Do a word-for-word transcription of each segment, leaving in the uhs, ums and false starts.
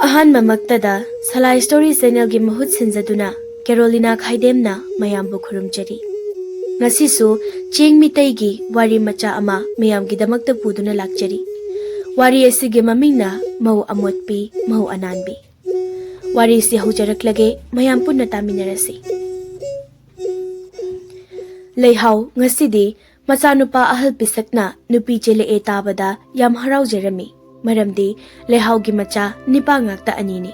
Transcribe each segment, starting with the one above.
ꯑꯍꯥꯟꯕꯃꯛꯇꯗ ꯁꯂꯥꯏ story ꯆꯦꯅꯦꯜꯒꯤ ꯃꯍꯨꯠ ꯁꯤꯟꯖꯗꯨꯅ ꯀꯦꯔꯣꯂꯤꯅꯥ ꯈꯥꯏꯗꯦꯝꯅ ꯃꯌꯥꯝꯕꯨ ꯈꯨꯔꯨꯝꯖꯔꯤ꯫ ꯉꯁꯤꯁꯨ ꯆꯦꯡ ꯃꯤꯇꯩꯒꯤ ꯋꯥꯔꯤ ꯃꯆꯥ ꯑꯃ ꯃꯌꯥꯝꯒꯤꯗꯃꯛꯇ ꯄꯨꯗꯨꯅ ꯂꯥꯛꯆꯔꯤ꯫ ꯋꯥꯔꯤ ꯑꯁꯤꯒꯤ ꯃꯃꯤꯡꯅ ꯃꯧ ꯑꯃꯣꯠꯄꯤ, ꯃꯧ ꯑꯅꯥꯟꯕꯤ꯫ ꯋꯥꯔꯤꯁꯤ ꯍꯧꯖꯔꯛꯂꯒꯦ, ꯃꯌꯥꯝ ꯄꯨꯟꯅ ꯇꯥꯃꯤꯟꯅꯔꯁꯤ꯫ ꯂꯩꯍꯥꯎ ꯉꯁꯤꯗꯤ ꯃꯆꯥꯅꯨꯄꯥ ꯑꯍꯜ ꯄꯤꯁꯛꯅ ꯅꯨꯄꯤ ꯆꯦꯜꯂꯛꯑꯦ ꯇꯥꯕꯗ ꯌꯥꯝ ꯍꯔꯥꯎꯖꯔꯝꯃꯤ꯫ ꯃꯔꯝꯗꯤ ꯂꯩꯍꯥꯎꯒꯤ ꯃꯆꯥ ꯅꯤꯄꯥ ꯉꯥꯛꯇ ꯑꯅꯤꯅꯤ꯫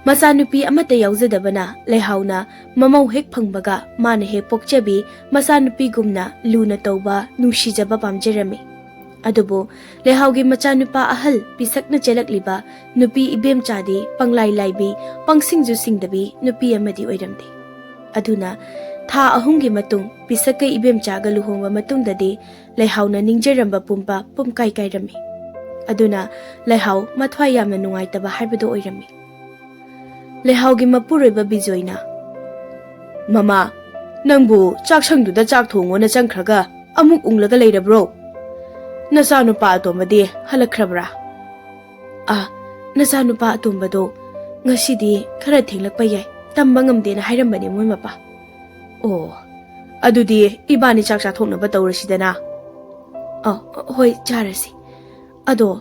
ꯃꯆꯥꯅꯨꯄꯤ ꯑꯃꯠꯇ ꯌꯥꯎꯖꯗꯕꯅ ꯂꯩꯍꯥꯎꯅ ꯃꯃꯧ ꯍꯦꯛ ꯐꯪꯕꯒ ꯃꯥꯅ ꯍꯦꯛ ꯄꯣꯛꯆꯕꯤ ꯃꯆꯥꯅꯨꯄꯤꯒꯨꯝꯅ ꯂꯨꯅ ꯇꯧꯕ, ꯅꯨꯡꯁꯤꯖꯕ ꯄꯥꯝꯖꯔꯝꯃꯤ꯫ ꯑꯗꯨꯕꯨ ꯂꯩꯍꯥꯎꯒꯤ ꯃꯆꯥꯅꯨꯄꯥ ꯑꯍꯜ ꯄꯤꯁꯛꯅ ꯆꯦꯜꯂꯛꯂꯤꯕ ꯅꯨꯄꯤ ꯏꯕꯦꯝꯆꯥꯗꯤ ꯄꯪꯂꯥꯏ ꯂꯥꯏꯕꯤ, ꯄꯪꯁꯤꯡꯁꯨ ꯁꯤꯡꯗꯕꯤ ꯅꯨꯄꯤ ꯑꯃꯗꯤ ꯑꯣꯏꯔꯝꯗꯦ꯫ ꯑꯗꯨꯅ ꯊꯥ ꯑꯍꯨꯝꯒꯤ ꯃꯇꯨꯡ ꯄꯤꯁꯛꯀ ꯏꯕꯦꯝꯆꯥꯒ ꯂꯨꯍꯣꯡꯕ ꯃꯇꯨꯡꯗꯗꯤ ꯂꯩꯍꯥꯎꯅ ꯅꯤꯡꯖꯔꯝꯕ ꯄꯨꯝꯕ ꯄꯨꯝꯀꯥꯏ ꯀꯥꯏꯔꯝꯃꯤ꯫ ꯑꯗꯨꯅ ꯂꯩꯍꯥꯎ ꯃꯊ꯭ꯋꯥꯏ ꯌꯥꯝꯅ ꯅꯨꯡꯉꯥꯏꯇꯕ ꯍꯥꯏꯕꯗꯨ ꯑꯣꯏꯔꯝꯃꯤ꯫ ꯂꯩꯍꯥꯎꯒꯤ ꯃꯄꯨꯔꯣꯏꯕ ꯕꯤꯖꯣꯏꯅ, "ꯃꯃꯥ, ꯅꯪꯕꯨ ꯆꯥꯛꯁꯪꯗꯨꯗ ꯆꯥꯛ ꯊꯣꯡꯉꯣꯅ ꯆꯪꯈ꯭ꯔꯒ ꯑꯃꯨꯛ ꯎꯪꯂꯒ ꯂꯩꯔꯕ꯭ꯔꯣ? ꯅꯆꯥꯅꯨꯄꯥ ꯑꯇꯣꯝꯕꯗꯤ ꯍꯜꯂꯛꯈ꯭ꯔꯕ꯭ꯔꯥ?" "ꯑꯥ, ꯅꯆꯥꯅꯨꯄꯥ ꯑꯇꯣꯝꯕꯗꯣ ꯉꯁꯤꯗꯤ ꯈꯔ ꯊꯦꯡꯂꯛꯄ ꯌꯥꯏ, ꯇꯝꯕ ꯉꯝꯗꯦꯅ ꯍꯥꯏꯔꯝꯕꯅꯦ ꯃꯣꯏ ꯃꯄꯥ꯫" "ꯑꯣ, ꯑꯗꯨꯗꯤ ꯏꯕꯥꯅꯤ ꯆꯥꯛ ꯆꯥꯊꯣꯛꯅꯕ ꯇꯧꯔꯁꯤꯗꯅ꯫" "ꯑ, ꯍꯣꯏ, ꯆꯥꯔꯁꯤ꯫ ꯑꯗꯣ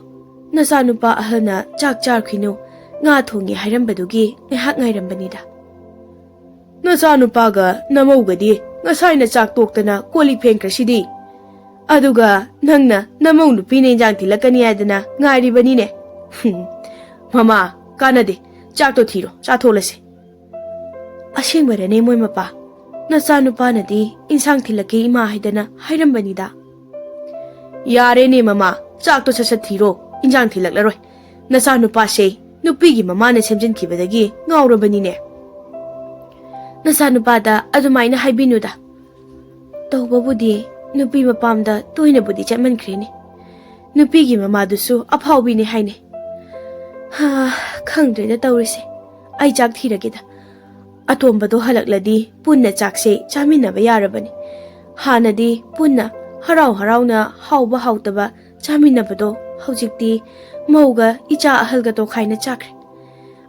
ꯅꯆꯥꯅꯨꯄꯥ ꯑꯍꯜꯅ ꯆꯥꯛ ꯆꯥꯈꯤꯅꯨ, ꯉꯥ ꯊꯣꯡꯉꯦ ꯍꯥꯏꯔꯝꯕꯗꯨꯒꯤ ꯉꯥꯏꯍꯥꯛ ꯉꯥꯏꯔꯝꯕꯅꯤꯗ꯫" "ꯅꯆꯥꯅꯨꯄꯥꯒ ꯅꯃꯧꯒꯗꯤ ꯉꯁꯥꯏꯅ ꯆꯥꯛ ꯇꯣꯛꯇꯅ ꯀꯣꯜ ꯂꯤꯛ ꯐꯦꯡꯈ꯭ꯔꯁꯤꯗꯤ꯫ ꯑꯗꯨꯒ ꯅꯪꯅ ꯅꯃꯧ ꯅꯨꯄꯤꯅ ꯏꯟꯖꯥꯡ ꯊꯤꯜꯂꯛꯀꯅꯤ ꯍꯥꯏꯗꯅ ꯉꯥꯏꯔꯤꯕꯅꯤꯅꯦ꯫" "ꯍꯨꯝ, ꯃꯃꯥ, ꯀꯥꯟꯅꯗꯦ꯫ ꯆꯥꯛꯇꯣ ꯊꯤꯔꯣ, ꯆꯥꯊꯣꯛꯂꯁꯦ꯫" "ꯑꯁꯦꯡꯕꯔꯅꯦ ꯃꯣꯏ ꯃꯄꯥ? ꯅꯆꯥꯅꯨꯄꯥꯅꯗꯤ ꯏꯟꯁꯥꯡ ꯊꯤꯜꯂꯛꯀꯦ ꯏꯃꯥ ꯍꯥꯏꯗꯅ ꯍꯥꯏꯔꯝꯕꯅꯤꯗ꯫" "ꯌꯥꯔꯦꯅꯦ ꯃꯃꯥ, ꯆꯥꯛꯇꯣ ꯁꯠ ꯁꯠ ꯊꯤꯔꯣ, ꯏꯟꯖꯥꯡ ꯊꯤꯜꯂꯛꯂꯔꯣꯏ꯫ ꯅꯆꯥꯅꯨꯄꯥꯁꯦ ꯅꯨꯄꯤꯒꯤ ꯃꯃꯥꯅ ꯁꯦꯝꯖꯤꯟꯈꯤꯕꯗꯒꯤ ꯉꯥꯎꯔꯕꯅꯤꯅꯦ꯫" "ꯅꯆꯥꯅꯨꯄꯥꯗ ꯑꯗꯨꯃꯥꯏꯅ ꯍꯥꯏꯕꯤꯅꯨꯗ꯫ ꯇꯧꯕꯕꯨꯗꯤ ꯅꯨꯄꯤ ꯃꯄꯥꯝꯗ ꯇꯣꯏꯅꯕꯨꯗꯤ ꯆꯠꯃꯟꯈ꯭ꯔꯦꯅꯦ꯫ ꯅꯨꯄꯤꯒꯤ ꯃꯃꯥꯗꯨꯁꯨ ꯑꯐꯥꯎꯕꯤꯅꯦ ꯍꯥꯏꯅꯦ꯫ ꯍꯥ, ꯈꯪꯗ꯭ꯔꯦꯗ ꯇꯧꯔꯤꯁꯦ꯫ ꯑꯩ ꯆꯥꯛ ꯊꯤꯔꯒꯦꯗ꯫ ꯑꯇꯣꯝꯕꯗꯣ ꯍꯜꯂꯛꯂꯗꯤ ꯄꯨꯟꯅ ꯆꯥꯛꯁꯦ ꯆꯥꯃꯤꯟꯅꯕ ꯌꯥꯔꯕꯅꯤ꯫ ꯍꯥꯟꯅꯗꯤ ꯄꯨꯟꯅ ꯍꯔꯥꯎ ꯍꯔꯥꯎꯅ ꯍꯥꯎꯕ ꯍꯥꯎꯇꯕ ꯆꯥꯃꯤꯟꯅꯕꯗꯣ ꯍꯧꯖꯤꯛꯇꯤ ꯃꯧꯒ ꯏꯆꯥ ꯑꯍꯜꯒ ꯇꯣꯈꯥꯏꯅ ꯆꯥꯈ꯭ꯔꯦ꯫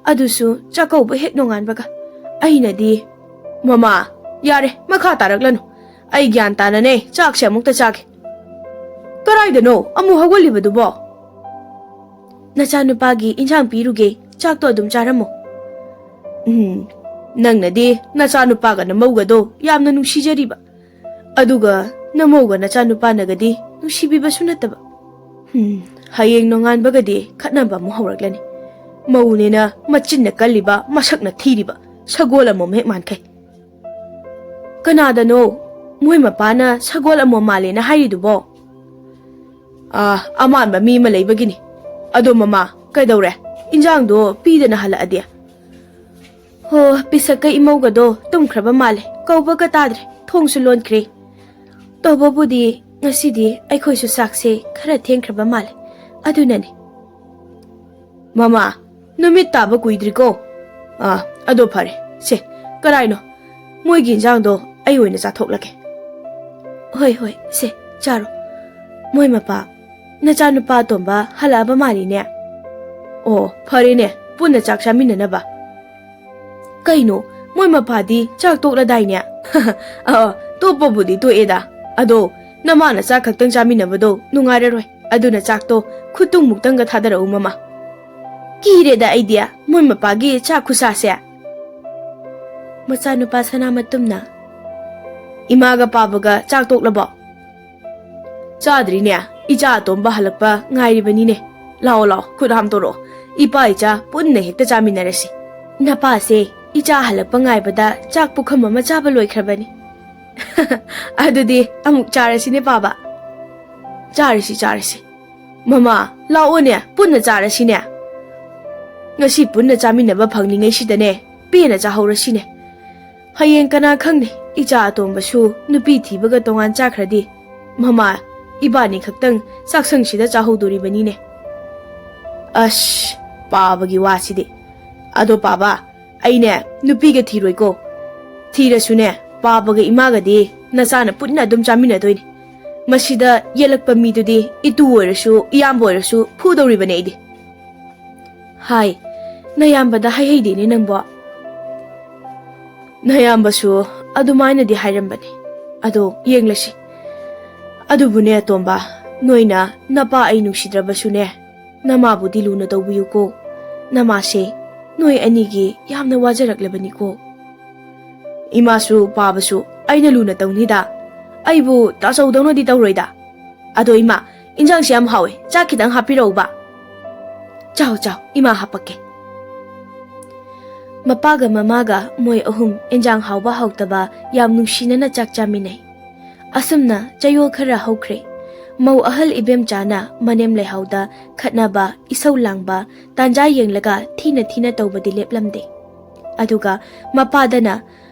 ꯑꯗꯨꯁꯨ ꯆꯥꯛꯀꯧꯕ ꯍꯦꯛ ꯅꯣꯡꯉꯥꯟꯕꯒ꯫ ꯑꯩꯅꯗꯤ, "ꯃꯃꯥ, ꯌꯥꯔꯦ, ꯃꯈꯥ ꯇꯥꯔꯛꯂꯅꯨ꯫ ꯑꯩ ꯒ꯭ꯌꯥꯟ ꯇꯥꯅꯅꯦ ꯆꯥꯛꯁꯦ ꯑꯃꯨꯛꯇ ꯆꯥꯒꯦ꯫ ꯀꯗꯥꯏꯗꯅꯣ ꯑꯃꯨꯛ ꯍꯧꯒꯠꯂꯤꯕꯗꯨꯕꯣ?" "ꯅꯆꯥꯅꯨꯄꯥꯒꯤ ꯏꯟꯁꯥꯡ ꯄꯤꯔꯨꯒꯦ, ꯆꯥꯛꯇꯣ ꯑꯗꯨꯝ ꯆꯥꯔꯝꯃꯣ꯫" "ꯎꯝ, ꯅꯪꯅꯗꯤ ꯅꯆꯥꯅꯨꯄꯥꯒ ꯅꯃꯧꯒꯗꯣ ꯌꯥꯝꯅ ꯅꯨꯡꯁꯤꯖꯔꯤꯕ, ꯑꯗꯨꯒ ꯅꯃꯧꯒ ꯅꯆꯥꯅꯨꯄꯥꯅꯒꯗꯤ ꯅꯨꯡꯁꯤꯕꯤꯕꯁꯨ ꯅꯠꯇꯕ꯫ ꯎꯝ, ꯍꯌꯦꯡ ꯅꯣꯡꯉꯥꯟꯕꯒꯗꯤ ꯈꯠꯅꯕ ꯑꯃꯨꯛ ꯍꯧꯔꯛꯂꯅꯤ꯫ ꯃꯧꯅꯦꯅ ꯃꯆꯤꯟꯅ ꯀꯜꯂꯤꯕ, ꯃꯁꯛꯅ ꯊꯤꯔꯤꯕ, ꯁꯒꯣꯜ ꯑꯃꯣꯝ ꯍꯦꯛ ꯃꯥꯟꯈꯩ꯫" "ꯀꯅꯥꯗꯅꯣ ꯃꯣꯏ ꯃꯄꯥꯅ ꯁꯒꯣꯜ ꯑꯃꯣꯝ ꯃꯥꯜꯂꯦꯅ ꯍꯥꯏꯔꯤꯗꯨꯕꯣ?" "ꯑꯥ, ꯑꯃꯥꯟꯕ ꯃꯤ ꯑꯃ ꯂꯩꯕꯒꯤꯅꯤ꯫ ꯑꯗꯣ ꯃꯃꯥ, ꯀꯩꯗꯧꯔꯦ? ꯏꯟꯖꯥꯡꯗꯣ ꯄꯤꯗꯅ ꯍꯜꯂꯛꯑꯗꯤ?" "ꯍꯣ, ꯄꯤꯁꯛꯀ ꯏꯃꯧꯒꯗꯣ ꯇꯨꯝꯈ꯭ꯔꯕ ꯃꯥꯜꯂꯦ, ꯀꯧꯕꯒ ꯇꯥꯗ꯭ꯔꯦ, ꯊꯣꯡꯁꯨ ꯂꯣꯟꯈ꯭ꯔꯦ꯫ ꯇꯧꯕꯕꯨꯗꯤ ꯉꯁꯤꯗꯤ ꯑꯩꯈꯣꯏꯁꯨ ꯆꯥꯛꯁꯦ ꯈꯔ ꯊꯦꯡꯈ꯭ꯔꯕ ꯃꯥꯜꯂꯦ, ꯑꯗꯨꯅꯅꯤ꯫" "ꯃꯃꯥ, ꯅꯨꯃꯤꯠ ꯇꯥꯕ ꯀꯨꯏꯗ꯭ꯔꯤꯀꯣ꯫ ꯑꯥ, ꯑꯗꯣ ꯐꯔꯦ꯫ ꯁꯦ, ꯀꯔꯥꯏꯅꯣ? ꯃꯣꯏꯒꯤ ꯏꯟꯖꯥꯡꯗꯣ ꯑꯩ ꯑꯣꯏꯅ ꯆꯥꯊꯣꯛꯂꯒꯦ꯫" "ꯍꯣꯏ, ꯍꯣꯏ, ꯁꯦ, ꯆꯥꯔꯣ꯫ ꯃꯣꯏ ꯃꯄꯥ, ꯅꯆꯥꯅꯨꯄꯥ ꯑꯇꯣꯝꯕ ꯍꯜꯂꯛꯑꯕ ꯃꯥꯜꯂꯤꯅꯦ꯫" "ꯑꯣ, ꯐꯔꯦꯅꯦ, ꯄꯨꯟꯅ ꯆꯥꯛ ꯆꯥꯃꯤꯟꯅꯅꯕ꯫" "ꯀꯩꯅꯣ, ꯃꯣꯏ ꯃꯄꯥꯗꯤ ꯆꯥꯛ ꯇꯣꯛꯂꯗꯥꯏꯅꯦ?" "ꯑ, ꯇꯣꯛꯄꯕꯨꯗꯤ ꯇꯣꯛꯑꯦꯗ꯫ ꯑꯗꯣ ꯅꯃꯥꯅ ꯆꯥꯛ ꯈꯛꯇꯪ ꯆꯥꯃꯤꯟꯅꯕꯗꯣ ꯅꯨꯡꯉꯥꯏꯔꯔꯣꯏ꯫ ꯑꯗꯨꯅ ꯆꯥꯛꯇꯣ ꯈꯨꯇꯨꯡꯃꯨꯛꯇꯪꯒ ꯊꯥꯗꯔꯛꯎ, ꯃꯃꯥ꯫" "ꯀꯤꯔꯦꯗ ꯑꯩꯗꯤ, ꯃꯣꯏ ꯃꯄꯥꯒꯤ ꯆꯥꯛ ꯈꯨꯠꯁꯥꯁꯦ꯫" ꯃꯆꯥꯅꯨꯄꯥ ꯁꯅꯥꯃꯇꯨꯝꯅ, "ꯏꯃꯥꯒ ꯄꯥꯕꯒ ꯆꯥꯛ ꯇꯣꯛꯂꯕꯣ?" "ꯆꯥꯗ꯭ꯔꯤꯅꯦ, ꯏꯆꯥ ꯑꯇꯣꯝꯕ ꯍꯜꯂꯛꯄ ꯉꯥꯏꯔꯤꯕꯅꯤꯅꯦ꯫ ꯂꯥꯛꯑꯣ, ꯂꯥꯛꯑꯣ, ꯈꯨꯠ ꯍꯥꯝꯇꯣꯔꯛꯑꯣ꯫ ꯏꯄꯥ ꯏꯆꯥ ꯄꯨꯟꯅ ꯍꯦꯛꯇ ꯆꯥꯃꯤꯟꯅꯔꯁꯤ꯫" "ꯅꯄꯥꯁꯦ ꯏꯆꯥ ꯍꯜꯂꯛꯄ ꯉꯥꯏꯕꯗ ꯆꯥꯛ ꯄꯨꯈꯝ ꯑꯃ ꯆꯥꯕ ꯂꯣꯏꯈ꯭ꯔꯕꯅꯤ꯫" "ꯑꯗꯨꯗꯤ ꯑꯃꯨꯛ ꯆꯥꯔꯁꯤꯅꯦ, ꯄꯥꯕ꯫" "ꯆꯥꯔꯁꯤ, ꯆꯥꯔꯁꯤ꯫ ꯃꯃꯥ, ꯂꯥꯛꯑꯣꯅꯦ, ꯄꯨꯟꯅ ꯆꯥꯔꯁꯤꯅꯦ꯫ ꯉꯁꯤ ꯄꯨꯟꯅ ꯆꯥꯃꯤꯟꯅꯕ ꯐꯪꯂꯤꯉꯩꯁꯤꯗꯅꯦ, ꯄꯦꯟꯅ ꯆꯥꯍꯧꯔꯁꯤꯅꯦ꯫ ꯍꯌꯦꯡ ꯀꯅꯥ ꯈꯪꯅꯤ, ꯏꯆꯥ ꯑꯇꯣꯝꯕꯁꯨ ꯅꯨꯄꯤ ꯊꯤꯕꯒ ꯇꯣꯉꯥꯟ ꯆꯥꯈ꯭ꯔꯗꯤ꯫ ꯃꯃꯥ, ꯏꯕꯥꯅꯤ ꯈꯛꯇꯪ ꯆꯥꯛꯁꯪꯁꯤꯗ ꯆꯥꯍꯧꯗꯣꯔꯤꯕꯅꯤꯅꯦ꯫" ꯑꯁ, ꯄꯥꯕꯒꯤ ꯋꯥꯁꯤꯗꯤ꯫ "ꯑꯗꯣ ꯄꯥꯕ, ꯑꯩꯅꯦ ꯅꯨꯄꯤꯒ ꯊꯤꯔꯣꯏꯀꯣ꯫ ꯊꯤꯔꯁꯨꯅꯦ, ꯄꯥꯕꯒ ꯏꯃꯥꯒꯗꯤ ꯅꯆꯥꯅ ꯄꯨꯟꯅ ꯑꯗꯨꯝ ꯆꯥꯃꯤꯟꯅꯗꯣꯏꯅꯤ꯫ ꯃꯁꯤꯗ ꯌꯦꯜꯂꯛꯄ ꯃꯤꯗꯨꯗꯤ ꯏꯇꯨ ꯑꯣꯏꯔꯁꯨ, ꯏꯌꯥꯝꯕ ꯑꯣꯏꯔꯁꯨ ꯐꯨꯗꯧꯔꯤꯕꯅꯦ ꯑꯩꯗꯤ꯫" ꯍꯥꯏ꯫ ꯅꯌꯥꯝꯕꯗ ꯍꯥꯏꯍꯩꯗꯦꯅꯦ ꯅꯪꯕꯣ꯫ ꯅꯌꯥꯝꯕꯁꯨ ꯑꯗꯨꯃꯥꯏꯅꯗꯤ ꯍꯥꯏꯔꯝꯕꯅꯦ꯫ ꯑꯗꯣ ꯌꯦꯡꯂꯁꯤ꯫ ꯑꯗꯨꯕꯨꯅꯦ ꯑꯇꯣꯝꯕ, ꯅꯣꯏꯅ ꯅꯄꯥ ꯑꯩ ꯅꯨꯡꯁꯤꯗ꯭ꯔꯕꯁꯨꯅꯦ, ꯅꯃꯥꯕꯨꯗꯤ ꯂꯨꯅ ꯇꯧꯕꯤꯌꯨꯀꯣ꯫ ꯅꯃꯥꯁꯦ ꯅꯣꯏ ꯑꯅꯤꯒꯤ ꯌꯥꯝꯅ ꯋꯥꯖꯔꯛꯂꯕꯅꯤꯀꯣ꯫ ꯏꯃꯥꯁꯨ ꯄꯥꯕꯁꯨ ꯑꯩꯅ ꯂꯨꯅ ꯇꯧꯅꯤꯗ꯫ ꯑꯩꯕꯨ ꯇꯥꯆꯧꯗꯧꯅꯗꯤ ꯇꯧꯔꯣꯏꯗ꯫ ꯑꯗꯣ ꯏꯃꯥ, ꯏꯟꯖꯥꯡꯁꯦ ꯌꯥꯝ ꯍꯥꯎꯋꯦ, ꯆꯥꯛ ꯈꯤꯇꯪ ꯍꯥꯞꯄꯤꯔꯛꯎꯕ꯫ ꯆꯥꯎ ꯆꯥꯎ, ꯏꯃꯥ ꯍꯥꯞꯄꯛꯀꯦ꯫ ꯃꯄꯥꯒ ꯃꯃꯥꯒ ꯃꯣꯏ ꯑꯍꯨꯝ ꯏꯟꯖꯥꯡ ꯍꯥꯎꯕ ꯍꯥꯎꯇꯕ ꯌꯥꯝ ꯅꯨꯡꯁꯤꯅꯅ ꯆꯥꯛ ꯆꯥꯃꯤꯟꯅꯩ꯫ ꯑꯁꯨꯝꯅ ꯆꯌꯣꯜ ꯈꯔ ꯍꯧꯈ꯭ꯔꯦ꯫ ꯃꯧ ꯑꯍꯜ ꯏꯕꯦꯝꯆꯥꯅ ꯃꯅꯦꯝ ꯂꯩꯍꯥꯎꯗ ꯈꯠꯅꯕ, ꯏꯁꯧ ꯂꯥꯡꯕ, ꯇꯥꯟꯖꯥ ꯌꯦꯡꯂꯒ ꯊꯤꯅ ꯊꯤꯅ ꯇꯧꯕꯗꯤ ꯂꯦꯞꯂꯝꯗꯦ꯫ ꯑꯗꯨꯒ ꯃꯄꯥꯗꯅ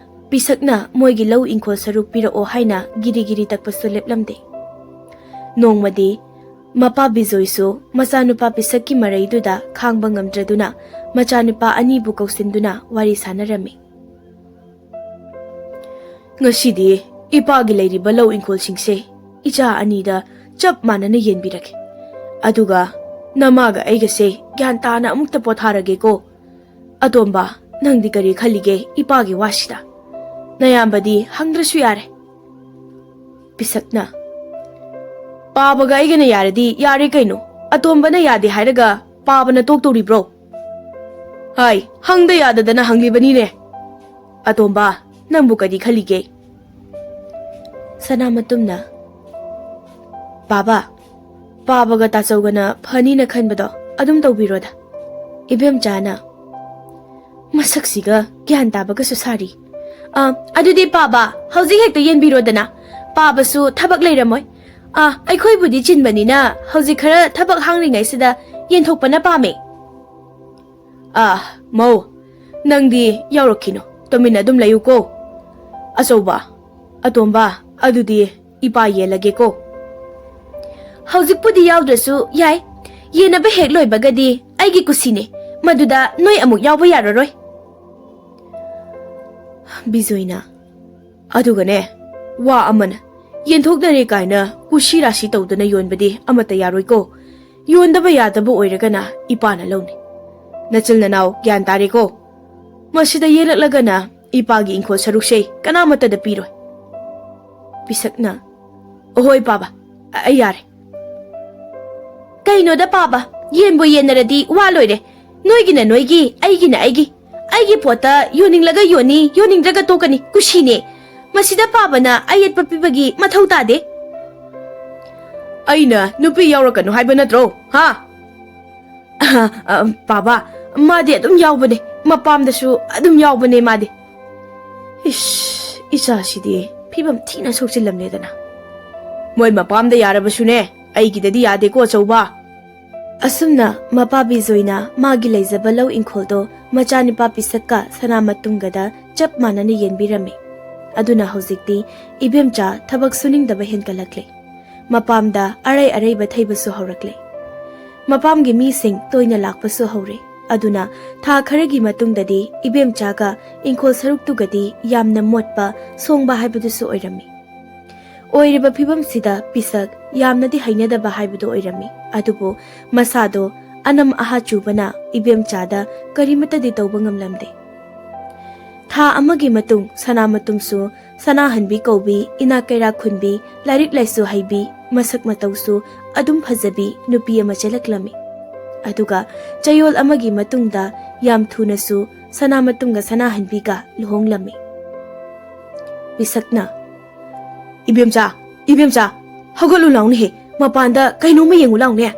ꯄꯤꯁꯛꯅ ꯃꯣꯏꯒꯤ ꯂꯧ ꯏꯪꯈꯣꯜ ꯁꯔꯨꯛ ꯄꯤꯔꯛꯑꯣ ꯍꯥꯏꯅ ꯒꯤꯔꯤ ꯒꯤꯔꯤ ꯇꯛꯄꯁꯨ ꯂꯦꯞꯂꯝꯗꯦ꯫ ꯅꯣꯡꯃꯗꯤ ꯃꯄꯥ ꯕꯤꯖꯣꯏꯁꯨ ꯃꯆꯥꯅꯨꯄꯥ ꯄꯤꯁꯛꯀꯤ ꯃꯔꯩꯗꯨꯗ ꯈꯥꯡꯕ ꯉꯝꯗ꯭ꯔꯗꯨꯅ ꯃꯆꯥꯅꯨꯄꯥ ꯑꯅꯤꯕꯨ ꯀꯧꯁꯤꯟꯗꯨꯅ ꯋꯥꯔꯤ ꯁꯥꯟꯅꯔꯝꯃꯤ꯫ "ꯉꯁꯤꯗꯤ ꯏꯄꯥꯒꯤ ꯂꯩꯔꯤꯕ ꯂꯧ ꯏꯪꯈꯣꯜꯁꯤꯡꯁꯦ ꯏꯆꯥ ꯑꯅꯤꯗ ꯆꯞ ꯃꯥꯟꯅꯅ ꯌꯦꯟꯕꯤꯔꯒꯦ꯫ ꯑꯗꯨꯒ ꯅꯃꯥꯒ ꯑꯩꯒꯁꯦ ꯒ꯭ꯌꯥꯟ ꯇꯥꯅ ꯑꯃꯨꯛꯇ ꯄꯣꯊꯥꯔꯒꯦꯀꯣ꯫ ꯑꯇꯣꯝꯕ, ꯅꯪꯗꯤ ꯀꯔꯤ ꯈꯜꯂꯤꯒꯦ ꯏꯄꯥꯒꯤ ꯋꯥꯁꯤꯗ? ꯅꯌꯥꯝꯕꯗꯤ ꯍꯪꯗ꯭ꯔꯁꯨ ꯌꯥꯔꯦ꯫" ꯄꯤꯁꯛꯅ, "ꯄꯥꯕꯒ ꯑꯩꯒꯅ ꯌꯥꯔꯗꯤ ꯌꯥꯔꯦ ꯀꯩꯅꯣ꯫ ꯑꯇꯣꯝꯕꯅ ꯌꯥꯗꯦ ꯍꯥꯏꯔꯒ ꯄꯥꯕꯅ ꯇꯣꯛꯇꯧꯔꯤꯕ꯭ꯔꯣ?" "ꯍꯥꯏ, ꯍꯪꯗ ꯌꯥꯗꯗꯅ ꯍꯪꯂꯤꯕꯅꯤꯅꯦ꯫ ꯑꯇꯣꯝꯕ, ꯅꯪꯕꯨ ꯀꯔꯤ ꯈꯜꯂꯤꯒꯦ?" ꯁꯅꯥꯃꯇꯨꯝꯅ, "ꯄꯥꯕ, ꯄꯥꯕꯒ ꯇꯥꯆꯧꯒꯅ ꯐꯅꯤꯅ ꯈꯟꯕꯗꯣ ꯑꯗꯨꯝ ꯇꯧꯕꯤꯔꯣꯗ꯫" ꯏꯕꯦꯝꯆꯥꯅ, "ꯃꯁꯛꯁꯤꯒ ꯒ꯭ꯌꯥꯟ ꯇꯥꯕꯒꯁꯨ ꯁꯥꯔꯤ꯫ ꯑ, ꯑꯗꯨꯗꯤ ꯄꯥꯕ, ꯍꯧꯖꯤꯛ ꯍꯦꯛꯇ ꯌꯦꯟꯕꯤꯔꯣꯗꯅ꯫ ꯄꯥꯕꯁꯨ ꯊꯕꯛ ꯂꯩꯔꯝꯃꯣꯏ꯫ ꯑ, ꯑꯩꯈꯣꯏꯕꯨꯗꯤ ꯆꯤꯟꯕꯅꯤꯅ ꯍꯧꯖꯤꯛ ꯈꯔ ꯊꯕꯛ ꯍꯥꯡꯂꯤꯉꯩꯁꯤꯗ ꯌꯦꯟꯊꯣꯛꯄꯅ ꯄꯥꯝꯃꯦ꯫" "ꯑ, ꯃꯧ, ꯅꯪꯗꯤ ꯌꯥꯎꯔꯛꯈꯤꯅꯣ, ꯇꯨꯃꯤꯟꯅ ꯑꯗꯨꯝ ꯂꯩꯌꯨꯀꯣ꯫ ꯑꯆꯧꯕ, ꯑꯇꯣꯝꯕ, ꯑꯗꯨꯗꯤ ꯏꯄꯥ ꯌꯦꯜꯂꯒꯦꯀꯣ꯫" "ꯍꯧꯖꯤꯛꯄꯨꯗꯤ ꯌꯥꯎꯗ꯭ꯔꯁꯨ ꯌꯥꯏ꯫ ꯌꯦꯟꯅꯕ ꯍꯦꯛ ꯂꯣꯏꯕꯒꯗꯤ ꯑꯩꯒꯤ ꯀꯨꯁꯤꯅꯦ꯫ ꯃꯗꯨꯗ ꯅꯣꯏ ꯑꯃꯨꯛ ꯌꯥꯎꯕ ꯌꯥꯔꯔꯣꯏ꯫" ꯕꯤꯖꯣꯏꯅ, "ꯑꯗꯨꯒꯅꯦ, ꯋꯥ ꯑꯃꯅ, ꯌꯦꯟꯊꯣꯛꯅꯔꯦ ꯀꯥꯏꯅ ꯀꯨꯁꯤ ꯔꯥꯁꯤ ꯇꯧꯗꯅ ꯌꯣꯟꯕꯗꯤ ꯑꯃꯠꯇ ꯌꯥꯔꯣꯏꯀꯣ꯫ ꯌꯣꯟꯗꯕ ꯌꯥꯗꯕ ꯑꯣꯏꯔꯒꯅ ꯏꯄꯥꯅ ꯂꯧꯅꯤ꯫ ꯅꯆꯤꯜ ꯅꯅꯥꯎ ꯒ꯭ꯌꯥꯟ ꯇꯥꯔꯦꯀꯣ? ꯃꯁꯤꯗ ꯌꯦꯜꯂꯛꯂꯒꯅ ꯏꯄꯥꯒꯤ ꯏꯪꯈꯣꯜ ꯁꯔꯨꯛꯁꯦ ꯀꯅꯥꯃꯠꯇꯗ ꯄꯤꯔꯣꯏ꯫ ꯄꯤꯁꯛꯅ, "ꯑꯍꯣꯏ ꯄꯥꯕ, ꯑ-, ꯑꯩ ꯌꯥꯔꯦ꯫" "ꯀꯩꯅꯣꯗ ꯄꯥꯕ, ꯌꯦꯟꯕꯨ ꯌꯦꯟꯅꯔꯗꯤ ꯋꯥ ꯂꯣꯏꯔꯦ꯫ ꯅꯣꯏꯒꯤꯅ ꯅꯣꯏꯒꯤ, ꯑꯩꯒꯤꯅ ꯑꯩꯒꯤ꯫ ꯑꯩꯒꯤ ꯄꯣꯠꯇ ꯌꯣꯟꯅꯤꯡꯂꯒ ꯌꯣꯟꯅꯤ, ꯌꯣꯟꯅꯤꯡꯗ꯭ꯔꯒ ꯇꯣꯛꯀꯅꯤ, ꯀꯨꯁꯤꯅꯦ꯫ ꯃꯁꯤꯗ ꯄꯥꯕꯅ ꯑꯌꯦꯠꯄ ꯄꯤꯕꯒꯤ ꯃꯊꯧ ꯇꯥꯗꯦ꯫" "ꯑꯩꯅ ꯅꯨꯄꯤ ꯌꯥꯎꯔꯛꯀꯅꯨ ꯍꯥꯏꯕ ꯅꯠꯇ꯭ꯔꯣ, ꯍꯥ?" "ꯑ, ꯑ, ꯄꯥꯕ, ꯃꯥꯗꯤ ꯑꯗꯨꯝ ꯌꯥꯎꯕꯅꯦ, ꯃꯄꯥꯝꯗꯁꯨ ꯑꯗꯨꯝ ꯌꯥꯎꯕꯅꯦ ꯃꯥꯗꯤ꯫" ꯏꯁ, ꯏꯆꯥꯁꯤꯗꯤ ꯐꯤꯕꯝ ꯊꯤꯅ ꯁꯣꯛꯆꯤꯜꯂꯝꯂꯦꯗꯅ꯫ "ꯃꯣꯏ ꯃꯄꯥꯝꯗ ꯌꯥꯔꯕꯁꯨꯅꯦ, ꯑꯩꯒꯤꯗꯗꯤ ꯌꯥꯗꯦꯀꯣ ꯑꯆꯧꯕ꯫" ꯑꯁꯨꯝꯅ ꯃꯄꯥ ꯕꯤꯖꯣꯏꯅ ꯃꯥꯒꯤ ꯂꯩꯖꯕ ꯂꯧ ꯏꯪꯈꯣꯜꯗꯣ ꯃꯆꯥꯅꯨꯄꯥ ꯄꯤꯁꯛꯀ ꯁꯅꯥꯃꯇꯨꯝꯒꯗ ꯆꯞ ꯃꯥꯟꯅꯅ ꯌꯦꯟꯕꯤꯔꯝꯃꯤ꯫ ꯑꯗꯨꯅ ꯍꯧꯖꯤꯛꯇꯤ ꯏꯕꯦꯝꯆꯥ ꯊꯕꯛ ꯁꯨꯅꯤꯡꯗꯕ ꯍꯦꯟꯒꯠꯂꯛꯂꯦ꯫ ꯃꯄꯥꯝꯗ ꯑꯔꯩ ꯑꯔꯩꯕ ꯊꯩꯕꯁꯨ ꯍꯧꯔꯛꯂꯦ꯫ ꯃꯄꯥꯝꯒꯤ ꯃꯤꯁꯤꯡ ꯇꯣꯏꯅ ꯂꯥꯛꯄꯁꯨ ꯍꯧꯔꯦ꯫ ꯑꯗꯨꯅ ꯊꯥ ꯈꯔꯒꯤ ꯃꯇꯨꯡꯗꯗꯤ ꯏꯕꯦꯝꯆꯥꯒ ꯏꯪꯈꯣꯜ ꯁꯔꯨꯛꯇꯨꯒꯗꯤ ꯌꯥꯝꯅ ꯃꯣꯠꯄ, ꯁꯣꯡꯕ ꯍꯥꯏꯕꯗꯨꯁꯨ ꯑꯣꯏꯔꯝꯃꯤ꯫ ꯑꯣꯏꯔꯤꯕ ꯐꯤꯕꯝꯁꯤꯗ ꯄꯤꯁꯛ ꯌꯥꯝꯅꯗꯤ ꯍꯩꯅꯗꯕ ꯍꯥꯏꯕꯗꯨ ꯑꯣꯏꯔꯝꯃꯤ꯫ ꯑꯗꯨꯕꯨ ꯃꯁꯥꯗꯣ ꯑꯅꯝ ꯑꯍꯥ ꯆꯨꯕꯅ ꯏꯕꯦꯝꯆꯥꯗ ꯀꯔꯤꯃꯠꯇꯗꯤ ꯇꯧꯕ ꯉꯝꯂꯝꯗꯦ꯫ ꯊꯥ ꯑꯃꯒꯤ ꯃꯇꯨꯡ ꯁꯅꯥꯃꯇꯨꯝꯁꯨ ꯁꯅꯥꯍꯟꯕꯤ ꯀꯧꯕꯤ, ꯏꯅꯥꯛ ꯀꯩꯔꯥꯛ ꯈꯨꯟꯕꯤ, ꯂꯥꯏꯔꯤꯛ ꯂꯥꯏꯁꯨ ꯍꯩꯕꯤ, ꯃꯁꯛ ꯃꯇꯧꯁꯨ ꯑꯗꯨꯝ ꯐꯖꯕꯤ ꯅꯨꯄꯤ ꯑꯃ ꯆꯦꯜꯂꯛꯂꯝꯃꯤ꯫ ꯑꯗꯨꯒ ꯆꯌꯣꯜ ꯑꯃꯒꯤ ꯃꯇꯨꯡꯗ ꯌꯥꯝ ꯊꯨꯅꯁꯨ ꯁꯅꯥꯃꯇꯨꯝꯒ ꯁꯅꯥꯍꯟꯕꯤꯒ ꯂꯨꯍꯣꯡꯂꯝꯃꯤ꯫ ꯄꯤꯁꯛꯅ, "ꯏꯕꯦꯝꯆꯥ, ꯏꯕꯦꯝꯆꯥ, ꯍꯧꯒꯠꯂꯨ ꯂꯥꯎꯅꯦꯍꯦ, ꯃꯄꯥꯟꯗ ꯀꯩꯅꯣꯝꯃ ꯌꯦꯡꯉꯨ ꯂꯥꯎꯅꯦ꯫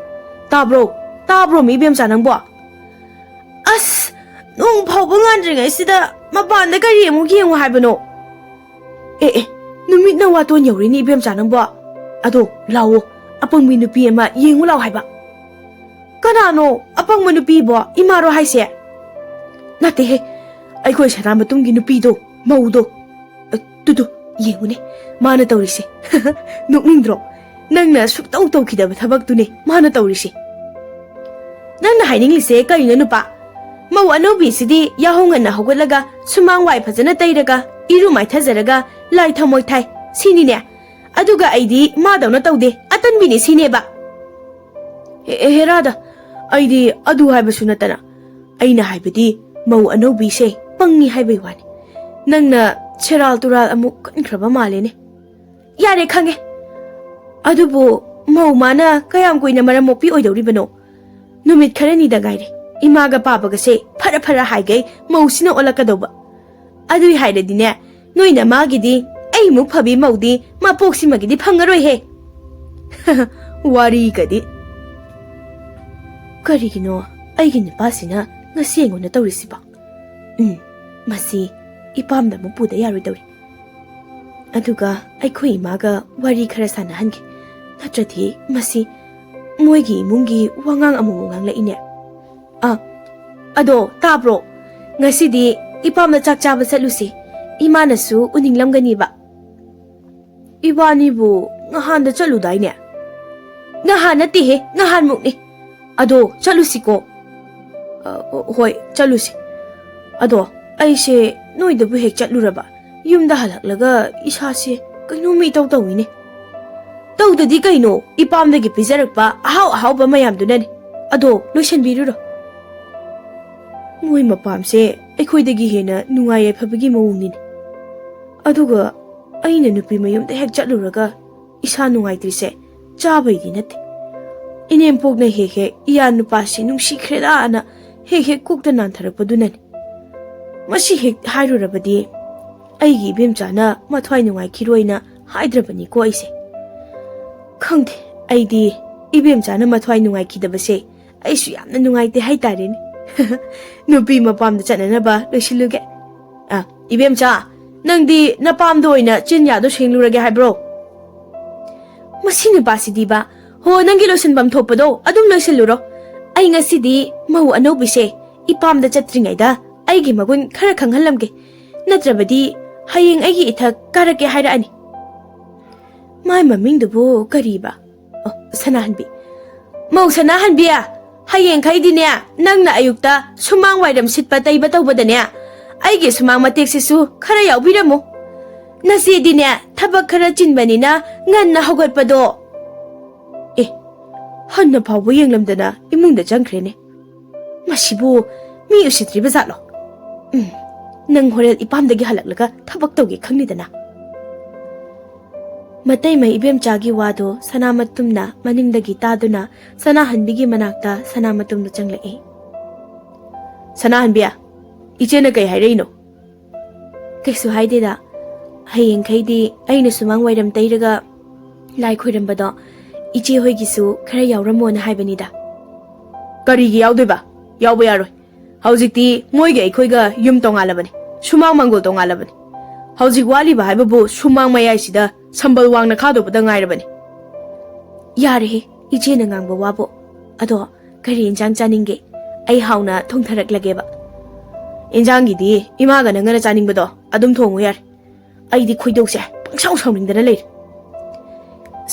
ꯇꯥꯕ꯭ꯔꯣ? ꯇꯥꯕ꯭ꯔꯣ ꯃꯤ ꯏꯕꯦꯝꯆꯥ ꯅꯪꯕꯣ?" "ꯑꯁ, ꯅꯣꯡ ꯐꯥꯎꯕ ꯉꯥꯟꯗ꯭ꯔꯤꯉꯩꯁꯤꯗ ꯃꯄꯥꯟꯗ ꯀꯔꯤ ꯑꯃꯨꯛ ꯌꯦꯡꯉꯨ ꯍꯥꯏꯕꯅꯣ?" "ꯑꯦ, ꯑꯦ, ꯅꯨꯃꯤꯠꯅ ꯋꯥꯇꯣꯟ ꯌꯧꯔꯤꯅꯤ ꯏꯕꯦꯝꯆꯥ ꯅꯪꯕꯣ꯫ ꯑꯗꯣ ꯂꯥꯛꯑꯣ, ꯑꯄꯪꯕꯤ ꯅꯨꯄꯤ ꯑꯃ ꯌꯦꯡꯉꯨ ꯂꯥꯛꯑꯣ ꯍꯥꯏꯕ꯫" "ꯀꯅꯥꯅꯣ ꯑꯄꯪꯕ ꯅꯨꯄꯤꯕꯣ? ꯏꯃꯥꯔꯣ ꯍꯥꯏꯁꯦ?" "ꯅꯠꯇꯦꯍꯦ, ꯑꯩꯈꯣꯏ ꯁꯅꯥꯃꯇꯨꯝꯒꯤ ꯅꯨꯄꯤꯗꯣ, ꯃꯧꯗꯣ꯫ ꯑ, ꯇꯨ, ꯇꯨ, ꯌꯦꯡꯉꯨꯅꯦ, ꯃꯥꯅ ꯇꯧꯔꯤꯁꯦ꯫" "ꯅꯣꯛꯅꯤꯡꯗ꯭ꯔꯣ? ꯅꯪꯅ ꯁꯨꯛꯇꯧ ꯇꯧꯈꯤꯗꯕ ꯊꯕꯛꯇꯨꯅꯦ ꯃꯥꯅ ꯇꯧꯔꯤꯁꯦ꯫" "ꯅꯪꯅ ꯍꯥꯏꯅꯤꯡꯂꯤꯁꯦ ꯀꯔꯤꯅꯣ ꯅꯨꯄꯥ? ꯃꯧ ꯑꯅꯧꯕꯤꯁꯤꯗꯤ ꯌꯥꯍꯧ ꯉꯟꯅ ꯍꯧꯒꯠꯂꯒ ꯁꯨꯃꯥꯡ ꯋꯥꯏ ꯐꯖꯅ ꯇꯩꯔꯒ ꯏꯔꯨ ꯃꯥꯏꯊꯖꯔꯒ ꯂꯥꯏ ꯊꯃꯣꯏ ꯊꯥꯏ ꯁꯤꯅꯤꯅꯦ꯫ ꯑꯗꯨꯒ ꯑꯩꯗꯤ ꯃꯥꯗꯧꯅ ꯇꯧꯗꯦ, ꯑꯇꯟꯕꯤꯅꯤ ꯁꯤꯅꯦꯕ꯫" "ꯑꯦ, ꯑꯦ, ꯍꯦꯔꯥꯗ, ꯑꯩꯗꯤ ꯑꯗꯨ ꯍꯥꯏꯕꯁꯨ ꯅꯠꯇꯅ ꯑꯩꯅ ꯍꯥꯏꯕꯗꯤ ꯃꯧ ꯑꯅꯧꯕꯤꯁꯦ ꯄꯪꯉꯤ ꯍꯥꯏꯕꯩ ꯋꯥꯅꯤ꯫ ꯅꯪꯅ ꯁꯦꯔꯥꯜ ꯇꯨꯔꯥꯜ ꯑꯃꯨꯛ ꯀꯟꯈ꯭ꯔꯕ ꯃꯥꯜꯂꯦꯅꯦ꯫ ꯌꯥꯔꯦ, ꯈꯪꯉꯦ꯫ ꯑꯗꯨꯕꯨ ꯃꯧ ꯃꯥꯅ ꯀꯌꯥꯝ ꯀꯨꯏꯅ ꯃꯔꯝ ꯃꯣꯛꯄꯤ ꯑꯣꯏꯗꯧꯔꯤꯕꯅꯣ? ꯅꯨꯃꯤꯠ ꯈꯔꯅꯤꯗ ꯉꯥꯏꯔꯦ ꯏꯃꯥꯒ ꯄꯥꯕꯒꯁꯦ ꯐꯔ ꯐꯔ ꯍꯥꯏꯒꯩ ꯃꯧꯁꯤꯅ ꯑꯣꯜꯂꯛꯀꯗꯧꯕ꯫ ꯑꯗꯨꯏ ꯍꯥꯏꯔꯗꯤꯅꯦ, ꯅꯣꯏ ꯅꯃꯥꯒꯤꯗꯤ ꯑꯩꯃꯨꯛ ꯐꯕꯤ ꯃꯧꯗꯤ ꯃꯄꯣꯛꯁꯤꯃꯒꯤꯗꯤ ꯐꯪꯉꯔꯣꯏꯍꯦ꯫ ꯋꯥꯔꯤꯒꯗꯤ꯫ ꯀꯔꯤꯒꯤꯅꯣ ꯑꯩꯒꯤ ꯅꯨꯄꯥꯁꯤꯅ ꯉꯁꯤ ꯑꯩꯉꯣꯟꯗ ꯇꯧꯔꯤꯁꯤꯕꯣ? ꯎꯝ, ꯃꯁꯤ ꯏꯄꯥꯝꯗ ꯑꯃꯨꯛ ꯄꯨꯗ ꯌꯥꯔꯣꯏꯗꯧꯔꯤ꯫ ꯑꯗꯨꯒ ꯑꯩꯈꯣꯏ ꯏꯃꯥꯒ ꯋꯥꯔꯤ ꯈꯔ ꯁꯥꯟꯅꯍꯟꯒꯦ꯫ ꯅꯠꯇ꯭ꯔꯗꯤ ꯃꯁꯤ ꯃꯣꯏꯒꯤ ꯏꯃꯨꯡꯒꯤ ꯋꯥꯉꯥꯡ ꯑꯃꯨꯛ ꯉꯥꯡꯂꯛꯏꯅꯦ꯫ ꯑ, ꯑꯗꯣ ꯇꯥꯕ꯭ꯔꯣ? ꯉꯁꯤꯗꯤ ꯏꯄꯥꯝꯗ ꯆꯥꯛ ꯆꯥꯕ ꯆꯠꯂꯨꯁꯤ꯫ ꯏꯃꯥꯅꯁꯨ ꯎꯅꯤꯡꯂꯝꯒꯅꯤꯕ꯫ ꯏꯕꯥꯅꯤꯕꯨ ꯉꯍꯥꯟꯗ ꯆꯠꯂꯨꯗꯥꯏꯅꯦ? ꯉꯍꯥꯟ ꯅꯠꯇꯦꯍꯦ, ꯉꯍꯥꯟꯃꯨꯛꯅꯤ꯫ ꯑꯗꯣ ꯆꯠꯂꯨꯁꯤꯀꯣ꯫ ꯑ, ꯍꯣꯏ, ꯆꯠꯂꯨꯁꯤ꯫ ꯑꯗꯣ ꯑꯩꯁꯦ ꯅꯣꯏꯗꯕꯨ ꯍꯦꯛ ꯆꯠꯂꯨꯔꯕ, ꯌꯨꯝꯗ ꯍꯜꯂꯛꯂꯒ ꯏꯁꯥꯁꯦ ꯀꯩꯅꯣꯝ ꯏꯇꯧ ꯇꯧꯏꯅꯦ꯫ ꯇꯧꯗꯗꯤ ꯀꯩꯅꯣ, ꯏꯄꯥꯝꯗꯒꯤ ꯄꯤꯖꯔꯛꯄ ꯑꯍꯥꯎ ꯑꯍꯥꯎꯕ ꯃꯌꯥꯝꯗꯨꯅꯅꯦ꯫ ꯑꯗꯣ ꯂꯣꯏꯁꯟꯕꯤꯔꯨꯔꯣ꯫ ꯃꯣꯏ ꯃꯄꯥꯝꯁꯦ ꯑꯩꯈꯣꯏꯗꯒꯤ ꯍꯦꯟꯅ ꯅꯨꯡꯉꯥꯏ ꯌꯥꯏꯐꯕꯒꯤ ꯃꯑꯣꯡꯅꯤꯅꯦ꯫ ꯑꯗꯨꯒ ꯑꯩꯅ ꯅꯨꯄꯤ ꯃꯌꯨꯝꯗ ꯍꯦꯛ ꯆꯠꯂꯨꯔꯒ ꯏꯁꯥ ꯅꯨꯡꯉꯥꯏꯇ꯭ꯔꯤꯁꯦ ꯆꯥꯕꯩꯗꯤ ꯅꯠꯇꯦ꯫ ꯏꯅꯦꯝꯄꯣꯛꯅ ꯍꯦꯛ ꯍꯦꯛ ꯏꯌꯥ ꯅꯨꯄꯥꯁꯤ ꯅꯨꯡꯁꯤꯈ꯭ꯔꯦꯗꯥꯅ ꯍꯦꯛ ꯍꯦꯛ ꯀꯣꯛꯇ ꯅꯥꯟꯊꯔꯛꯄꯗꯨꯅꯅꯤ꯫ ꯃꯁꯤ ꯍꯦꯛ ꯍꯥꯏꯔꯨꯔꯕꯗꯤ ꯑꯩꯒꯤ ꯏꯕꯦꯝꯆꯥꯅ ꯃꯊ꯭ꯋꯥꯏ ꯅꯨꯡꯉꯥꯏꯈꯤꯔꯣꯏꯅ ꯍꯥꯏꯗ꯭ꯔꯕꯅꯤꯀꯣ ꯑꯩꯁꯦ꯫ ꯈꯪꯗꯦ, ꯑꯩꯗꯤ ꯏꯕꯦꯝꯆꯥꯅ ꯃꯊ꯭ꯋꯥꯏ ꯅꯨꯡꯉꯥꯏꯈꯤꯗꯕꯁꯦ ꯑꯩꯁꯨ ꯌꯥꯝꯅ ꯅꯨꯡꯉꯥꯏꯇꯦ ꯍꯥꯏꯇꯥꯔꯦꯅꯦ꯫ ꯅꯨꯄꯤ ꯃꯄꯥꯝꯗ ꯆꯠꯅꯅꯕ ꯂꯣꯏꯁꯤꯜꯂꯨꯒꯦ꯫ ꯑ, ꯏꯕꯦꯝꯆꯥ, ꯅꯪꯗꯤ ꯅꯄꯥꯝꯗ ꯑꯣꯏꯅ ꯆꯤꯟ ꯌꯥꯗꯣ ꯁꯦꯡꯂꯨꯔꯒꯦ ꯍꯥꯏꯕ꯭ꯔꯣ? ꯃꯁꯤ ꯅꯨꯄꯥꯁꯤꯗꯤꯕ, ꯍꯣ, ꯅꯪꯒꯤ ꯂꯣꯏꯁꯤꯟꯐꯝ ꯊꯣꯛꯄꯗꯣ ꯑꯗꯨꯝ ꯂꯣꯏꯁꯤꯜꯂꯨꯔꯣ꯫ ꯑꯩ ꯉꯁꯤꯗꯤ ꯃꯧ ꯑꯅꯧꯕꯤꯁꯦ ꯏꯄꯥꯝꯗ ꯆꯠꯇ꯭ꯔꯤꯉꯩꯗ ꯑꯩꯒꯤ ꯃꯒꯨꯟ ꯈꯔ ꯈꯪꯍꯜꯂꯝꯒꯦ꯫ ꯅꯠꯇ꯭ꯔꯕꯗꯤ ꯍꯌꯦꯡ ꯑꯩꯒꯤ ꯏꯊꯛ ꯀꯥꯔꯛꯀꯦ ꯍꯥꯏꯔꯛꯑꯅꯤ꯫ ꯃꯥꯏ ꯃꯃꯤꯡꯗꯨꯕꯨ ꯀꯔꯤꯕ? ꯑꯣ, ꯁꯅꯥꯍꯟꯕꯤ꯫ ꯃꯧ ꯁꯅꯥꯍꯟꯕꯤ, ꯍꯌꯦꯡꯈꯩꯗꯤꯅꯦ, ꯅꯪꯅ ꯑꯌꯨꯛꯇ ꯁꯨꯃꯥꯡ ꯋꯥꯏꯔꯝ ꯁꯤꯠꯄ ꯇꯩꯕ ꯇꯧꯕꯗꯅꯦ, ꯑꯩꯒꯤ ꯁꯨꯃꯥꯡ ꯃꯇꯦꯛꯁꯤꯁꯨ ꯈꯔ ꯌꯥꯎꯕꯤꯔꯝꯃꯨ꯫ ꯅꯆꯦꯗꯤꯅꯦ, ꯊꯕꯛ ꯈꯔ ꯆꯤꯟꯕꯅꯤꯅ ꯉꯟꯅ ꯍꯧꯒꯠꯄꯗꯣ꯫ ꯑꯦ, ꯍꯟꯅ ꯐꯥꯎꯕ ꯌꯦꯡꯂꯝꯗꯅ ꯏꯃꯨꯡꯗ ꯆꯪꯈ꯭ꯔꯦꯅꯦ꯫ ꯃꯁꯤꯕꯨ ꯃꯤ ꯎꯁꯤꯠꯇ꯭ꯔꯤꯕ ꯖꯥꯠꯂꯣ? ꯎꯝ, ꯅꯪ ꯍꯣꯔꯦꯟ ꯏꯄꯥꯝꯗꯒꯤ ꯍꯜꯂꯛꯂꯒ ꯊꯕꯛ ꯇꯧꯒꯦ ꯈꯪꯅꯤꯗꯅ꯫ ꯃꯇꯩꯃ ꯏꯕꯦꯝꯆꯥꯒꯤ ꯋꯥꯗꯣ ꯁꯅꯥꯃꯇꯨꯝꯅ ꯃꯅꯤꯡꯗꯒꯤ ꯇꯥꯗꯨꯅ ꯁꯅꯥꯍꯟꯕꯤꯒꯤ ꯃꯅꯥꯛꯇ ꯁꯅꯥꯃꯇꯨꯝꯗꯣ ꯆꯪꯂꯛꯏ꯫ "ꯁꯅꯥꯍꯟꯕꯤ, ꯏꯆꯦꯅ ꯀꯩ ꯍꯥꯏꯔꯛꯏꯅꯣ?" "ꯀꯩꯁꯨ ꯍꯥꯏꯗꯦꯗ꯫ ꯍꯌꯦꯡꯈꯩꯗꯤ ꯑꯩꯅ ꯁꯨꯃꯥꯡ ꯋꯥꯏꯔꯝ ꯇꯩꯔꯒ ꯂꯥꯏ ꯈꯣꯏꯔꯝꯕꯗꯣ ꯏꯆꯦ ꯍꯣꯏꯒꯤꯁꯨ ꯈꯔ ꯌꯥꯎꯔꯝꯃꯣꯅ ꯍꯥꯏꯕꯅꯤꯗ꯫" "ꯀꯔꯤꯒꯤ ꯌꯥꯎꯗꯣꯏꯕ? ꯌꯥꯎꯕ ꯌꯥꯔꯣꯏ꯫ ꯍꯧꯖꯤꯛꯇꯤ ꯃꯣꯏꯒ ꯑꯩꯈꯣꯏꯒ ꯌꯨꯝ ꯇꯣꯉꯥꯜꯂꯕꯅꯤ, ꯁꯨꯃꯥꯡ ꯃꯥꯡꯒꯣꯜ ꯇꯣꯉꯥꯜꯂꯕꯅꯤ꯫ ꯍꯧꯖꯤꯛ ꯋꯥꯠꯂꯤꯕ ꯍꯥꯏꯕꯕꯨ ꯁꯨꯃꯥꯡ ꯃꯌꯥꯏꯁꯤꯗ ꯁꯝꯕꯜ ꯋꯥꯡꯅ ꯈꯥꯗꯧꯕꯗ ꯉꯥꯏꯔꯕꯅꯤ꯫" "ꯌꯥꯔꯦꯍꯦ, ꯏꯆꯦꯅ ꯉꯥꯡꯕ ꯋꯥꯕꯨ꯫ ꯑꯗꯣ ꯀꯔꯤ ꯏꯟꯖꯥꯡ ꯆꯥꯅꯤꯡꯒꯦ? ꯑꯩ ꯍꯥꯎꯅ ꯊꯣꯡꯊꯔꯛꯂꯒꯦꯕ꯫" "ꯏꯟꯖꯥꯡꯒꯤꯗꯤ ꯏꯃꯥꯒ ꯅꯪꯒꯅ ꯆꯥꯅꯤꯡꯕꯗꯣ ꯑꯗꯨꯝ ꯊꯣꯡꯉꯨ ꯌꯥꯔꯦ꯫ ꯑꯩꯗꯤ ꯈꯣꯏꯗꯧꯁꯦ ꯄꯪꯁꯥꯎ ꯁꯥꯎꯅꯤꯡꯗꯅ ꯂꯩꯔꯦ꯫"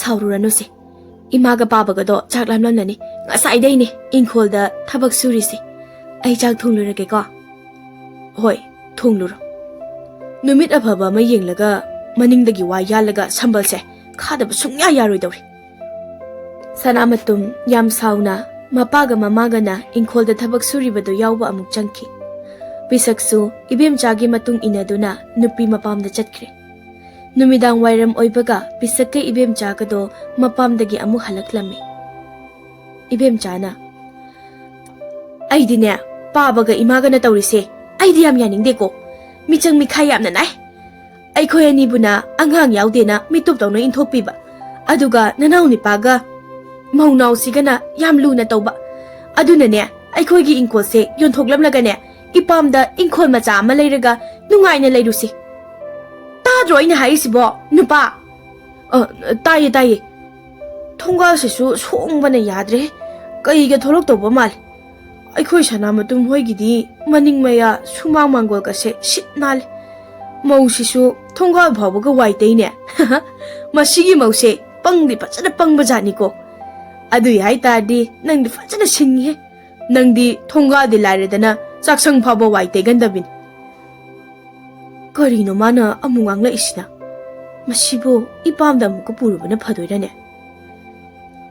"ꯁꯥꯎꯔꯨꯔꯅꯨꯁꯦ, ꯏꯃꯥꯒ ꯄꯥꯕꯒꯗꯣ ꯆꯥꯛ ꯂꯥꯝꯂꯝꯂꯅꯤ꯫ ꯉꯁꯥꯏꯗꯩꯅꯦ ꯏꯪꯈꯣꯜꯗ ꯊꯕꯛ ꯁꯨꯔꯤꯁꯦ꯫ ꯑꯩ ꯆꯥꯛ ꯊꯣꯡꯂꯨꯔꯒꯦꯀꯣ꯫" "ꯍꯣꯏ, ꯊꯣꯡꯂꯨꯔꯣ꯫" ꯅꯨꯃꯤꯠ ꯑꯐꯕ ꯑꯃ ꯌꯦꯡꯂꯒ ꯃꯅꯤꯡꯗꯒꯤ ꯋꯥ ꯌꯥꯜꯂꯒ ꯁꯝꯕꯜꯁꯦ ꯈꯥꯗꯕ ꯁꯨꯡꯌꯥ ꯌꯥꯔꯣꯏꯗꯧꯔꯤ꯫ ꯁꯅꯥꯃꯇꯨꯝ ꯌꯥꯝ ꯁꯥꯎꯅ ꯃꯄꯥꯒ ꯃꯃꯥꯒꯅ ꯏꯪꯈꯣꯜꯗ ꯊꯕꯛ ꯁꯨꯔꯤꯕꯗꯨ ꯌꯥꯎꯕ ꯑꯃꯨꯛ ꯆꯪꯈꯤ꯫ ꯄꯤꯁꯛꯁꯨ ꯏꯕꯦꯝꯆꯥꯒꯤ ꯃꯇꯨꯡ ꯏꯟꯅꯗꯨꯅ ꯅꯨꯄꯤ ꯃꯄꯥꯝꯗ ꯆꯠꯈ꯭ꯔꯦ꯫ ꯅꯨꯃꯤꯗꯥꯡ ꯋꯥꯏꯔꯝ ꯑꯣꯏꯕꯒ ꯄꯤꯁꯛꯀ ꯏꯕꯦꯝꯆꯥꯒꯗꯣ ꯃꯄꯥꯝꯗꯒꯤ ꯑꯃꯨꯛ ꯍꯜꯂꯛꯂꯝꯃꯤ꯫ ꯏꯕꯦꯝꯆꯥꯅ, "ꯑꯩꯗꯤꯅꯦ, ꯄꯥꯕꯒ ꯏꯃꯥꯒꯅ ꯇꯧꯔꯤꯁꯦ ꯑꯩꯗꯤ ꯌꯥꯝ ꯌꯥꯅꯤꯡꯗꯦꯀꯣ꯫ ꯃꯤꯆꯪ ꯃꯤꯈꯥꯏ ꯌꯥꯝꯅ ꯅꯥꯏ꯫ ꯑꯩꯈꯣꯏ ꯑꯅꯤꯕꯨꯅ ꯑꯉꯥꯡ ꯌꯥꯎꯗꯦꯅ ꯃꯤꯇꯣꯞ ꯇꯧꯅ ꯏꯟꯊꯣꯛꯄꯤꯕ, ꯑꯗꯨꯒ ꯅꯅꯥꯎ ꯅꯤꯄꯥꯒ ꯃꯧꯅꯥꯎꯁꯤꯒꯅ ꯌꯥꯝ ꯂꯨꯅ ꯇꯧꯕ꯫ ꯑꯗꯨꯅꯅꯦ, ꯑꯩꯈꯣꯏꯒꯤ ꯏꯪꯈꯣꯜꯁꯦ ꯌꯣꯟꯊꯣꯛꯂꯝꯂꯒꯅꯦ, ꯏꯄꯥꯝꯗ ꯏꯪꯈꯣꯜ ꯃꯆꯥ ꯑꯃ ꯂꯩꯔꯒ ꯅꯨꯡꯉꯥꯏꯅ ꯂꯩꯔꯨꯁꯤ꯫ ꯇꯥꯗ꯭ꯔꯣ ꯑꯩꯅ ꯍꯥꯏꯔꯤꯁꯤꯕꯣ, ꯅꯨꯄꯥ?" "ꯑ, ꯇꯥꯏꯌꯦ, ꯇꯥꯏꯌꯦ꯫ ꯊꯣꯡꯒꯥꯜꯁꯤꯁꯨ ꯁꯣꯡꯕꯅ ꯌꯥꯗ꯭ꯔꯦ꯫ ꯀꯩꯒ ꯊꯣꯛꯂꯛꯇꯧꯕ ꯃꯥꯜꯂꯤ꯫ ꯑꯩꯈꯣꯏ ꯁꯅꯥꯃꯇꯨꯝ ꯍꯣꯏꯒꯤꯗꯤ ꯃꯅꯤꯡ ꯃꯌꯥ ꯁꯨꯃꯥꯡ ꯃꯥꯡꯒꯣꯜꯒꯁꯦ ꯁꯤꯠ ꯅꯥꯜꯂꯦ꯫ ꯃꯧꯁꯤꯁꯨ ꯊꯣꯡꯒꯥꯜ ꯐꯥꯎꯕꯒ ꯋꯥꯏ ꯇꯩꯅꯦ꯫ ꯃꯁꯤꯒꯤ ꯃꯧꯁꯦ ꯄꯪꯗꯤ ꯐꯖꯅ ꯄꯪꯕ ꯖꯥꯠꯅꯤꯀꯣ꯫ ꯑꯗꯨꯏ ꯍꯥꯏ ꯇꯥꯔꯗꯤ ꯅꯪꯗꯤ ꯐꯖꯅ ꯁꯤꯡꯉꯤꯍꯦ꯫ ꯅꯪꯗꯤ ꯊꯣꯡꯒꯥꯜꯗꯤ ꯂꯥꯏꯔꯗꯅ ꯆꯥꯛꯁꯪ ꯐꯥꯎꯕ ꯋꯥꯏ ꯇꯩꯒꯟꯗꯕꯤꯅꯤ꯫" ꯀꯔꯤꯅꯣ ꯃꯥꯅ ꯑꯃꯨꯛ ꯉꯥꯡꯂꯛꯏꯁꯤꯅ? ꯃꯁꯤꯕꯨ ꯏꯄꯥꯝꯗ ꯑꯃꯨꯛꯀ ꯄꯨꯔꯨꯕꯅ ꯐꯗꯣꯏꯔꯅꯦ?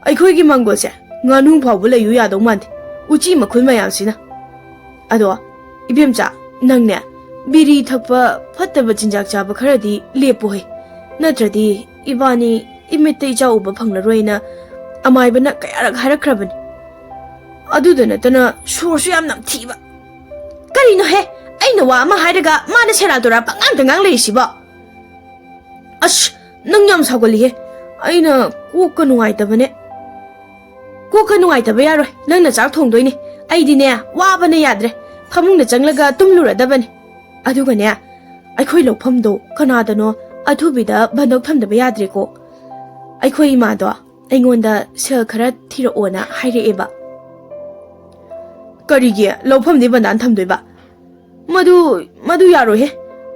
"ꯑꯩꯈꯣꯏꯒꯤ ꯃꯪꯒꯣꯜꯁꯦ ꯉꯥꯅꯨ ꯐꯥꯎꯕ ꯂꯩꯌꯨ ꯌꯥꯗꯧ ꯃꯥꯟꯗꯦ, ꯎꯆꯤ ꯃꯈꯨꯜ ꯃꯌꯥꯝꯁꯤꯅ꯫" ꯑꯗꯣ, ꯏꯕꯦꯝꯆꯥ, ꯅꯪꯅꯦ, ꯕꯤꯔꯤ ꯊꯛꯄ, ꯐꯠꯇꯕ ꯆꯤꯟꯖꯥꯛ ꯆꯥꯕ ꯈꯔꯗꯤ ꯂꯦꯞꯄꯨꯍꯦ꯫ ꯅꯠꯇ꯭ꯔꯗꯤ ꯏꯕꯥꯅꯤ ꯏꯃꯤꯠꯇ ꯏꯆꯥ ꯎꯕ ꯐꯪꯂꯔꯣꯏꯅ ꯑꯃꯥꯏꯕꯅ ꯀꯌꯥꯔꯛ ꯍꯥꯏꯔꯛꯈ꯭ꯔꯕꯅꯤ꯫ ꯑꯗꯨꯗ ꯅꯠꯇꯅ ꯁꯣꯔꯁꯨ ꯌꯥꯝ ꯅꯝꯊꯤꯕ꯫ ꯀꯔꯤꯅꯣꯍꯦ? ꯑꯩꯅ ꯋꯥ ꯑꯃ ꯍꯥꯏꯔꯒ ꯃꯥꯅ ꯁꯦꯔꯥꯟ ꯇꯨꯔꯥꯟ ꯄꯉꯥꯡꯗ ꯉꯥꯡ ꯂꯩꯔꯤꯁꯤꯕꯣ? ꯑꯁ, ꯅꯪ ꯌꯥꯝ ꯁꯥꯎꯒꯜꯂꯤꯍꯦ꯫ ꯑꯩꯅ ꯀꯣꯛꯀ ꯅꯨꯡꯉꯥꯏꯇꯕꯅꯦ꯫ ꯀꯣꯛꯀ ꯅꯨꯡꯉꯥꯏꯇꯕ ꯌꯥꯔꯣꯏ꯫ ꯅꯪꯅ ꯆꯥꯛ ꯊꯣꯡꯗꯣꯏꯅꯦ꯫ ꯑꯩꯗꯤꯅꯦ, ꯋꯥꯕꯅ ꯌꯥꯗ꯭ꯔꯦ꯫ ꯐꯃꯨꯡꯗ ꯆꯪꯂꯒ ꯇꯨꯝꯂꯨꯔꯗꯕꯅꯦ꯫ ꯑꯗꯨꯒꯅꯦ, ꯑꯩꯈꯣꯏ ꯂꯧꯐꯝꯗꯣ ꯀꯅꯥꯗꯅꯣ ꯑꯊꯨꯕꯤꯗ ꯕꯟꯗꯣꯛ ꯊꯝꯗꯕ ꯌꯥꯗ꯭ꯔꯦꯀꯣ꯫ ꯑꯩꯈꯣꯏ ꯏꯃꯥꯗꯣ ꯑꯩꯉꯣꯟꯗ ꯁꯦꯜ ꯈꯔ ꯊꯤꯔꯛꯑꯣꯅ ꯍꯥꯏꯔꯛꯑꯦꯕ꯫ ꯀꯔꯤꯒꯤ ꯂꯧꯐꯝꯗꯤ ꯕꯟꯗꯥꯟ ꯊꯝꯗꯣꯏꯕ? ꯃꯗꯨ, ꯃꯗꯨ ꯌꯥꯔꯣꯏꯍꯦ꯫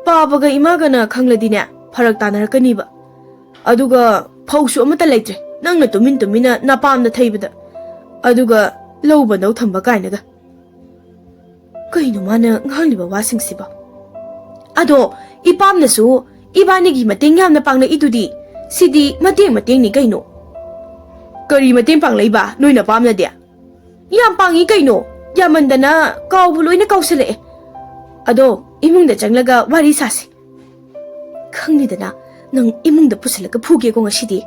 ꯄꯥꯕꯒ ꯏꯃꯥꯒꯅ ꯈꯪꯂꯗꯤꯅꯦ, ꯐꯔꯛ ꯇꯥꯅꯔꯛꯀꯅꯤꯕ꯫ ꯑꯗꯨꯒ ꯐꯧꯁꯨ ꯑꯃꯠꯇ ꯂꯩꯇ꯭ꯔꯦ, ꯅꯪꯅ ꯇꯨꯃꯤꯟ ꯇꯨꯃꯤꯟꯅ ꯅꯄꯥꯝꯗ ꯊꯩꯕꯗ꯫ ꯑꯗꯨꯒ ꯂꯧ ꯕꯟꯗꯧ ꯊꯝꯕ ꯀꯥꯏꯅꯒ꯫ ꯀꯩꯅꯣ ꯃꯥꯅ ꯉꯥꯡꯂꯤꯕ ꯋꯥꯁꯤꯡꯁꯤꯕꯣ? ꯑꯗꯣ, ꯏꯄꯥꯝꯅꯁꯨ ꯏꯕꯥꯅꯤꯒꯤ ꯃꯇꯦꯡ ꯌꯥꯝꯅ ꯄꯥꯡꯂꯛꯏꯗꯨꯗꯤ꯫ ꯁꯤꯗꯤ ꯃꯇꯦꯡ ꯃꯇꯦꯡꯅꯤ ꯀꯩꯅꯣ꯫ ꯀꯔꯤ ꯃꯇꯦꯡ ꯄꯥꯡꯂꯛꯏꯕ ꯅꯣꯏ ꯅꯄꯥꯝꯅꯗꯤ? ꯌꯥꯝ ꯄꯥꯡꯉꯤ ꯀꯩꯅꯣ꯫ ꯌꯥꯝꯃꯟꯗꯅ ꯀꯥꯎꯕꯨ ꯂꯣꯏꯅ ꯀꯥꯎꯁꯜꯂꯛꯑꯦ꯫ ꯑꯗꯣ, ꯏꯃꯨꯡꯗ ꯆꯪꯂꯒ ꯋꯥꯔꯤ ꯁꯥꯁꯤ꯫ ꯈꯪꯅꯤꯗꯅ, ꯅꯪ ꯏꯃꯨꯡꯗ ꯄꯨꯁꯤꯜꯂꯒ ꯐꯨꯒꯦꯀꯣ ꯉꯁꯤꯗꯤ꯫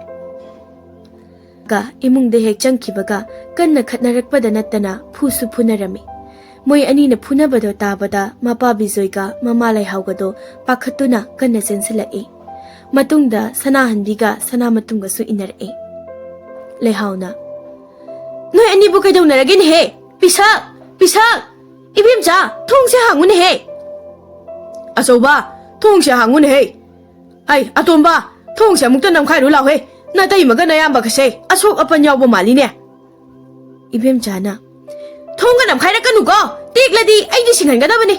ꯒ ꯏꯃꯨꯡꯗ ꯍꯦꯛ ꯆꯪꯈꯤꯕꯒ ꯀꯟꯅ ꯈꯠꯅꯔꯛꯄꯗ ꯅꯠꯇꯅ ꯐꯨꯁꯨ ꯐꯨꯅꯔꯝꯃꯤ꯫ ꯃꯣꯏ ꯑꯅꯤꯅ ꯐꯨꯅꯕꯗꯣ ꯇꯥꯕꯗ ꯃꯄꯥ ꯕꯤꯖꯣꯏꯒ ꯃꯃꯥ ꯂꯩꯍꯥꯎꯒꯗꯣ ꯄꯥꯈꯠꯇꯨꯅ ꯀꯟꯅ ꯆꯦꯟꯁꯤꯜꯂꯛꯏ꯫ ꯃꯇꯨꯡꯗ ꯁꯅꯥꯍꯟꯕꯤꯒ ꯁꯅꯥꯃꯇꯨꯝꯒꯁꯨ ꯏꯟꯅꯔꯛꯏ꯫ ꯂꯩꯍꯥꯎꯅ, "ꯅꯣꯏ ꯑꯅꯤꯕꯨ ꯀꯩꯗꯧꯅꯔꯒꯦꯅꯦꯍꯦ? ꯄꯤꯁꯛ! ꯄꯤꯁꯛ! ꯏꯕꯦꯝꯆꯥ, ꯊꯣꯡꯁꯦ ꯍꯥꯡꯉꯨꯅꯦꯍꯦ!" "ꯑꯆꯧꯕ, ꯊꯣꯡꯁꯦ ꯍꯥꯡꯉꯨꯅꯦꯍꯦ! ꯑꯩ, ꯑꯇꯣꯝꯕ, ꯊꯣꯡꯁꯦ ꯑꯃꯨꯛꯇ ꯅꯝꯈꯥꯏꯔꯨ ꯂꯥꯎꯍꯦ! ꯅꯇꯩꯃꯒ ꯅꯌꯥꯝꯕꯒꯁꯦ ꯑꯁꯣꯛ ꯑꯄꯟ ꯌꯥꯎꯕ ꯃꯥꯜꯂꯤꯅꯦ!" ꯏꯕꯦꯝꯆꯥꯅ, "ꯊꯣꯡꯒ ꯅꯝꯈꯥꯏꯔꯛꯀꯅꯨꯀꯣ! ꯇꯦꯛꯂꯗꯤ ꯑꯩꯗꯤ ꯁꯤꯡꯍꯟꯒꯗꯕꯅꯤ!"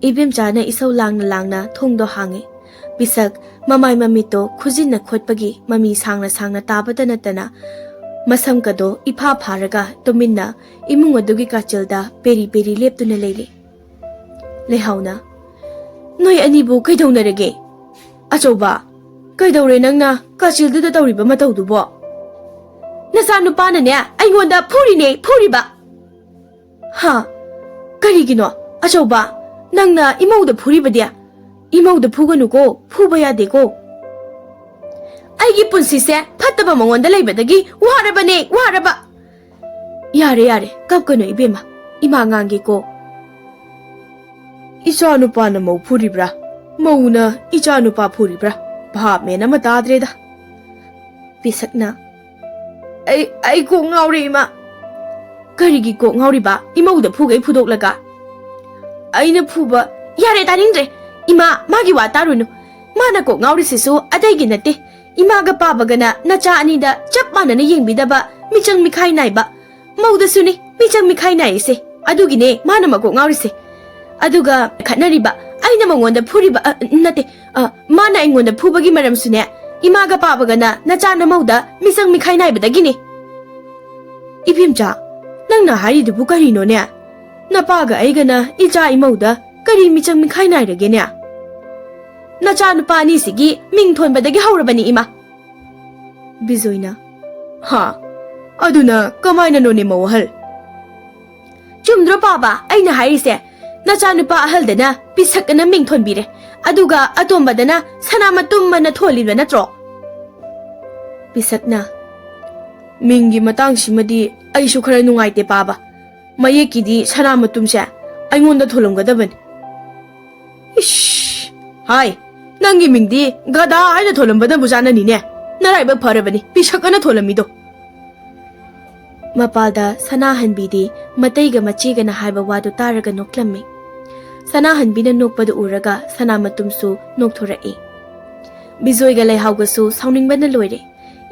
ꯏꯕꯦꯝꯆꯥꯅ ꯏꯁꯧ ꯂꯥꯡꯅ ꯂꯥꯡꯅ ꯊꯣꯡꯗꯣ ꯍꯥꯡꯉꯦ꯫ ꯄꯤꯁꯛ ꯃꯃꯥꯏ ꯃꯃꯤꯠꯇꯣ ꯈꯨꯖꯤꯟꯅ ꯈꯣꯠꯄꯒꯤ ꯃꯃꯤ ꯁꯥꯡꯅ ꯁꯥꯡꯅ ꯇꯥꯕꯇ ꯅꯠꯇꯅ ꯃꯁꯝꯒꯗꯣ ꯏꯐꯥ ꯐꯥꯔꯒ ꯇꯨꯃꯤꯟꯅ ꯏꯃꯨꯡ ꯑꯗꯨꯒꯤ ꯀꯥꯆꯤꯜꯗ ꯄꯦꯔꯤ ꯄꯦꯔꯤ ꯂꯦꯞꯇꯨꯅ ꯂꯩꯔꯦ꯫ ꯂꯩꯍꯥꯎꯅ, "ꯅꯣꯏ ꯑꯅꯤꯕꯨ ꯀꯩꯗꯧꯅꯔꯒꯦ? ꯑꯆꯧꯕ, ꯀꯩꯗꯧꯔꯦ ꯅꯪꯅ ꯀꯥꯆꯤꯜꯗꯨꯗ ꯇꯧꯔꯤꯕ ꯃꯇꯧꯗꯨꯕꯣ?" "ꯅꯆꯥꯅꯨꯄꯥꯅꯅꯦ ꯑꯩꯉꯣꯟꯗ ꯐꯨꯔꯤꯅꯦ, ꯐꯨꯔꯤꯕ!" ꯍꯥ? ꯀꯔꯤꯒꯤꯅꯣ? ꯑꯆꯧꯕ, ꯅꯪꯅ ꯏꯃꯧꯗ ꯐꯨꯔꯤꯕꯗꯤ? ꯏꯃꯧꯗ ꯐꯨꯒꯅꯨꯀꯣ, ꯐꯨꯕ ꯌꯥꯗꯦꯀꯣ꯫ ꯑꯩꯒꯤ ꯄꯨꯟꯁꯤꯁꯦ ꯐꯠꯇꯕ ꯃꯉꯣꯟꯗ ꯂꯩꯕꯗꯒꯤ ꯋꯥꯔꯕꯅꯦ, ꯋꯥꯔꯕ꯫ ꯌꯥꯔꯦ, ꯌꯥꯔꯦ, ꯀꯞꯀꯅꯨ ꯏꯕꯦꯝꯃ, ꯏꯃꯥ ꯉꯥꯡꯒꯦꯀꯣ꯫ ꯏꯆꯥ ꯅꯨꯄꯥꯅ ꯃꯧ ꯐꯨꯔꯤꯕ꯭ꯔꯥ? ꯃꯧꯅ ꯏꯆꯥ ꯅꯨꯄꯥ ꯐꯨꯔꯤꯕ꯭ꯔꯥ? ꯚꯥꯞ ꯃꯦꯟ ꯑꯃ ꯇꯥꯗ꯭ꯔꯦꯗ꯫ ꯄꯤꯁꯛꯅ, "ꯑꯩ, ꯑꯩ ꯀꯣꯛ ꯉꯥꯎꯔꯦ, ꯏꯃꯥ꯫" "ꯀꯔꯤꯒꯤ ꯀꯣꯛ ꯉꯥꯎꯔꯤꯕ? ꯏꯃꯧꯗ ꯐꯨꯒꯩ ꯐꯨꯗꯣꯛꯂꯒ?" "ꯑꯩꯅ ꯐꯨꯕ꯫" "ꯌꯥꯔꯦ, ꯇꯥꯅꯤꯡꯗ꯭ꯔꯦ꯫ ꯏꯃꯥ, ꯃꯥꯒꯤ ꯋꯥ ꯇꯥꯔꯨꯅꯨ꯫ ꯃꯥꯅ ꯀꯣꯛ ꯉꯥꯎꯔꯤꯁꯤꯁꯨ ꯑꯇꯩꯒꯤ ꯅꯠꯇꯦ꯫ ꯏꯃꯥꯒ ꯄꯥꯕꯒꯅ ꯅꯆꯥ ꯑꯅꯤꯗ ꯆꯞ ꯃꯥꯟꯅꯅ ꯌꯦꯡꯕꯤꯗꯕ, ꯃꯤꯆꯪ ꯃꯤꯈꯥꯏ ꯅꯥꯏꯕ꯫ ꯃꯧꯗꯁꯨꯅꯤ ꯃꯤꯆꯪ ꯃꯤꯈꯥꯏ ꯅꯥꯏꯁꯦ꯫ ꯑꯗꯨꯒꯤꯅꯦ ꯃꯥꯅ ꯃꯀꯣꯛ ꯉꯥꯎꯔꯤꯁꯦ꯫ ꯑꯗꯨꯒ ꯈꯠꯅꯔꯤꯕ, ꯑꯩꯅ ꯃꯉꯣꯟꯗ ꯐꯨꯔꯤꯕ, ꯑ, ꯅꯠꯇꯦ, ꯑ, ꯃꯥꯅ ꯑꯩꯉꯣꯟꯗ ꯐꯨꯕꯒꯤ ꯃꯔꯝꯁꯨꯅꯦ, ꯏꯃꯥꯒ ꯄꯥꯕꯒꯅ ꯅꯆꯥ ꯅꯃꯧꯗ ꯃꯤꯆꯪ ꯃꯤꯈꯥꯏ ꯅꯥꯏꯕꯗꯒꯤꯅꯦ꯫" "ꯏꯕꯦꯝꯆꯥ, ꯅꯪꯅ ꯍꯥꯏꯔꯤꯗꯨꯕꯨ ꯀꯔꯤꯅꯣꯅꯦ? ꯅꯄꯥꯒ ꯑꯩꯒꯅ ꯏꯆꯥ ꯏꯃꯧꯗ ꯀꯔꯤ ꯃꯤꯆꯪ ꯃꯤꯈꯥꯏ ꯅꯥꯏꯔꯒꯦꯅꯦ? ꯅꯆꯥ ꯅꯨꯄꯥ ꯑꯅꯤꯁꯤꯒꯤ ꯃꯤꯡ ꯊꯣꯟꯕꯗꯒꯤ ꯍꯧꯔꯕꯅꯤ, ꯏꯃꯥ꯫" ꯕꯤꯖꯣꯏꯅ, "ꯍꯥ? ꯑꯗꯨꯅ ꯀꯃꯥꯏꯅꯅꯣꯅꯦ, ꯃꯧ ꯑꯍꯜ?" "ꯆꯨꯝꯗ꯭ꯔꯣ ꯄꯥꯕ ꯑꯩꯅ ꯍꯥꯏꯔꯤꯁꯦ? ꯅꯆꯥꯅꯨꯄꯥ ꯑꯍꯜꯗꯅ ꯄꯤꯁꯛ ꯑꯅ ꯃꯤꯡ ꯊꯣꯟꯕꯤꯔꯦ, ꯑꯗꯨꯒ ꯑꯇꯣꯝꯕꯗꯅ ꯁꯅꯥ ꯃꯇꯨꯝ ꯑꯅ ꯊꯣꯜꯂꯤꯕ ꯅꯠꯇ꯭ꯔꯣ?" ꯄꯤꯁꯛꯅ, "ꯃꯤꯡꯒꯤ ꯃꯇꯥꯡꯁꯤꯃꯗꯤ ꯑꯩꯁꯨ ꯈꯔ ꯅꯨꯡꯉꯥꯏꯇꯦ ꯄꯥꯕ꯫ ꯃꯌꯦꯛꯀꯤꯗꯤ ꯁꯅꯥ ꯃꯇꯨꯝꯁꯦ ꯑꯩꯉꯣꯟꯗ ꯊꯣꯜꯂꯝꯒꯗꯕꯅꯤ꯫" "ꯏꯁ! ꯍꯥꯏ, ꯅꯪꯒꯤ ꯃꯤꯡꯗꯤ ꯒꯙꯥ ꯍꯥꯏꯅ ꯊꯣꯜꯂꯝꯕꯅꯕꯨ ꯆꯥꯅꯅꯤꯅꯦ꯫ ꯅꯔꯥꯏꯕꯛ ꯐꯔꯕꯅꯤ, ꯄꯤꯁꯛ ꯑꯅ ꯊꯣꯜꯂꯝꯃꯤꯗꯣ꯫" ꯃꯄꯥꯜꯗ ꯁꯅꯥꯍꯟꯕꯤꯗꯤ ꯃꯇꯩꯒ ꯃꯆꯦꯒꯅ ꯍꯥꯏꯕ ꯋꯥꯗꯨ ꯇꯥꯔꯒ ꯅꯣꯛꯂꯝꯃꯤ꯫ ꯁꯅꯥꯍꯟꯕꯤꯅ ꯅꯣꯛꯄꯗꯨ ꯎꯔꯒ ꯁꯅꯥꯃꯇꯨꯝꯁꯨ ꯅꯣꯛꯊꯣꯔꯛꯏ꯫ ꯕꯤꯖꯣꯏꯒ ꯂꯩꯍꯥꯎꯒꯁꯨ ꯁꯥꯎꯅꯤꯡꯕꯅ ꯂꯣꯏꯔꯦ꯫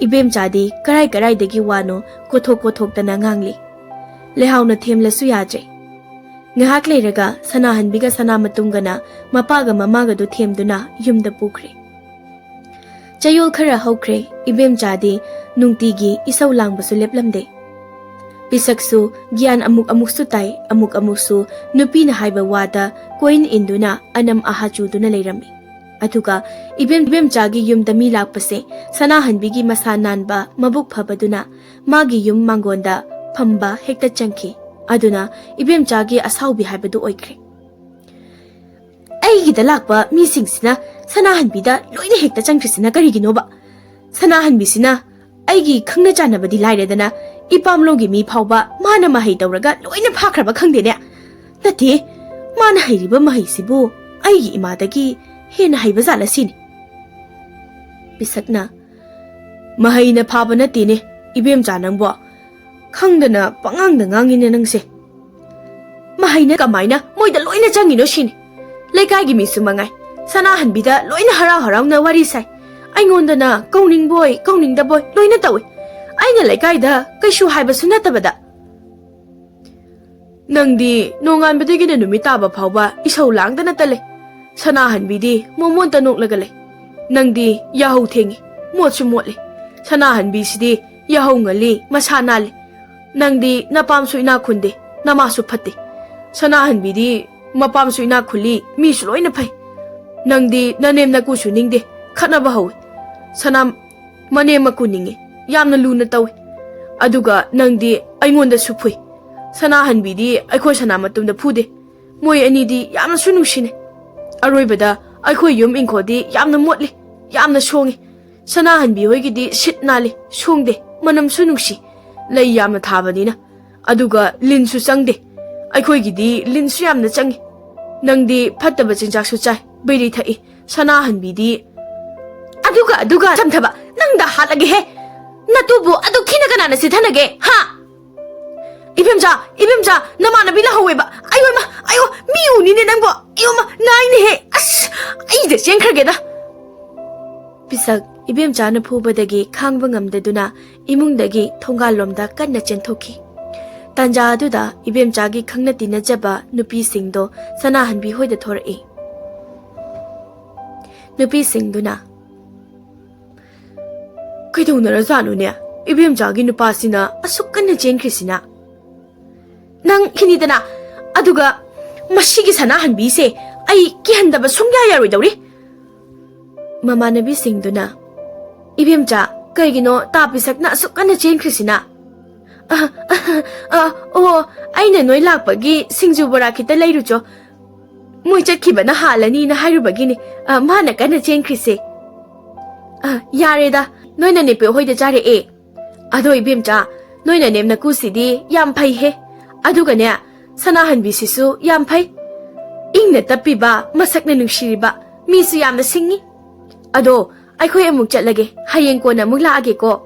ꯏꯕꯦꯝꯆꯥꯗꯤ ꯀꯔꯥꯏ ꯀꯔꯥꯏꯗꯒꯤ ꯋꯥꯅꯣ ꯀꯣꯊꯣꯛ ꯀꯣꯊꯣꯛꯇꯅ ꯉꯥꯡꯂꯤ꯫ ꯂꯩꯍꯥꯎꯅ ꯊꯦꯝꯂꯁꯨ ꯌꯥꯗ꯭ꯔꯦ꯫ ꯉꯥꯏꯍꯥꯛ ꯂꯩꯔꯒ ꯁꯅꯥꯍꯟꯕꯤꯒ ꯁꯅꯥꯃꯇꯨꯝꯒꯅ ꯃꯄꯥꯒ ꯃꯃꯥꯒꯗꯨ ꯊꯦꯝꯗꯨꯅ ꯌꯨꯝꯗ ꯄꯨꯈ꯭ꯔꯦ꯫ ꯆꯌꯣꯜ ꯈꯔ ꯍꯧꯈ꯭ꯔꯦ, ꯏꯕꯦꯝꯆꯥꯗꯤ ꯅꯨꯡꯇꯤꯒꯤ ꯏꯁꯧ ꯂꯥꯡꯕꯁꯨ ꯂꯦꯞꯂꯝꯗꯦ꯫ ꯄꯤꯁꯛꯁꯨ ꯒ꯭ꯌꯥꯟ ꯑꯃꯨꯛ ꯑꯃꯨꯛꯁꯨ ꯇꯥꯏ, ꯑꯃꯨꯛ ꯑꯃꯨꯛꯁꯨ ꯅꯨꯄꯤꯅ ꯍꯥꯏꯕ ꯋꯥꯗ ꯀꯣꯏꯟ ꯏꯟꯗꯨꯅ ꯑꯅꯝ ꯑꯍꯥ ꯆꯨꯗꯨꯅ ꯂꯩꯔꯝꯃꯤ꯫ ꯑꯗꯨꯒ ꯏꯕꯦꯝ, ꯏꯕꯦꯝꯆꯥꯒꯤ ꯌꯨꯝꯗ ꯃꯤ ꯂꯥꯛꯄꯁꯦ ꯁꯅꯥꯍꯟꯕꯤꯒꯤ ꯃꯁꯥ ꯅꯥꯟꯕ, ꯃꯕꯨꯛ ꯐꯕꯗꯨꯅ ꯃꯥꯒꯤ ꯌꯨꯝ ꯃꯥꯡꯒꯣꯟꯗ ꯐꯝꯕ ꯍꯦꯛꯇ ꯆꯪꯈꯤ꯫ ꯑꯗꯨꯅ ꯏꯕꯦꯝꯆꯥꯒꯤ ꯑꯁꯥꯎꯕꯤ ꯍꯥꯏꯕꯗꯨ ꯑꯣꯏꯈ꯭ꯔꯦ꯫ "ꯑꯩꯒꯤꯗ ꯂꯥꯛꯄ ꯃꯤꯁꯤꯡꯁꯤꯅ ꯁꯅꯥꯍꯟꯕꯤꯗ ꯂꯣꯏꯅ ꯍꯦꯛꯇ ꯆꯪꯈ꯭ꯔꯤꯁꯤꯅ ꯀꯔꯤꯒꯤꯅꯣꯕ? ꯁꯅꯥꯍꯟꯕꯤꯁꯤꯅ ꯑꯩꯒꯤ ꯈꯪꯅ ꯆꯥꯟꯅꯕꯗꯤ ꯂꯥꯏꯔꯗꯅ, ꯏꯄꯥꯝꯂꯧꯒꯤ ꯃꯤ ꯐꯥꯎꯕ ꯃꯥꯅ ꯃꯍꯩ ꯇꯧꯔꯒ ꯂꯣꯏꯅ ꯐꯥꯈ꯭ꯔꯕ ꯈꯪꯗꯦꯅꯦ꯫ ꯅꯠꯇꯦ, ꯃꯥꯅ ꯍꯩꯔꯤꯕ ꯃꯍꯩꯁꯤꯕꯨ ꯑꯩꯒꯤ ꯏꯃꯥꯗꯒꯤ ꯍꯦꯟꯅ ꯍꯩꯕ ꯖꯥꯠꯂ ꯁꯤꯅꯤ꯫" ꯄꯤꯁꯛꯅ, "ꯃꯍꯩꯅ ꯐꯥꯕ ꯅꯠꯇꯦꯅꯦ, ꯏꯕꯦꯝꯆꯥ ꯅꯪꯕꯣ꯫ ꯈꯪꯗꯅ ꯄꯉꯥꯡꯗ ꯉꯥꯡꯉꯤꯅꯦ ꯅꯪꯁꯦ꯫" "ꯃꯍꯩꯅ ꯀꯃꯥꯏꯅ ꯃꯣꯏꯗ ꯂꯣꯏꯅ ꯆꯪꯉꯤꯅꯣ ꯁꯤꯅꯤ꯫ ꯂꯩꯀꯥꯏꯒꯤ ꯃꯤꯁꯨ ꯃꯉꯥꯏ, ꯁꯅꯥꯍꯟꯕꯤꯗ ꯂꯣꯏꯅ ꯍꯔꯥꯎ ꯍꯔꯥꯎꯅ ꯋꯥꯔꯤ ꯁꯥꯏ꯫ ꯑꯩꯉꯣꯟꯗꯅ ꯀꯧꯅꯤꯡꯕꯣꯏ ꯀꯧꯅꯤꯡꯗꯕꯣꯏ ꯂꯣꯏꯅ ꯇꯧꯏ꯫ ꯑꯩꯅ ꯂꯩꯀꯥꯏꯗ ꯀꯩꯁꯨ ꯍꯥꯏꯕꯁꯨ ꯅꯠꯇꯕꯗ꯫" "ꯅꯪꯗꯤ ꯅꯣꯡꯉꯥꯟꯕꯗꯒꯤꯅ ꯅꯨꯃꯤꯠ ꯇꯥꯕ ꯐꯥꯎꯕ ꯏꯁꯧ ꯂꯥꯡꯗꯅꯇ ꯂꯩ꯫ ꯁꯅꯥꯍꯟꯕꯤꯗꯤ ꯃꯣꯃꯣꯟꯇ ꯅꯣꯛꯂꯒ ꯂꯩ꯫ ꯅꯪꯗꯤ ꯌꯥꯍꯧ ꯊꯦꯡꯉꯤ, ꯃꯣꯠꯁꯨ ꯃꯣꯠꯂꯤ꯫ ꯁꯅꯥꯍꯟꯕꯤꯁꯤꯗꯤ ꯌꯥꯍꯧ ꯉꯜꯂꯤ, ꯃꯁꯥ ꯅꯥꯜꯂꯤ꯫ ꯅꯪꯗꯤ ꯅꯄꯥꯝꯁꯨ ꯏꯅꯥꯛ ꯈꯨꯟꯗꯦ, ꯅꯃꯥꯁꯨ ꯐꯠꯇꯦ꯫ ꯁꯅꯥꯍꯟꯕꯤꯗꯤ ꯃꯄꯥꯝꯁꯨ ꯏꯅꯥꯛ ꯈꯨꯜꯂꯤ, ꯃꯤꯁꯨ ꯂꯣꯏꯅ ꯐꯩ꯫ ꯅꯪꯗꯤ ꯅꯅꯦꯝ ꯅꯀꯨꯁꯨ ꯅꯤꯡꯗꯦ, ꯈꯠꯅꯕ ꯍꯧꯏ꯫ ꯁꯅꯥ ꯃꯅꯦꯝ ꯃꯀꯨ ꯅꯤꯡꯉꯤ, ꯌꯥꯝꯅ ꯂꯨꯅ ꯇꯧꯏ꯫ ꯑꯗꯨꯒ ꯅꯪꯗꯤ ꯑꯩꯉꯣꯟꯗꯁꯨ ꯐꯨꯏ꯫ ꯁꯅꯥꯍꯟꯕꯤꯗꯤ ꯑꯩꯈꯣꯏ ꯁꯅꯥ ꯃꯇꯨꯝꯗ ꯐꯨꯗꯦ꯫ ꯃꯣꯏ ꯑꯅꯤꯗꯤ ꯌꯥꯝꯅꯁꯨ ꯅꯨꯡꯁꯤꯅꯩ꯫ ꯑꯔꯣꯏꯕꯗ ꯑꯩꯈꯣꯏ ꯌꯨꯝ ꯏꯪꯈꯣꯜꯗꯤ ꯌꯥꯝꯅ ꯃꯣꯠꯂꯤ, ꯌꯥꯝꯅ ꯁꯣꯡꯉꯤ꯫ ꯁꯅꯥꯍꯟꯕꯤ ꯍꯣꯏꯒꯤꯗꯤ ꯁꯤꯠ ꯅꯥꯜꯂꯤ, ꯁꯣꯡꯗꯦ, ꯃꯅꯝꯁꯨ ꯅꯨꯡꯁꯤ꯫ ꯂꯩ ꯌꯥꯝꯅ ꯊꯥꯕꯅꯤꯅ꯫ ꯑꯗꯨꯒ ꯂꯤꯟꯁꯨ ꯆꯪꯗꯦ꯫ ꯑꯩꯈꯣꯏꯒꯤꯗꯤ ꯂꯤꯟꯁꯨ ꯌꯥꯝꯅ ꯆꯪꯉꯤ꯫ ꯅꯪꯗꯤ ꯐꯠꯇꯕ ꯆꯤꯟꯖꯥꯛꯁꯨ ꯆꯥꯏ, ꯕꯤꯔꯤ ꯊꯛꯏ꯫ ꯁꯅꯥꯍꯟꯕꯤꯗꯤ" "ꯑꯗꯨꯒ, ꯑꯗꯨꯒ ꯆꯝꯊꯕ, ꯅꯪꯗ ꯍꯥꯠꯂꯒꯦꯍꯦ꯫ ꯅꯇꯨꯕꯨ ꯑꯗꯨ ꯊꯤꯅ ꯀꯅꯥꯅ ꯁꯤꯊꯅꯒꯦ, ꯍꯥ?" "ꯏꯕꯦꯝꯆꯥ, ꯏꯕꯦꯝꯆꯥ, ꯅꯃꯥꯟꯅꯕꯤ ꯂꯥꯛꯍꯧꯋꯦꯕ꯫ ꯑꯌꯣ ꯏꯃꯥ, ꯑꯌꯣ, ꯃꯤ ꯎꯅꯤꯅꯦ ꯅꯪꯕꯣ꯫ ꯑꯌꯣ ꯏꯃꯥ, ꯅꯥꯏꯅꯦꯍꯦ꯫ ꯑꯁ, ꯑꯩꯗ ꯆꯦꯟꯈ꯭ꯔꯒꯦꯗ꯫" ꯄꯤꯁꯛ ꯏꯕꯦꯝꯆꯥꯅ ꯐꯨꯕꯗꯒꯤ ꯈꯥꯡꯕ ꯉꯝꯗꯗꯨꯅ ꯏꯃꯨꯡꯗꯒꯤ ꯊꯣꯡꯒꯥꯜꯂꯣꯝꯗ ꯀꯟꯅ ꯆꯦꯟꯊꯣꯛꯈꯤ꯫ ꯇꯥꯟꯖꯥ ꯑꯗꯨꯗ ꯏꯕꯦꯝꯆꯥꯒꯤ ꯈꯪꯅ ꯇꯤꯟꯅꯖꯕ ꯅꯨꯄꯤꯁꯤꯡꯗꯣ ꯁꯅꯥꯍꯟꯕꯤ ꯍꯣꯏꯗ ꯊꯣꯔꯛꯏ꯫ ꯅꯨꯄꯤꯁꯤꯡꯗꯨꯅ, "ꯀꯩꯗꯧꯅꯔꯖꯥꯠꯅꯣꯅꯦ? ꯏꯕꯦꯝꯆꯥꯒꯤ ꯅꯨꯄꯥꯁꯤꯅ ꯑꯁꯨꯛ ꯀꯟꯅ ꯆꯦꯟꯈ꯭ꯔꯤꯁꯤꯅ?" "ꯅꯪ ꯈꯤꯅꯤꯗꯅ, ꯑꯗꯨꯒ ꯃꯁꯤꯒꯤ ꯁꯅꯥꯍꯟꯕꯤꯁꯦ ꯑꯩ ꯀꯤꯍꯟꯗꯕ ꯁꯨꯡꯌꯥ ꯌꯥꯔꯣꯏꯗꯧꯔꯤ꯫" ꯃꯃꯥꯟꯅꯕꯤꯁꯤꯡꯗꯨꯅ, "ꯏꯕꯦꯝꯆꯥ, ꯀꯩꯒꯤꯅꯣ ꯇꯥ ꯄꯤꯁꯛꯅ ꯑꯁꯨꯛ ꯀꯟꯅ ꯆꯦꯟꯈ꯭ꯔꯤꯁꯤꯅ?" ꯑ, ꯑ, ꯑ, ꯑꯣ, ꯑꯩꯅ ꯅꯣꯏ ꯂꯥꯛꯄꯒꯤ ꯁꯤꯡꯖꯨ ꯕꯣꯔꯥ ꯈꯤꯇ ꯂꯩꯔꯨꯆꯣ꯫ ꯃꯣꯏ ꯆꯠꯈꯤꯕꯅ ꯍꯥꯜꯂꯅꯤꯅ ꯍꯥꯏꯔꯨꯕꯒꯤꯅꯤ, ꯑ, ꯃꯥꯅ ꯀꯟꯅ ꯆꯦꯟꯈ꯭ꯔꯤꯁꯦ꯫ ꯑ, ꯌꯥꯔꯦꯗ, ꯅꯣꯏꯅ ꯅꯦꯄꯦ ꯍꯣꯏꯗ ꯆꯥꯔꯛꯑꯦ꯫ ꯑꯗꯣ ꯏꯕꯦꯝꯆꯥ, ꯅꯣꯏꯅ ꯅꯦꯝ ꯅꯀꯨꯁꯤꯗꯤ ꯌꯥꯝ ꯐꯩꯍꯦ꯫ ꯑꯗꯨꯒꯅꯦ, ꯁꯅꯥꯍꯟꯕꯤꯁꯤꯁꯨ ꯌꯥꯝ ꯐꯩ꯫ ꯏꯪꯅ ꯇꯞꯄꯤꯕ, ꯃꯁꯛꯅ ꯅꯨꯡꯁꯤꯔꯤꯕ, ꯃꯤꯁꯨ ꯌꯥꯝꯅ ꯁꯤꯡꯉꯤ꯫ ꯑꯗꯣ ꯑꯩꯈꯣꯏ ꯑꯃꯨꯛ ꯆꯠꯂꯒꯦ, ꯍꯌꯦꯡ ꯀꯣꯟꯅ ꯑꯃꯨꯛ ꯂꯥꯛꯑꯒꯦꯀꯣ꯫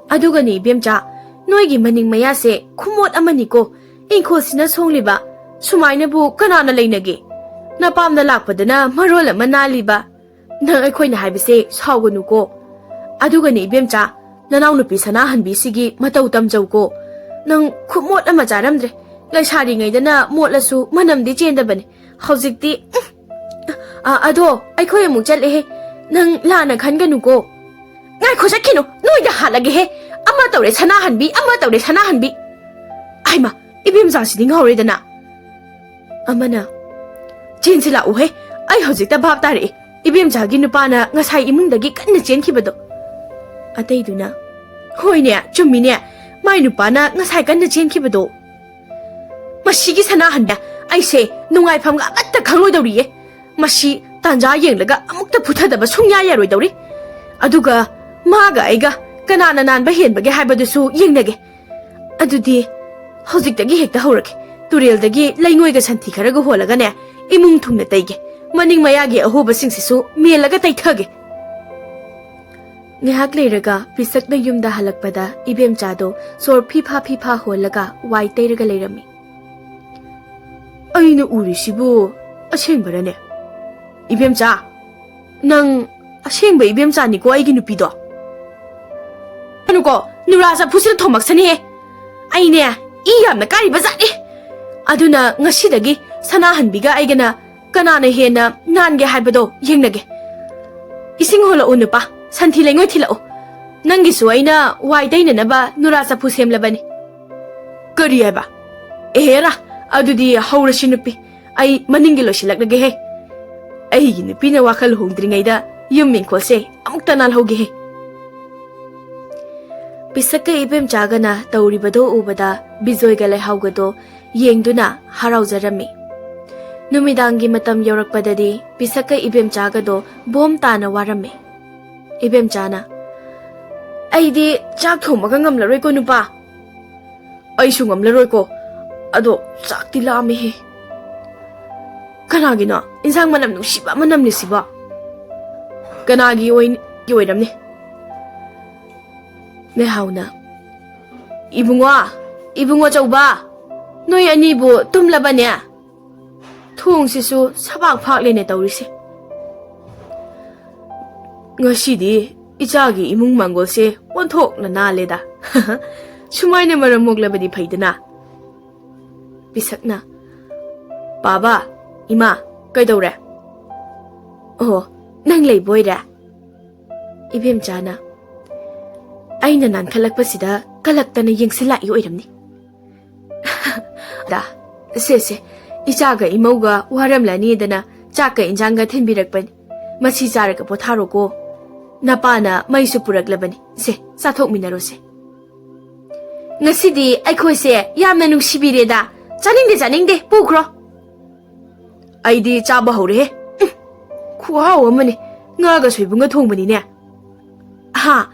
ꯑꯗꯨꯒꯅꯦ ꯏꯕꯦꯝꯆꯥ, ꯅꯣꯏꯒꯤ ꯃꯅꯤꯡ ꯃꯌꯥꯁꯦ ꯈꯨꯃꯣꯠ ꯑꯃꯅꯤꯀꯣ꯫ ꯏꯪꯈꯣꯜꯁꯤꯅ ꯁꯣꯡꯂꯤꯕ, ꯁꯨꯃꯥꯏꯅꯕꯨ ꯀꯅꯥꯅ ꯂꯩꯅꯒꯦ? ꯅꯄꯥꯝꯗ ꯂꯥꯛꯄꯗꯅ ꯃꯔꯣꯜ ꯑꯃ ꯅꯥꯜꯂꯤꯕ꯫ ꯅꯪ ꯑꯩꯈꯣꯏꯅ ꯍꯥꯏꯕꯁꯦ ꯁꯥꯎꯒꯅꯨꯀꯣ꯫ ꯑꯗꯨꯒꯅꯦ ꯏꯕꯦꯝꯆꯥ, ꯅꯅꯥꯎꯅꯨꯄꯤ ꯁꯅꯥꯍꯟꯕꯤꯁꯤꯒꯤ ꯃꯇꯧ ꯇꯝꯖꯧꯀꯣ꯫ ꯅꯪ ꯈꯨꯃꯣꯠ ꯑꯃ ꯆꯥꯔꯝꯗ꯭ꯔꯦ꯫ ꯂꯩꯁꯥꯔꯤꯉꯩꯗꯅ ꯃꯣꯠꯂꯁꯨ ꯃꯅꯝꯗꯤ ꯆꯦꯟꯗꯕꯅꯦ꯫ ꯍꯧꯖꯤꯛꯇꯤ, ꯎꯝ꯫ ꯑ, ꯑꯗꯣ ꯑꯩꯈꯣꯏ ꯑꯃꯨꯛ ꯆꯠꯂꯦꯍꯦ꯫ ꯅꯪ ꯂꯥꯟꯅ ꯈꯟꯒꯅꯨꯀꯣ꯫ ꯉꯥꯏꯈꯣ, ꯆꯠꯈꯤꯅꯨ꯫ ꯅꯣꯏꯗ ꯍꯥꯠꯂꯒꯦꯍꯦ꯫ ꯑꯃ ꯇꯧꯔꯦ ꯁꯅꯥꯍꯟꯕꯤ, ꯑꯃ ꯇꯧꯔꯦ ꯁꯅꯥꯍꯟꯕꯤ꯫ ꯍꯩꯃꯥ, ꯏꯕꯦꯝꯆꯥꯁꯤꯗꯤ ꯉꯥꯎꯔꯦꯗꯅ꯫ ꯑꯃꯅ, "ꯆꯦꯟꯁꯤ ꯂꯥꯛꯎꯍꯦ, ꯑꯩ ꯍꯧꯖꯤꯛꯇ ꯚꯥꯞ ꯇꯥꯔꯛꯏ꯫ ꯏꯕꯦꯝꯆꯥꯒꯤ ꯅꯨꯄꯥꯅ ꯉꯁꯥꯏ ꯏꯃꯨꯡꯗꯒꯤ ꯀꯟꯅ ꯆꯦꯟꯈꯤꯕꯗꯣ꯫" ꯑꯇꯩꯗꯨꯅ, "ꯍꯣꯏꯅꯦ, ꯆꯨꯝꯃꯤꯅꯦ, ꯃꯥꯏ ꯅꯨꯄꯥꯅ ꯉꯁꯥꯏ ꯀꯟꯅ ꯆꯦꯟꯈꯤꯕꯗꯣ꯫ ꯃꯁꯤꯒꯤ ꯁꯅꯥꯍꯟꯕ, ꯑꯩꯁꯦ ꯅꯨꯡꯉꯥꯏꯐꯝꯒ ꯑꯃꯠꯇ ꯈꯪꯂꯣꯏꯗꯧꯔꯤꯌꯦ꯫ ꯃꯁꯤ ꯇꯥꯟꯖꯥ ꯌꯦꯡꯂꯒ ꯑꯃꯨꯛꯇ ꯐꯨꯊꯗꯕ ꯁꯨꯡꯌꯥ ꯌꯥꯔꯣꯏꯗꯧꯔꯤ꯫ ꯑꯗꯨꯒ ꯃꯥꯒ ꯑꯩꯒ ꯀꯅꯥꯅ ꯅꯥꯟꯕ ꯍꯦꯟꯕꯒꯦ ꯍꯥꯏꯕꯗꯨꯁꯨ ꯌꯦꯡꯅꯒꯦ꯫ ꯑꯗꯨꯗꯤ ꯍꯧꯖꯤꯛꯇꯒꯤ ꯍꯦꯛꯇ ꯍꯧꯔꯒꯦ꯫ ꯇꯨꯔꯦꯜꯗꯒꯤ ꯂꯩꯉꯣꯏꯒ ꯁꯟꯊꯤ ꯈꯔꯒ ꯍꯣꯜꯂꯒꯅꯦ, ꯏꯃꯨꯡ ꯊꯨꯡꯅ ꯇꯩꯒꯦ꯫ ꯃꯅꯤꯡ ꯃꯌꯥꯒꯤ ꯑꯍꯣꯕꯁꯤꯡꯁꯤꯁꯨ ꯃꯦꯜꯂꯒ ꯇꯩꯊꯒꯦ꯫" ꯉꯥꯏꯍꯥꯛ ꯂꯩꯔꯒ ꯄꯤꯁꯛꯅ ꯌꯨꯝꯗ ꯍꯜꯂꯛꯄꯗ ꯏꯕꯦꯝꯆꯥꯗꯣ ꯁꯣꯔ ꯐꯤꯐꯥ ꯐꯤꯐꯥ ꯍꯣꯜꯂꯒ ꯋꯥꯏ ꯇꯩꯔꯒ ꯂꯩꯔꯝꯃꯤ꯫ "ꯑꯩꯅ ꯎꯔꯤꯁꯤꯕꯨ ꯑꯁꯦꯡꯕꯔꯅꯦ? ꯏꯕꯦꯝꯆꯥ, ꯅꯪ ꯑꯁꯦꯡꯕ ꯏꯕꯦꯝꯆꯥꯅꯤꯀꯣ, ꯑꯩꯒꯤ ꯅꯨꯄꯤꯗꯣ?" "ꯀꯅꯨꯀꯣ, ꯅꯨꯔꯥ ꯆꯐꯨꯁꯤꯅ ꯊꯣꯝꯃꯛꯁꯅꯤꯍꯦ꯫ ꯑꯩꯅꯦ, ꯏ ꯌꯥꯝꯅ ꯀꯥꯔꯤꯕ ꯖꯥꯠꯅꯤ꯫ ꯑꯗꯨꯅ ꯉꯁꯤꯗꯒꯤ ꯁꯅꯥꯍꯟꯕꯤꯒ ꯑꯩꯒꯅ ꯀꯅꯥꯅ ꯍꯦꯟꯅ ꯅꯥꯟꯒꯦ ꯍꯥꯏꯕꯗꯣ ꯌꯦꯡꯅꯒꯦ꯫ ꯏꯁꯤꯡ ꯍꯣꯜꯂꯛꯎ ꯅꯨꯄꯥ, ꯁꯟꯊꯤ ꯂꯩꯉꯣꯏ ꯊꯤꯜꯂꯛꯎ꯫ ꯅꯪꯒꯤꯁꯨ ꯑꯩꯅ ꯋꯥꯏ ꯇꯩꯅꯅꯕ ꯅꯨꯔꯥ ꯆꯐꯨ ꯁꯦꯝꯂꯕꯅꯤ꯫" "ꯀꯔꯤ ꯍꯥꯏꯕ? ꯑꯦꯍꯦꯔꯥ, ꯑꯗꯨꯗꯤ ꯍꯧꯔꯁꯤ ꯅꯨꯄꯤ꯫ ꯑꯩ ꯃꯅꯤꯡꯒꯤ ꯂꯣꯏꯁꯤꯜꯂꯛꯂꯒꯦꯍꯦ꯫ ꯑꯩꯒꯤ ꯅꯨꯄꯤꯅ ꯋꯥꯈꯜ ꯍꯣꯡꯗ꯭ꯔꯤꯉꯩꯗ ꯌꯨꯝ ꯏꯪꯈꯣꯜꯁꯦ ꯑꯃꯨꯛꯇ ꯅꯥꯜꯍꯧꯒꯦꯍꯦ꯫" ꯄꯤꯁꯛꯀ ꯏꯕꯦꯝꯆꯥꯒꯅ ꯇꯧꯔꯤꯕꯗꯣ ꯎꯕꯗ ꯕꯤꯖꯣꯏꯒ ꯂꯩꯍꯥꯎꯒꯗꯣ ꯌꯦꯡꯗꯨꯅ ꯍꯔꯥꯎꯖꯔꯝꯃꯤ꯫ ꯅꯨꯃꯤꯗꯥꯡꯒꯤ ꯃꯇꯝ ꯌꯧꯔꯛꯄꯗꯗꯤ ꯄꯤꯁꯛꯀ ꯏꯕꯦꯝꯆꯥꯒꯗꯣ ꯕꯣꯝ ꯇꯥꯅ ꯋꯥꯔꯝꯃꯤ꯫ ꯏꯕꯦꯝꯆꯥꯅ, "ꯑꯩꯗꯤ ꯆꯥꯛ ꯊꯣꯡꯕꯒ ꯉꯝꯂꯔꯣꯏꯀꯣ ꯅꯨꯄꯥ꯫ ꯑꯩꯁꯨ ꯉꯝꯂꯔꯣꯏꯀꯣ꯫ ꯑꯗꯣ ꯆꯥꯛꯇꯤ ꯂꯥꯝꯃꯦꯍꯦ꯫ ꯀꯅꯥꯒꯤꯅꯣ ꯏꯟꯁꯥꯡ ꯃꯅꯝ ꯅꯨꯡꯁꯤꯕ ꯑꯃ ꯅꯝꯂꯤꯁꯤꯕꯣ? ꯀꯅꯥꯒꯤ ꯑꯣꯏ-, ꯑꯣꯏꯔꯝꯅꯤ?" ꯂꯩꯍꯥꯎꯅ, "ꯏꯕꯨꯡꯉꯣ, ꯏꯕꯨꯡꯉꯣ ꯆꯧꯕ, ꯅꯣꯏ ꯑꯅꯤꯕꯨ ꯇꯨꯝꯂꯕꯅꯦ? ꯊꯣꯡꯁꯤꯁꯨ ꯁꯕꯥꯛ ꯐꯥꯛꯂꯦꯅꯦ ꯇꯧꯔꯤꯁꯦ꯫ ꯉꯁꯤꯗꯤ ꯏꯆꯥꯒꯤ ꯏꯃꯨꯡ ꯃꯥꯡꯒꯣꯜꯁꯦ ꯑꯣꯟꯊꯣꯛꯅ ꯅꯥꯜꯂꯦꯗ꯫ ꯁꯨꯃꯥꯏꯅ ꯃꯔꯝ ꯃꯣꯛꯂꯕꯗꯤ ꯐꯩꯗꯅ꯫" ꯄꯤꯁꯛꯅ, "ꯄꯥꯕ, ꯏꯃꯥ, ꯀꯩꯗꯧꯔꯦ? ꯑꯣ, ꯅꯪ ꯂꯩꯕ ꯑꯣꯏꯔꯦ?" ꯏꯕꯦꯝꯆꯥꯅ, "ꯑꯩꯅ ꯅꯥꯟꯈꯠꯂꯛꯄꯁꯤꯗ ꯀꯂꯛꯇꯅ ꯌꯦꯡꯁꯤꯜꯂꯛꯏ ꯑꯣꯏꯔꯝꯅꯤ꯫" "ꯗꯥ, ꯁꯦ, ꯁꯦ, ꯏꯆꯥꯒ ꯏꯃꯧꯒ ꯋꯥꯔꯝꯂꯅꯤꯗꯅ ꯆꯥꯛꯀ ꯏꯟꯖꯥꯡꯒ ꯊꯤꯟꯕꯤꯔꯛꯄꯅꯤ꯫ ꯃꯁꯤ ꯆꯥꯔꯒ ꯄꯣꯊꯥꯔꯣꯀꯣ꯫ ꯅꯄꯥꯅ ꯃꯩꯁꯨ ꯄꯨꯔꯛꯂꯕꯅꯤ꯫ ꯁꯦ, ꯆꯥꯊꯣꯛꯃꯤꯟꯅꯔꯣꯁꯦ꯫" "ꯉꯁꯤꯗꯤ ꯑꯩꯈꯣꯏꯁꯦ ꯌꯥꯝꯅ ꯅꯨꯡꯁꯤꯕꯤꯔꯦꯗ꯫ ꯆꯥꯅꯤꯡꯗꯦ, ꯆꯥꯅꯤꯡꯗꯦ, ꯄꯨꯈ꯭ꯔꯣ꯫" "ꯑꯩꯗꯤ ꯆꯥꯕ ꯍꯧꯔꯦꯍꯦ꯫ ꯎꯝ, ꯈꯨꯍꯥꯎ ꯑꯃꯅꯤ꯫ ꯉꯥꯒ ꯁꯣꯏꯕꯨꯝꯒ ꯊꯣꯡꯕꯅꯤꯅꯦ꯫" "ꯍꯥ,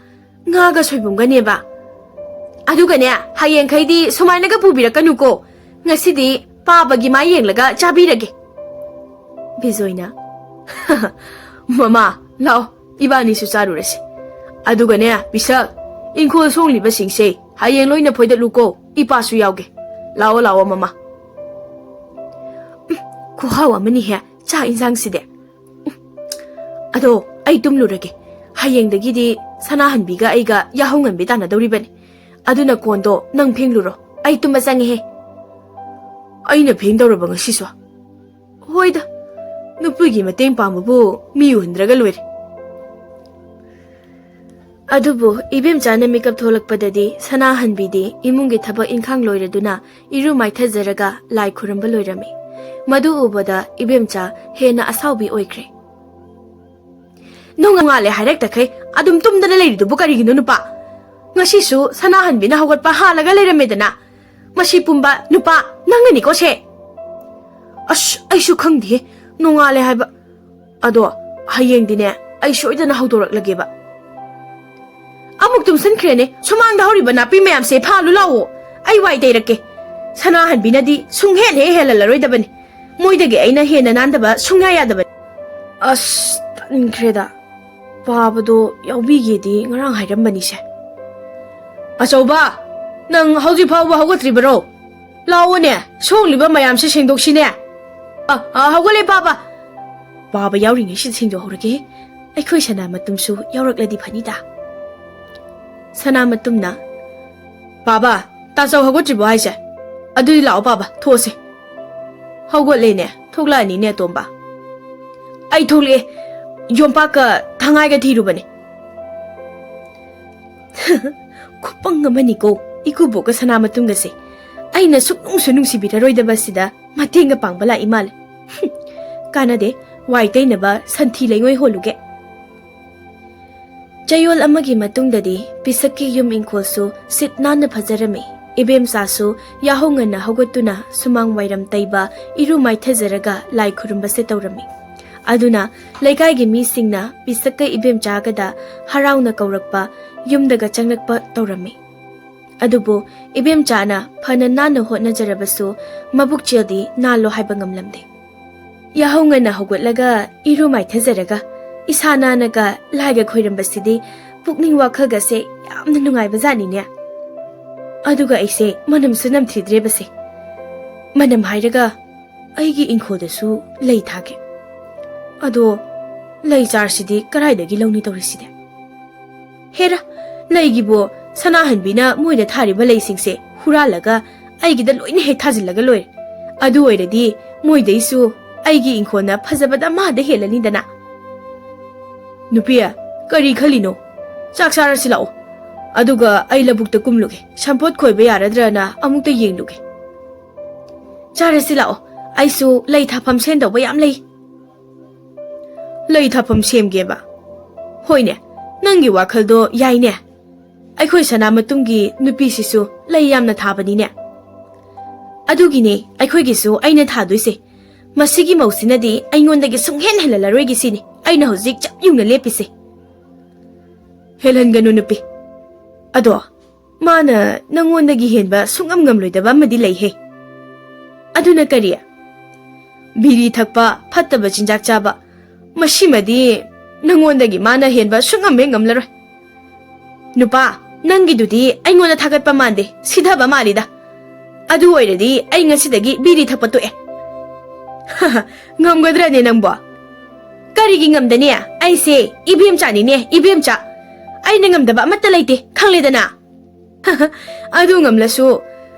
ꯉꯥꯒ ꯁꯣꯏꯕꯨꯝꯒꯅꯦꯕ꯫ ꯑꯗꯨꯒꯅꯦ, ꯍꯌꯦꯡꯈꯩꯗꯤ ꯁꯨꯃꯥꯏꯅꯒ ꯄꯨꯕꯤꯔꯛꯀꯅꯨꯀꯣ꯫ ꯉꯁꯤꯗꯤ ꯄꯥꯕꯒꯤ ꯃꯥꯏ ꯌꯦꯡꯂꯒ ꯆꯥꯕꯤꯔꯒꯦ꯫" ꯕꯤꯖꯣꯏꯅ, "ꯃꯃꯥ, ꯂꯥꯛꯑꯣ, ꯏꯕꯥꯅꯤꯁꯨ ꯆꯥꯔꯨꯔꯁꯤ꯫ ꯑꯗꯨꯒꯅꯦ, ꯄꯤꯁꯛ, ꯏꯪꯈꯣꯜ ꯁꯣꯡꯂꯤꯕꯁꯤꯡꯁꯦ ꯍꯌꯦꯡ ꯂꯣꯏꯅ ꯐꯣꯏꯗꯠꯂꯨꯀꯣ, ꯏꯄꯥꯁꯨ ꯌꯥꯎꯒꯦ꯫ ꯂꯥꯛꯑꯣ, ꯂꯥꯛꯑꯣ, ꯃꯃꯥ꯫" ꯎꯝ, ꯈꯨꯍꯥꯎ ꯑꯃꯅꯤꯍꯦ, ꯆꯥꯛ ꯏꯟꯁꯥꯡꯁꯤꯗꯤ꯫ ꯎꯝ, ꯑꯗꯣ ꯑꯩ ꯇꯨꯝꯂꯨꯔꯒꯦ꯫ ꯍꯌꯦꯡꯗꯒꯤꯗꯤ ꯁꯅꯥꯍꯟꯕꯤꯒ ꯑꯩꯒ ꯌꯥꯍꯧ ꯉꯟꯕꯤ ꯇꯥꯟꯅꯗꯧꯔꯤꯕꯅꯤ꯫ ꯑꯗꯨꯅ ꯀꯣꯟꯗꯣ ꯅꯪ ꯐꯦꯡꯂꯨꯔꯣ꯫ ꯑꯩ ꯇꯨꯝꯕ ꯆꯪꯉꯦꯍꯦ꯫ ꯑꯩꯅ ꯐꯦꯡꯗꯧꯔꯕ ꯉꯁꯤꯁꯨ? ꯍꯣꯏꯗ, ꯅꯨꯄꯤꯒꯤ ꯃꯇꯦꯡ ꯄꯥꯡꯕꯕꯨ ꯃꯤ ꯎꯍꯟꯗ꯭ꯔꯒ ꯂꯣꯏꯔꯦ꯫ ꯑꯗꯨꯕꯨ ꯏꯕꯦꯝꯆꯥꯅ ꯃꯤꯀꯞ ꯊꯣꯛꯂꯛꯄꯗꯗꯤ ꯁꯅꯥꯍꯟꯕꯤꯗꯤ ꯏꯃꯨꯡꯒꯤ ꯊꯕꯛ ꯏꯪꯈꯥꯡ ꯂꯣꯏꯔꯗꯨꯅ ꯏꯔꯨ ꯃꯥꯏꯊꯖꯔꯒ ꯂꯥꯏ ꯈꯨꯔꯨꯝꯕ ꯂꯣꯏꯔꯝꯃꯤ꯫ ꯃꯗꯨ ꯎꯕꯗ ꯏꯕꯦꯝꯆꯥ ꯍꯦꯟꯅ ꯑꯁꯥꯎꯕꯤ ꯑꯣꯏꯈ꯭ꯔꯦ꯫ "ꯅꯣꯡꯉꯥꯜꯂꯦ ꯍꯥꯏꯔꯛꯇꯈꯩ ꯑꯗꯨꯝ ꯇꯨꯝꯗꯅ ꯂꯩꯔꯤꯗꯨꯕꯨ ꯀꯔꯤꯒꯤꯅꯣ ꯅꯨꯄꯥ? ꯉꯁꯤꯁꯨ ꯁꯅꯥꯍꯟꯕꯤꯅ ꯍꯧꯒꯠꯄ ꯍꯥꯜꯂꯒ ꯂꯩꯔꯝꯃꯦꯗꯅ꯫ ꯃꯁꯤ ꯄꯨꯝꯕ ꯅꯨꯄꯥ ꯅꯪꯅꯅꯤꯀꯣ ꯁꯦ꯫ ꯑꯁ, ꯑꯩꯁꯨ ꯈꯪꯗꯦ, ꯅꯣꯡꯉꯥꯜꯂꯦ ꯍꯥꯏꯕ꯫ ꯑꯗꯣ ꯍꯌꯦꯡꯗꯤꯅꯦ, ꯑꯩ ꯁꯣꯏꯗꯅ ꯍꯧꯗꯣꯔꯛꯂꯒꯦꯕ꯫ ꯑꯃꯨꯛ ꯇꯨꯝꯁꯟꯈ꯭ꯔꯦꯅꯦ꯫ ꯁꯨꯃꯥꯡꯗ ꯍꯧꯔꯤꯕ ꯅꯥꯄꯤ ꯃꯌꯥꯝꯁꯦ ꯐꯥꯜꯂꯨ ꯂꯥꯛꯑꯣ, ꯑꯩ ꯋꯥꯏ ꯇꯩꯔꯛꯀꯦ꯫ ꯁꯅꯥꯍꯟꯕꯤꯅꯗꯤ ꯁꯨꯡꯍꯦꯜ ꯍꯦꯛ ꯍꯦꯜꯍꯜꯂꯔꯣꯏꯗꯕꯅꯤ꯫ ꯃꯣꯏꯗꯒꯤ ꯑꯩꯅ ꯍꯦꯟꯅ ꯅꯥꯟꯗꯕ ꯁꯨꯡꯌꯥ ꯌꯥꯗꯕꯅꯤ꯫ ꯑꯁ, ꯇꯟꯈ꯭ꯔꯦꯗ꯫ ꯄꯥꯕꯗꯣ ꯌꯥꯎꯕꯤꯒꯦꯗꯤ ꯉꯔꯥꯡ ꯍꯥꯏꯔꯝꯕꯅꯤꯁꯦ꯫ ꯑꯆꯧꯕ, ꯅꯪ ꯍꯧꯖꯤꯛ ꯐꯥꯎꯕ ꯍꯧꯒꯠꯇ꯭ꯔꯤꯕꯔꯣ? ꯂꯥꯛꯑꯣꯅꯦ, ꯁꯣꯡꯂꯤꯕ ꯃꯌꯥꯝꯁꯦ ꯁꯦꯡꯗꯣꯛꯁꯤꯅꯦ꯫ ꯑ, ꯑ, ꯍꯧꯒꯠꯂꯦ ꯄꯥꯕ꯫ ꯄꯥꯕ ꯌꯥꯎꯔꯤꯉꯩꯁꯤꯗ ꯁꯦꯡꯗꯣꯛꯍꯧꯔꯒꯦ꯫ ꯑꯩꯈꯣꯏ ꯁꯅꯥ ꯃꯇꯨꯝꯁꯨ ꯌꯥꯎꯔꯛꯂꯗꯤ ꯐꯅꯤꯗ꯫ ꯁꯅꯥ ꯃꯇꯨꯝꯅ, "ꯄꯥꯕ, ꯇꯥꯆꯧ ꯍꯧꯒꯠꯇ꯭ꯔꯤꯕꯣ ꯍꯥꯏꯁꯦ? ꯑꯗꯨꯗꯤ ꯂꯥꯛꯑꯣ ꯄꯥꯕ, ꯊꯣꯛꯑꯁꯦ꯫" ꯍꯧꯒꯠꯂꯦꯅꯦ, ꯊꯣꯛꯂꯛꯑꯅꯤꯅꯦ ꯑꯇꯣꯝꯕ꯫ ꯑꯩ ꯊꯣꯛꯂꯛꯑꯦ, ꯌꯣꯝꯄꯥꯛꯀ ꯊꯉꯥꯏꯒ ꯊꯤꯔꯨꯕꯅꯦ꯫ ꯈꯨꯄꯪ ꯑꯃꯅꯤꯀꯣ, ꯏꯀꯨꯕꯣꯛꯀ ꯁꯅꯥ ꯃꯇꯨꯝꯒꯁꯦ꯫ ꯑꯩꯅ ꯁꯨꯛꯅꯨꯡꯁꯨ ꯅꯨꯡꯁꯤꯕꯤꯔꯔꯣꯏꯗꯕꯁꯤꯗ ꯃꯇꯦꯡꯒ ꯄꯥꯡꯕ ꯂꯥꯛꯏ ꯃꯥꯜꯂꯦ꯫ ꯀꯥꯟꯅꯗꯦ, ꯋꯥꯏ ꯇꯩꯅꯕ ꯁꯟꯊꯤ ꯂꯩꯉꯣꯏ ꯍꯣꯜꯂꯨꯒꯦ꯫ ꯆꯌꯣꯜ ꯑꯃꯒꯤ ꯃꯇꯨꯡꯗꯗꯤ ꯄꯤꯁꯛꯀꯤ ꯌꯨꯝ ꯏꯪꯈꯣꯜꯁꯨ ꯁꯤꯠ ꯅꯥꯟꯅ ꯐꯖꯔꯝꯃꯤ꯫ ꯏꯕꯦꯝꯆꯥꯁꯨ ꯌꯥꯍꯧ ꯉꯟꯅ ꯍꯧꯒꯠꯇꯨꯅ ꯁꯨꯃꯥꯡ ꯋꯥꯏꯔꯝ ꯇꯩꯕ, ꯏꯔꯨ ꯃꯥꯏꯊꯖꯔꯒ ꯂꯥꯏ ꯈꯨꯔꯨꯝꯕꯁꯦ ꯇꯧꯔꯝꯃꯤ꯫ ꯑꯗꯨꯅ ꯂꯩꯀꯥꯏꯒꯤ ꯃꯤꯁꯤꯡꯅ ꯄꯤꯁꯛꯀ ꯏꯕꯦꯝꯆꯥꯒꯗ ꯍꯔꯥꯎꯅ ꯀꯧꯔꯛꯄ, ꯌꯨꯝꯗꯒ ꯆꯪꯂꯛꯄ ꯇꯧꯔꯝꯃꯤ꯫ ꯑꯗꯨꯕꯨ ꯏꯕꯦꯝꯆꯥꯅ ꯐꯅ ꯅꯥꯟꯅ ꯍꯣꯠꯅꯖꯔꯕꯁꯨ ꯃꯕꯨꯛꯆꯦꯜꯗꯤ ꯅꯥꯜꯂꯣ ꯍꯥꯏꯕ ꯉꯝꯂꯝꯗꯦ꯫ ꯌꯥꯍꯧ ꯉꯟꯅ ꯍꯧꯒꯠꯂꯒ ꯏꯔꯨ ꯃꯥꯏꯊꯖꯔꯒ ꯏꯁꯥ ꯅꯥꯟꯅꯒ ꯂꯥꯏꯒ ꯈꯣꯏꯔꯝꯕꯁꯤꯗꯤ ꯄꯨꯛꯅꯤꯡ ꯋꯥꯈꯜꯒꯁꯦ ꯌꯥꯝꯅ ꯅꯨꯡꯉꯥꯏꯕꯖꯥꯠꯅꯤꯅꯦ꯫ ꯑꯗꯨꯒ ꯑꯩꯁꯦ ꯃꯅꯝꯁꯨ ꯅꯝꯊꯤꯗ꯭ꯔꯦꯕꯁꯦ꯫ ꯃꯅꯝ ꯍꯥꯏꯔꯒ ꯑꯩꯒꯤ ꯏꯪꯈꯣꯜꯗꯁꯨ ꯂꯩ ꯊꯥꯒꯦ꯫ ꯑꯗꯣ ꯂꯩ ꯆꯥꯔꯁꯤꯗꯤ ꯀꯗꯥꯏꯗꯒꯤ ꯂꯧꯅꯤ ꯇꯧꯔꯤꯁꯤꯗꯤ? ꯍꯦꯔꯥ, ꯂꯩꯒꯤꯕꯨ ꯁꯅꯥꯍꯟꯕꯤꯅ ꯃꯣꯏꯗ ꯊꯥꯔꯤꯕ ꯂꯩꯁꯤꯡꯁꯦ ꯍꯨꯔꯥꯜꯂꯒ ꯑꯩꯒꯤꯗ ꯂꯣꯏꯅ ꯍꯦꯛ ꯊꯥꯖꯤꯜꯂꯒ ꯂꯣꯏꯔꯦ꯫ ꯑꯗꯨ ꯑꯣꯏꯔꯗꯤ ꯃꯣꯏꯗꯩꯁꯨ ꯑꯩꯒꯤ ꯏꯪꯈꯣꯜꯅ ꯐꯖꯕꯗ ꯑꯃꯗ ꯍꯦꯜꯂꯅꯤꯗꯅ꯫ ꯅꯨꯄꯤ, ꯀꯔꯤ ꯈꯜꯂꯤꯅꯣ? ꯆꯥꯛ ꯆꯥꯔꯁꯤ ꯂꯥꯛꯑꯣ꯫ ꯑꯗꯨꯒ ꯑꯩ ꯂꯧꯕꯨꯛꯇ ꯀꯨꯝꯂꯨꯒꯦ꯫ ꯁꯝꯄꯣꯠ ꯈꯣꯏꯕ ꯌꯥꯔꯗ꯭ꯔꯅ ꯑꯃꯨꯛꯇ ꯌꯦꯡꯂꯨꯒꯦ꯫ ꯆꯥꯔꯁꯤ ꯂꯥꯛꯑꯣ꯫ ꯑꯩꯁꯨ ꯂꯩ ꯊꯥꯐꯝ ꯁꯦꯝꯗꯧꯕ ꯌꯥꯝ ꯂꯩ꯫ ꯂꯩ ꯊꯥꯐꯝ ꯁꯦꯝꯒꯦꯕ? ꯍꯣꯏꯅꯦ, ꯅꯪꯒꯤ ꯋꯥꯈꯜꯗꯣ ꯌꯥꯏꯅꯦ꯫ ꯑꯩꯈꯣꯏ ꯁꯅꯥ ꯃꯇꯨꯝꯒꯤ ꯅꯨꯄꯤꯁꯤꯁꯨ ꯂꯩ ꯌꯥꯝꯅ ꯊꯥꯕꯅꯤꯅꯦ꯫ ꯑꯗꯨꯒꯤꯅꯦ ꯑꯩꯈꯣꯏꯒꯤꯁꯨ ꯑꯩꯅ ꯊꯥꯗꯣꯏꯁꯦ꯫ ꯃꯁꯤꯒꯤ ꯃꯧꯁꯤꯅꯗꯤ ꯑꯩꯉꯣꯟꯗꯒꯤ ꯁꯨꯡꯍꯦꯟ ꯍꯦꯜꯍꯜꯂꯔꯣꯏꯒꯦ ꯁꯤꯅꯤ ꯑꯩꯅ ꯍꯧꯖꯤꯛ ꯆꯞ ꯌꯨꯡꯅ ꯂꯦꯞꯄꯤꯁꯦ꯫ ꯍꯦꯜꯍꯟꯒꯅꯨ ꯅꯨꯄꯤ꯫ ꯑꯗꯣ ꯃꯥꯅ ꯅꯪꯉꯣꯟꯗꯒꯤ ꯍꯦꯟꯕ ꯁꯨꯡꯉꯝ ꯉꯝꯂꯣꯏꯗꯕ ꯑꯃꯗꯤ ꯂꯩꯍꯦ꯫ ꯑꯗꯨꯅ ꯀꯔꯤ? ꯕꯤꯔꯤ ꯊꯛꯄ, ꯐꯠꯇꯕ ꯆꯤꯟꯖꯥꯛ ꯆꯥꯕ, ꯃꯁꯤꯃꯗꯤ ꯅꯪꯉꯣꯟꯗꯒꯤ ꯃꯥꯅ ꯍꯦꯟꯕ ꯁꯨꯡꯉꯝ ꯍꯦꯛ ꯉꯝꯂꯔꯣꯏ꯫ ꯅꯨꯄꯥ, ꯅꯪꯒꯤꯗꯨꯗꯤ ꯑꯩꯉꯣꯟꯗ ꯊꯥꯒꯠꯄ ꯃꯥꯟꯗꯦ, ꯁꯤꯊꯕ ꯃꯥꯜꯂꯤꯗ꯫ ꯑꯗꯨ ꯑꯣꯏꯔꯗꯤ ꯑꯩ ꯉꯁꯤꯗꯒꯤ ꯕꯤꯔꯤ ꯊꯛꯄ ꯇꯣꯛꯑꯦ꯫ ꯉꯝꯒꯗ꯭ꯔꯅꯦ ꯅꯪꯕꯣ? ꯀꯔꯤꯒꯤ ꯉꯝꯗꯅꯤ? ꯑꯩꯁꯦ ꯏꯕꯦꯝꯆꯥꯅꯤꯅꯦ, ꯏꯕꯦꯝꯆꯥ꯫ ꯑꯩꯅ ꯉꯝꯗꯕ ꯑꯃꯠꯇ ꯂꯩꯇꯦ, ꯈꯪꯂꯦꯗꯅ꯫ ꯑꯗꯨ ꯉꯝꯂꯁꯨ,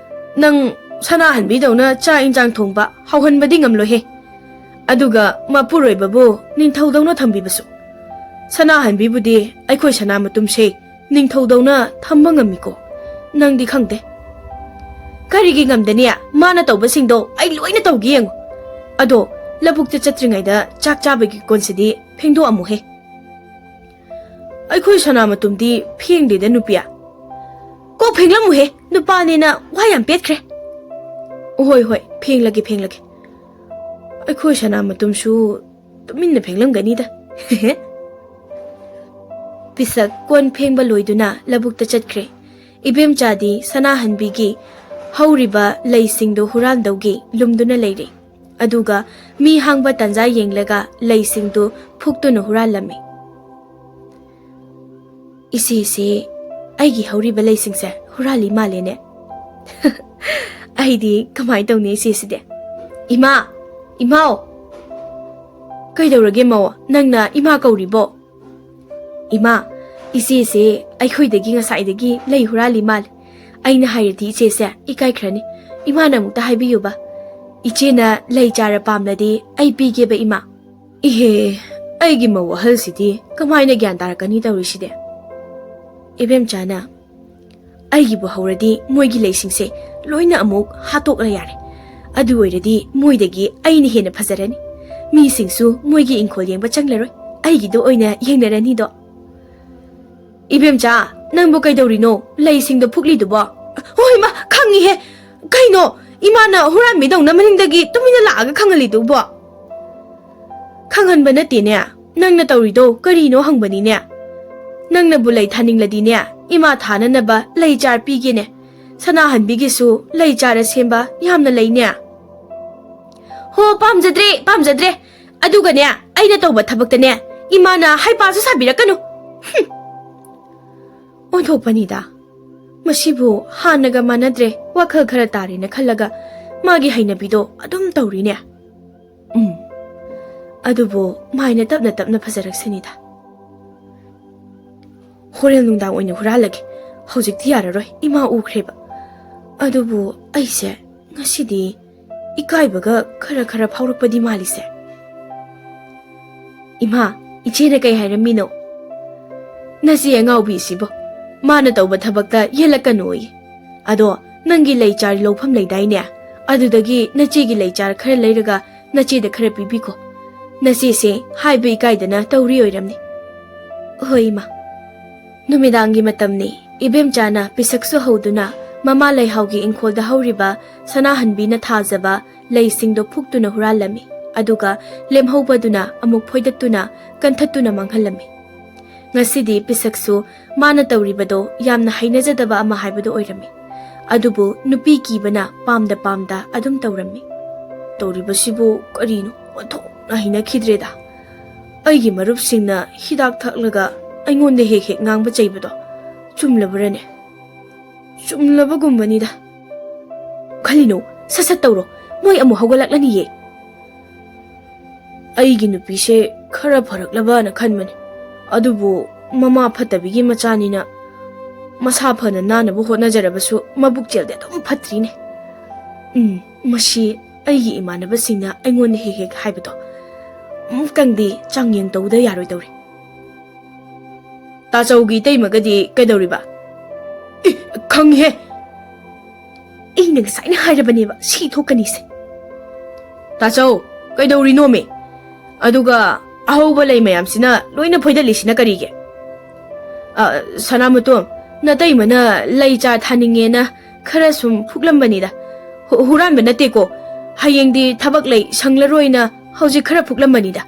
ꯅꯪ ꯁꯅꯥꯍꯟꯕꯤꯗꯧꯅ ꯆꯥꯛ ꯏꯟꯖꯥꯡ ꯊꯣꯡꯕ ꯍꯧꯍꯟꯕꯗꯤ ꯉꯝꯂꯣꯏꯍꯦ꯫ ꯑꯗꯨꯒ ꯃꯄꯨꯔꯣꯏꯕꯕꯨ ꯅꯤꯡꯊꯧꯗꯧꯅ ꯊꯝꯕꯤꯕꯁꯨ꯫ ꯁꯅꯥꯍꯟꯕꯤꯕꯨꯗꯤ ꯑꯩꯈꯣꯏ ꯁꯅꯥ ꯃꯇꯨꯝꯁꯦ ꯅꯤꯡꯊꯧꯗꯧꯅ ꯊꯝꯕ ꯉꯝꯃꯤꯀꯣ꯫ ꯅꯪꯗꯤ ꯈꯪꯗꯦ꯫ ꯀꯔꯤꯒꯤ ꯉꯝꯗꯅꯤ? ꯃꯥꯅ ꯇꯧꯕꯁꯤꯡꯗꯣ ꯑꯩ ꯂꯣꯏꯅ ꯇꯧꯒꯦ ꯌꯦꯡꯉꯨ꯫ ꯑꯗꯣ ꯂꯧꯕꯨꯛꯇ ꯆꯠꯇ꯭ꯔꯤꯉꯩꯗ ꯆꯥꯛ ꯆꯥꯕꯒꯤ ꯀꯣꯟꯁꯤꯗꯤ ꯐꯦꯡꯗꯣꯛꯑꯝꯃꯨꯍꯦ꯫ ꯑꯩꯈꯣꯏ ꯁꯅꯥ ꯃꯇꯨꯝꯗꯤ ꯐꯦꯡꯗꯦꯗ ꯅꯨꯄꯤ꯫ ꯀꯣꯛ ꯐꯦꯡꯂꯝꯃꯨꯍꯦ, ꯅꯨꯄꯥꯅꯦꯅ ꯋꯥ ꯌꯥꯝ ꯄꯦꯠꯈ꯭ꯔꯦ꯫ ꯍꯣꯏ, ꯍꯣꯏ, ꯐꯦꯡꯂꯒꯦ, ꯐꯦꯡꯂꯒꯦ꯫ ꯑꯩꯈꯣꯏ ꯁꯅꯥ ꯃꯇꯨꯝꯁꯨ ꯇꯨꯃꯤꯟꯅ ꯐꯦꯡꯂꯝꯒꯅꯤꯗ꯫ ꯄꯤꯁꯛ ꯀꯣꯟ ꯐꯦꯡꯕ ꯂꯣꯏꯗꯨꯅ ꯂꯧꯕꯨꯛꯇ ꯆꯠꯈ꯭ꯔꯦ꯫ ꯏꯕꯦꯝꯆꯥꯗꯤ ꯁꯅꯥꯍꯟꯕꯤꯒꯤ ꯍꯧꯔꯤꯕ ꯂꯩꯁꯤꯡꯗꯨ ꯍꯨꯔꯥꯟꯗꯧꯒꯤ ꯂꯨꯝꯗꯨꯅ ꯂꯩꯔꯦ꯫ ꯑꯗꯨꯒ ꯃꯤ ꯍꯥꯡꯕ ꯇꯥꯟꯖꯥ ꯌꯦꯡꯂꯒ ꯂꯩꯁꯤꯡꯗꯨ ꯐꯨꯛꯇꯨꯅ ꯍꯨꯔꯥꯜꯂꯝꯃꯤ꯫ "ꯏꯆꯦꯁꯦ ꯑꯩꯒꯤ ꯍꯧꯔꯤꯕ ꯂꯩꯁꯤꯡꯁꯦ ꯍꯨꯔꯥꯜꯂꯤ ꯃꯥꯜꯂꯦꯅꯦ꯫ ꯑꯩꯗꯤ ꯀꯃꯥꯏ ꯇꯧꯅꯤ ꯏꯆꯦꯁꯤꯗꯤ? ꯏꯃꯥ! ꯏꯃꯥꯎ!" "ꯀꯩꯗꯧꯔꯒꯦ ꯃꯧ? ꯅꯪꯅ ꯏꯃꯥ ꯀꯧꯔꯤꯕꯣ?" "ꯏꯃꯥ, ꯏꯆꯦꯁꯦ ꯑꯩꯈꯣꯏꯗꯒꯤ ꯉꯁꯥꯏꯗꯒꯤ ꯂꯩ ꯍꯨꯔꯥꯜꯂꯤ ꯃꯥꯜꯂꯦ꯫ ꯑꯩꯅ ꯍꯥꯏꯔꯗꯤ ꯏꯆꯦꯁꯦ ꯏꯀꯥꯏꯈ꯭ꯔꯅꯤ꯫ ꯏꯃꯥꯅ ꯑꯃꯨꯛꯇ ꯍꯥꯏꯕꯤꯌꯨꯕ꯫ ꯏꯆꯦꯅ ꯂꯩ ꯆꯥꯔ ꯄꯥꯝꯂꯗꯤ ꯑꯩ ꯄꯤꯒꯦꯕ ꯏꯃꯥ꯫" "ꯏꯍꯦ, ꯑꯩꯒꯤ ꯃꯧ ꯑꯍꯜꯁꯤꯗꯤ ꯀꯃꯥꯏꯅ ꯒ꯭ꯌꯥꯟ ꯇꯥꯔꯛꯀꯅꯤ ꯇꯧꯔꯤꯁꯤꯗꯤ?" ꯏꯕꯦꯝꯆꯥꯅ, "ꯑꯩꯒꯤꯕꯨ ꯍꯧꯔꯗꯤ ꯃꯣꯏꯒꯤ ꯂꯩꯁꯤꯡꯁꯦ ꯂꯣꯏꯅ ꯑꯃꯨꯛ ꯍꯥꯠꯇꯣꯛꯂ ꯌꯥꯔꯦ꯫ ꯑꯗꯨ ꯑꯣꯏꯔꯗꯤ ꯃꯣꯏꯗꯒꯤ ꯑꯩꯅ ꯍꯦꯟꯅ ꯐꯖꯔꯅꯤ꯫ ꯃꯤꯁꯤꯡꯁꯨ ꯃꯣꯏꯒꯤ ꯏꯪꯈꯣꯜ ꯌꯦꯡꯕ ꯆꯪꯂꯔꯣꯏ, ꯑꯩꯒꯤꯗꯣ ꯑꯣꯏꯅ ꯌꯦꯡꯅꯔꯅꯤꯗꯣ꯫" "ꯏꯕꯦꯝꯆꯥ, ꯅꯪꯕꯨ ꯀꯩꯗꯧꯔꯤꯅꯣ? ꯂꯩꯁꯤꯡꯗꯣ ꯐꯨꯛꯂꯤꯗꯨꯕꯣ? ꯍꯣꯏ, ꯏꯃꯥ, ꯈꯪꯉꯤꯍꯦ꯫ ꯀꯩꯅꯣ, ꯏꯃꯥꯅ ꯍꯨꯔꯥꯟꯕꯤꯗꯧꯅ ꯃꯅꯤꯡꯗꯒꯤ ꯇꯨꯃꯤꯟꯅ ꯂꯥꯛꯑꯒ ꯈꯪꯍꯜꯂꯤꯗꯨꯕꯣ? ꯈꯪꯍꯟꯕ ꯅꯠꯇꯦꯅꯦ꯫ ꯅꯪꯅ ꯇꯧꯔꯤꯗꯣ ꯀꯔꯤꯅꯣ ꯍꯪꯕꯅꯤꯅꯦ꯫ ꯅꯪꯅꯕꯨ ꯂꯩ ꯊꯥꯅꯤꯡꯂꯗꯤꯅꯦ, ꯏꯃꯥ ꯊꯥꯅꯅꯕ ꯂꯩ ꯆꯥꯔ ꯄꯤꯒꯦꯅꯦ꯫ ꯁꯅꯥꯍꯟꯕꯤꯒꯤꯁꯨ ꯂꯩ ꯆꯥꯔ ꯁꯦꯝꯕ ꯌꯥꯝꯅ ꯂꯩꯅꯦ꯫ ꯍꯣ, ꯄꯥꯝꯖꯗ꯭ꯔꯦ, ꯄꯥꯝꯖꯗ꯭ꯔꯦ꯫ ꯑꯗꯨꯒꯅꯦ, ꯑꯩꯅ ꯇꯧꯕ ꯊꯕꯛꯇꯅꯦ, ꯏꯃꯥꯅ ꯍꯩꯄꯥꯁꯨ ꯁꯥꯕꯤꯔꯛꯀꯅꯨ꯫ ꯍꯨꯝ꯫ ꯑꯣꯟꯊꯣꯛꯄꯅꯤꯗ꯫ ꯃꯁꯤꯕꯨ ꯍꯥꯟꯅꯒ ꯃꯥꯟꯅꯗ꯭ꯔꯦ, ꯋꯥꯈꯜ ꯈꯔ ꯇꯥꯔꯦꯅ ꯈꯜꯂꯒ ꯃꯥꯒꯤ ꯍꯩꯅꯕꯤꯗꯣ ꯑꯗꯨꯝ ꯇꯧꯔꯤꯅꯦ꯫ ꯎꯝ, ꯑꯗꯨꯕꯨ ꯃꯥꯏꯅ ꯇꯞꯅ ꯇꯞꯅ ꯐꯖꯔꯛꯁꯅꯤꯗ꯫ ꯍꯣꯔꯦꯟ ꯅꯨꯡꯗꯥꯡ ꯑꯣꯏꯅ ꯍꯨꯔꯥꯜꯂꯒꯦ꯫ ꯍꯧꯖꯤꯛꯇꯤ ꯌꯥꯔꯔꯣꯏ, ꯏꯃꯥ ꯎꯈ꯭ꯔꯦꯕ꯫ ꯑꯗꯨꯕꯨ ꯑꯩꯁꯦ ꯉꯁꯤꯗꯤ ꯏꯀꯥꯏꯕꯒ ꯈꯔ ꯈꯔ ꯐꯥꯎꯔꯛꯄꯗꯤ ꯃꯥꯜꯂꯤꯁꯦ꯫ ꯏꯃꯥ, ꯏꯆꯦꯅ ꯀꯩ ꯍꯥꯏꯔꯝꯃꯤꯅꯣ? ꯅꯆꯦ ꯑꯉꯥꯎꯕꯤꯁꯤꯕꯣ, ꯃꯥꯅ ꯇꯧꯕ ꯊꯕꯛꯇ ꯌꯦꯜꯂꯛꯀꯅꯣꯌꯦ꯫ ꯑꯗꯣ ꯅꯪꯒꯤ ꯂꯩ ꯆꯥꯔ ꯂꯧꯐꯝ ꯂꯩꯗꯥꯏꯅꯦ? ꯑꯗꯨꯗꯒꯤ ꯅꯆꯦꯒꯤ ꯂꯩ ꯆꯥꯔ ꯈꯔ ꯂꯩꯔꯒ ꯅꯆꯦꯗ ꯈꯔ ꯄꯤꯕꯤꯈꯣ꯫ ꯅꯆꯦꯁꯦ ꯍꯥꯏꯕ ꯏꯀꯥꯏꯗꯅ ꯇꯧꯔꯤ ꯑꯣꯏꯔꯝꯅꯤ꯫ ꯍꯣꯏ, ꯏꯃꯥ꯫ ꯅꯨꯃꯤꯗꯥꯡꯒꯤ ꯃꯇꯝꯅꯤ꯫ ꯏꯕꯦꯝꯆꯥꯅ ꯄꯤꯁꯛꯁꯨ ꯍꯧꯗꯨꯅ ꯃꯃꯥ ꯂꯩꯍꯥꯎꯒꯤ ꯏꯪꯈꯣꯜꯗ ꯍꯧꯔꯤꯕ ꯁꯅꯥꯍꯟꯕꯤꯅ ꯊꯥꯖꯕ ꯂꯩꯁꯤꯡꯗꯣ ꯐꯨꯛꯇꯨꯅ ꯍꯨꯔꯥꯜꯂꯝꯃꯤ꯫ ꯑꯗꯨꯒ ꯂꯦꯝꯍꯧꯕꯗꯨꯅ ꯑꯃꯨꯛ ꯐꯣꯏꯗꯠꯇꯨꯅ, ꯀꯟꯊꯠꯇꯨꯅ ꯃꯥꯡꯍꯜꯂꯝꯃꯤ꯫ ꯉꯁꯤꯗꯤ ꯄꯤꯁꯛꯁꯨ ꯃꯥꯅ ꯇꯧꯔꯤꯕꯗꯣ ꯌꯥꯝꯅ ꯍꯩꯅꯖꯗꯕ ꯑꯃ ꯍꯥꯏꯕꯗꯨ ꯑꯣꯏꯔꯝꯃꯤ꯫ ꯑꯗꯨꯕꯨ ꯅꯨꯄꯤ ꯀꯤꯕꯅ ꯄꯥꯝꯗ ꯄꯥꯝꯗ ꯑꯗꯨꯝ ꯇꯧꯔꯝꯃꯤ꯫ ꯇꯧꯔꯤꯕꯁꯤꯕꯨ ꯀꯔꯤꯅꯣ? ꯑꯣꯟꯊꯣꯛꯅ ꯍꯩꯅꯈꯤꯗ꯭ꯔꯦꯗ꯫ ꯑꯩꯒꯤ ꯃꯔꯨꯞꯁꯤꯡꯅ ꯍꯤꯗꯥꯛ ꯊꯛꯂꯒ ꯑꯩꯉꯣꯟꯗ ꯍꯦꯛ ꯍꯦꯛ ꯉꯥꯡꯕ ꯆꯩꯕꯗꯣ ꯆꯨꯝꯂꯕ꯭ꯔꯅꯦ? ꯆꯨꯝꯂꯕꯒꯨꯝꯕꯅꯤꯗ꯫ ꯈꯜꯂꯤꯅꯨ, ꯁꯠ ꯁꯠ ꯇꯧꯔꯣ, ꯃꯣꯏ ꯑꯃꯨꯛ ꯍꯧꯒꯠꯂꯛꯂꯅꯤꯌꯦ꯫ ꯑꯩꯒꯤ ꯅꯨꯄꯤꯁꯦ ꯈꯔ ꯐꯔꯛꯂꯕꯅ ꯈꯟꯕꯅꯤ, ꯑꯗꯨꯕꯨ ꯃꯃꯥ ꯐꯠꯇꯕꯤꯒꯤ ꯃꯆꯥꯅꯤꯅ ꯃꯁꯥ ꯐꯅ ꯅꯥꯅꯕ ꯍꯣꯠꯅꯖꯔꯕꯁꯨ ꯃꯕꯨꯛꯆꯦꯜꯗꯤ ꯑꯗꯨꯝ ꯐꯠꯇ꯭ꯔꯤꯅꯦ꯫ ꯎꯝ, ꯃꯁꯤ ꯑꯩꯒꯤ ꯏꯃꯥꯟꯅꯕꯁꯤꯡꯅ ꯑꯩꯉꯣꯟꯗ ꯍꯦꯛ ꯍꯦꯛ ꯍꯥꯏꯕꯗꯣ ꯑꯃꯨꯛꯇꯪꯗꯤ ꯆꯥꯡꯌꯦꯡ ꯇꯧꯗ ꯌꯥꯔꯣꯏꯗꯧꯔꯤ꯫ ꯇꯥꯆꯧꯒꯤ ꯏꯇꯩꯃꯒꯗꯤ ꯀꯩꯗꯧꯔꯤꯕ? ꯑꯦ, ꯈꯪꯉꯤꯍꯦ꯫ ꯑꯩꯅ ꯉꯁꯥꯏꯅ ꯍꯥꯏꯔꯕꯅꯦꯕ ꯁꯤ ꯊꯣꯛꯀꯅꯤꯁꯦ꯫ ꯇꯥꯆꯧ, ꯀꯩꯗꯧꯔꯤꯅꯣꯃꯤ? ꯑꯗꯨꯒ ꯑꯍꯧꯕ ꯂꯩ ꯃꯌꯥꯝꯁꯤꯅ ꯂꯣꯏꯅ ꯐꯣꯏꯗꯠꯂꯤꯁꯤꯅ ꯀꯔꯤꯒꯤ? ꯑ, ꯁꯅꯥꯃꯇꯣꯝ, ꯅꯇꯩꯃꯅ ꯂꯩ ꯆꯥꯔ ꯊꯥꯅꯤꯡꯉꯦꯅ ꯈꯔ ꯁꯨꯝ ꯐꯨꯛꯂꯝꯕꯅꯤꯗ꯫ ꯍꯨ-, ꯍꯨꯔꯥꯟꯕ ꯅꯠꯇꯦꯀꯣ꯫ ꯍꯌꯦꯡꯗꯤ ꯊꯕꯛ ꯂꯩ, ꯁꯪꯂꯔꯣꯏꯅ ꯍꯧꯖꯤꯛ ꯈꯔ ꯐꯨꯛꯂꯝꯕꯅꯤꯗ꯫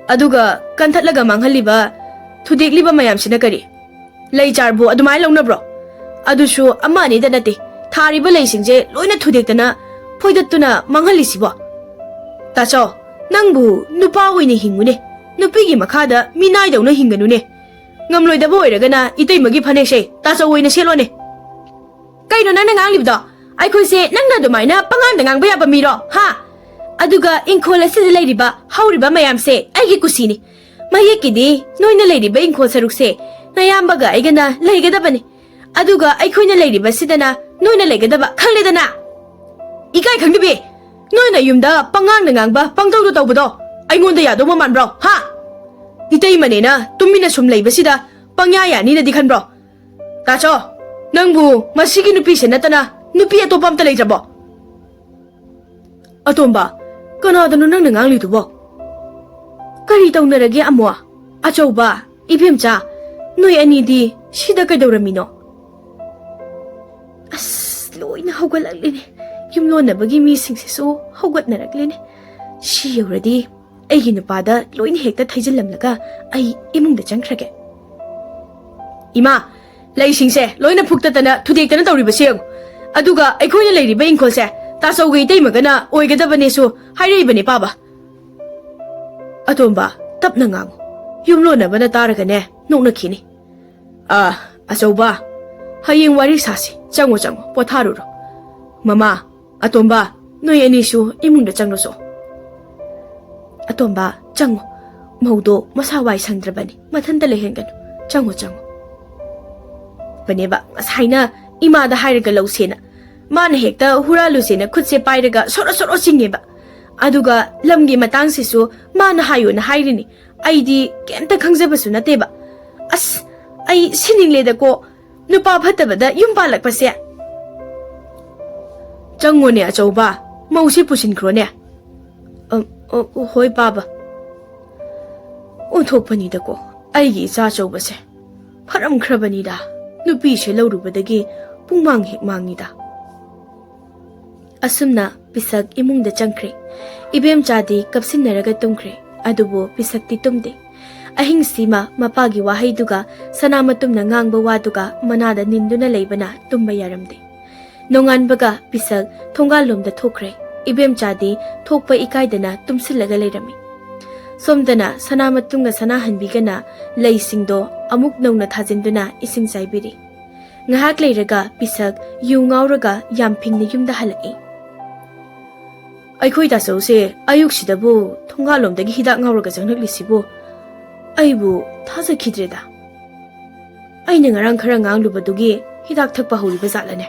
ꯑꯗꯨꯒ ꯀꯟꯊꯠꯂꯒ ꯃꯥꯡꯍꯜꯂꯤꯕ, ꯊꯨꯗꯦꯛꯂꯤꯕ ꯃꯌꯥꯝꯁꯤꯅ ꯀꯔꯤ? ꯂꯩ ꯆꯥꯔꯕꯨ ꯑꯗꯨꯃꯥꯏꯅ ꯂꯧꯅꯕ꯭ꯔꯣ? ꯑꯗꯨꯁꯨ ꯑꯃ ꯑꯅꯤꯗ ꯅꯠꯇꯦ, ꯊꯥꯔꯤꯕ ꯂꯩꯁꯤꯡꯁꯦ ꯂꯣꯏꯅ ꯊꯨꯗꯦꯛꯇꯅ, ꯐꯣꯏꯗꯠꯇꯨꯅ ꯃꯥꯡꯍꯜꯂꯤꯁꯤꯕꯣ? ꯇꯥꯆꯧ, ꯅꯪꯕꯨ ꯅꯨꯄꯥ ꯑꯣꯏꯅ ꯍꯤꯡꯉꯨꯅꯦ, ꯅꯨꯄꯤꯒꯤ ꯃꯈꯥꯗ ꯃꯤꯅꯥꯏꯗꯧꯅ ꯍꯤꯡꯒꯅꯨꯅꯦ꯫ ꯉꯝꯂꯣꯏꯗꯕ ꯑꯣꯏꯔꯒꯅ ꯏꯇꯩꯃꯒꯤ ꯐꯅꯦꯛꯁꯦ ꯇꯥꯆꯧ ꯑꯣꯏꯅ ꯁꯦꯠꯂꯣꯅꯦ꯫ ꯀꯩꯅꯣ ꯅꯪꯅ ꯉꯥꯡꯂꯤꯕꯗꯣ? ꯑꯩꯈꯣꯏꯁꯦ ꯅꯪꯅ ꯑꯗꯨꯃꯥꯏꯅ ꯄꯉꯥꯡꯗ ꯉꯥꯡꯕ ꯌꯥꯕ ꯃꯤꯔꯣ, ꯍꯥ? ꯑꯗꯨꯒ ꯏꯪꯈꯣꯜ ꯑꯁꯤꯗ ꯂꯩꯔꯤꯕ ꯍꯧꯔꯤꯕ ꯃꯌꯥꯝꯁꯦ ꯑꯩꯒꯤ ꯀꯨꯁꯤꯅꯤ꯫ ꯃꯌꯦꯛꯀꯤꯗꯤ ꯅꯣꯏꯅ ꯂꯩꯔꯤꯕ ꯏꯪꯈꯣꯜ ꯁꯔꯨꯛꯁꯦ ꯅꯌꯥꯝꯕꯒ ꯑꯩꯒꯅ ꯂꯩꯒꯗꯕꯅꯤ꯫ ꯑꯗꯨꯒ ꯑꯩꯈꯣꯏꯅ ꯂꯩꯔꯤꯕꯁꯤꯗꯅ ꯅꯣꯏꯅ ꯂꯩꯒꯗꯕ, ꯈꯪꯂꯦꯗꯅ? ꯏꯀꯥꯏ ꯈꯪꯗꯕꯤ! ꯅꯣꯏꯅ ꯌꯨꯝꯗ ꯄꯉꯥꯡꯗ ꯉꯥꯡꯕ, ꯄꯪꯇꯧꯗ ꯇꯧꯕꯗꯣ ꯑꯩꯉꯣꯟꯗ ꯌꯥꯗꯧꯕ ꯃꯥꯟꯕ꯭ꯔꯣ, ꯍꯥ? ꯏꯇꯩꯃꯅꯦꯅ ꯇꯨꯃꯤꯟꯅ ꯁꯨꯝ ꯂꯩꯕꯁꯤꯗ ꯄꯪꯌꯥ ꯌꯥꯅꯤꯅꯗꯤ ꯈꯟꯕ꯭ꯔꯣ? ꯇꯥꯆꯧ, ꯅꯪꯕꯨ ꯃꯁꯤꯒꯤ ꯅꯨꯄꯤꯁꯦ ꯅꯠꯇꯅ ꯅꯨꯄꯤ ꯑꯇꯣꯞꯄ ꯑꯝꯇ ꯂꯩꯇ꯭ꯔꯕꯣ? ꯑꯇꯣꯝꯕ, ꯀꯅꯥꯗꯅꯣ ꯅꯪꯅ ꯉꯥꯡꯂꯤꯗꯨꯕꯣ? ꯀꯔꯤ ꯇꯧꯅꯔꯒꯦ ꯑꯃꯨꯛ? ꯑꯆꯧꯕ, ꯏꯕꯦꯝꯆꯥ, ꯅꯣꯏ ꯑꯅꯤꯗꯤ ꯁꯤꯗ ꯀꯩꯗꯧꯔꯝꯃꯤꯅꯣ? ꯑꯁ, ꯂꯣꯏꯅ ꯍꯧꯒꯠꯂꯛꯂꯤꯅꯦ꯫ ꯌꯨꯝꯂꯣꯟꯅꯕꯒꯤ ꯃꯤꯁꯤꯡꯁꯤꯁꯨ ꯍꯧꯒꯠꯅꯔꯛꯂꯤꯅꯦ꯫ ꯁꯤ ꯌꯧꯔꯗꯤ ꯑꯩꯒꯤ ꯅꯨꯄꯥꯗ ꯂꯣꯏꯅ ꯍꯦꯛꯇ ꯊꯩꯖꯤꯜꯂꯝꯂꯒ ꯑꯩ ꯏꯃꯨꯡꯗ ꯆꯪꯈ꯭ꯔꯒꯦ꯫ ꯏꯃꯥ, ꯂꯩꯁꯤꯡꯁꯦ ꯂꯣꯏꯅ ꯐꯨꯛꯇꯠꯇꯅ ꯊꯨꯗꯦꯛꯇꯅ ꯇꯧꯔꯤꯕꯁꯦ ꯌꯦꯡꯉꯨ꯫ ꯑꯗꯨꯒ ꯑꯩꯈꯣꯏꯅ ꯂꯩꯔꯤꯕ ꯏꯪꯈꯣꯜꯁꯦ ꯇꯥꯆꯧꯒ ꯏꯇꯩꯃꯒꯅ ꯑꯣꯏꯒꯗꯕꯅꯦꯁꯨ ꯍꯥꯏꯔꯛꯏꯕꯅꯦ, ꯄꯥꯕ꯫ ꯑꯇꯣꯝꯕ, ꯇꯞꯅ ꯉꯥꯡꯉꯨ꯫ ꯌꯨꯝꯂꯣꯟꯅꯕꯅ ꯇꯥꯔꯒꯅꯦ, ꯅꯣꯛꯅꯈꯤꯅꯤ꯫ ꯑꯥ, ꯑꯆꯧꯕ, ꯍꯌꯦꯡ ꯋꯥꯔꯤ ꯁꯥꯁꯤ꯫ ꯆꯪꯉꯣ, ꯆꯪꯉꯣ, ꯄꯣꯊꯥꯔꯨꯔꯣ꯫ ꯃꯃꯥ, ꯑꯇꯣꯝꯕ, ꯅꯣꯏ ꯑꯅꯤꯁꯨ ꯏꯃꯨꯡꯗ ꯆꯪꯂꯨꯆꯣ꯫ ꯑꯇꯣꯝꯕ, ꯆꯪꯉꯣ꯫ ꯃꯧꯗꯣ ꯃꯁꯥ ꯋꯥꯏ ꯁꯪꯗ꯭ꯔꯕꯅꯤ, ꯃꯊꯟꯇ ꯂꯩꯍꯟꯒꯅꯨ꯫ ꯆꯪꯉꯣ, ꯆꯪꯉꯣ꯫ ꯕꯅꯦꯕ, ꯉꯁꯥꯏꯅ ꯏꯃꯥꯗ ꯍꯥꯏꯔꯒ ꯂꯧꯁꯦꯅ꯫ ꯃꯥꯅ ꯍꯦꯛꯇ ꯍꯨꯔꯥꯜꯂꯨꯁꯦꯅ ꯈꯨꯠꯁꯦ ꯄꯥꯏꯔꯒ ꯁꯣꯔꯣ ꯁꯣꯔꯣ ꯆꯤꯡꯉꯦꯕ꯫ ꯑꯗꯨꯒ ꯂꯝꯒꯤ ꯃꯇꯥꯡꯁꯤꯁꯨ ꯃꯥꯅ ꯍꯥꯏꯌꯣꯅ ꯍꯥꯏꯔꯤꯅꯤ꯫ ꯑꯩꯗꯤ ꯀꯩꯝꯇ ꯈꯪꯖꯕꯁꯨ ꯅꯠꯇꯦꯕ꯫ ꯑꯁ, ꯑꯩ ꯁꯤꯅꯤꯡꯂꯦꯗꯀꯣ, ꯅꯨꯄꯥ ꯐꯠꯇꯕꯗ ꯌꯨꯝ ꯄꯥꯜꯂꯛꯄꯁꯦ꯫ ꯆꯪꯉꯣꯅꯦ ꯑꯆꯧꯕ, ꯃꯧꯁꯦ ꯄꯨꯁꯤꯟꯈ꯭ꯔꯣꯅꯦ꯫ ꯑ, ꯑ, ꯍꯣꯏ ꯄꯥꯕ꯫ ꯑꯣꯟꯊꯣꯛꯄꯅꯤꯗꯀꯣ, ꯑꯩꯒꯤ ꯏꯆꯥ ꯑꯆꯧꯕꯁꯦ ꯐꯔꯝꯈ꯭ꯔꯕꯅꯤꯗ, ꯅꯨꯄꯤꯁꯦ ꯂꯧꯔꯨꯕꯗꯒꯤ ꯄꯨꯡꯃꯥꯡ ꯍꯦꯛ ꯃꯥꯡꯉꯤꯗ꯫ ꯑꯁꯨꯝꯅ ꯄꯤꯁꯛ ꯏꯃꯨꯡꯗ ꯆꯪꯈ꯭ꯔꯦ꯫ ꯏꯕꯦꯝꯆꯥꯗꯤ ꯀꯞꯁꯤꯟꯅꯔꯒ ꯇꯨꯝꯈ꯭ꯔꯦ꯫ ꯑꯗꯨꯕꯨ ꯄꯤꯁꯛꯇꯤ ꯇꯨꯝꯗꯦ꯫ ꯑꯍꯤꯡꯁꯤꯃ ꯃꯄꯥꯒꯤ ꯋꯥꯍꯩꯗꯨꯒ ꯁꯅꯥꯃꯇꯨꯝꯅ ꯉꯥꯡꯕ ꯋꯥꯗꯨꯒ ꯃꯅꯥꯗ ꯅꯤꯟꯗꯨꯅ ꯂꯩꯕꯅ ꯇꯨꯝꯕ ꯌꯥꯔꯝꯗꯦ꯫ ꯅꯣꯡꯉꯥꯟꯕꯒ ꯄꯤꯁꯛ ꯊꯣꯡꯒꯥꯜꯂꯣꯝꯗ ꯊꯣꯛꯈ꯭ꯔꯦ꯫ ꯏꯕꯦꯝꯆꯥꯗꯤ ꯊꯣꯛꯄ ꯏꯀꯥꯏꯗꯅ ꯇꯨꯝꯁꯤꯜꯂꯒ ꯂꯩꯔꯝꯃꯤ꯫ ꯁꯣꯝꯗꯅ ꯁꯅꯥꯃꯇꯨꯝꯒ ꯁꯅꯥꯍꯟꯕꯤꯒꯅ ꯂꯩꯁꯤꯡꯗꯣ ꯑꯃꯨꯛ ꯅꯧꯅ ꯊꯥꯖꯤꯟꯗꯨꯅ ꯏꯁꯤꯡ ꯆꯥꯏꯕꯤꯔꯤ꯫ ꯉꯥꯏꯍꯥꯛ ꯂꯩꯔꯒ ꯄꯤꯁꯛ ꯌꯨ ꯉꯥꯎꯔꯒ ꯌꯥꯝ ꯐꯤꯡꯅ ꯌꯨꯝꯗ ꯍꯜꯂꯛꯏ꯫ "ꯑꯩꯈꯣꯏ ꯇꯥꯆꯧꯁꯦ ꯑꯌꯨꯛꯁꯤꯗꯕꯨ ꯊꯣꯡꯒꯥꯜꯂꯣꯝꯗꯒꯤ ꯍꯤꯗꯥꯛ ꯉꯥꯎꯔꯒ ꯆꯪꯂꯛꯂꯤꯁꯤꯕꯨ ꯑꯩꯕꯨ ꯊꯥꯖꯈꯤꯗ꯭ꯔꯦꯗ꯫ ꯑꯩꯅ ꯉꯔꯥꯡ ꯈꯔ ꯉꯥꯡꯂꯨꯕꯗꯨꯒꯤ ꯍꯤꯗꯥꯛ ꯊꯛꯄ ꯍꯧꯔꯤꯕ ꯖꯥꯠꯂꯅꯦ?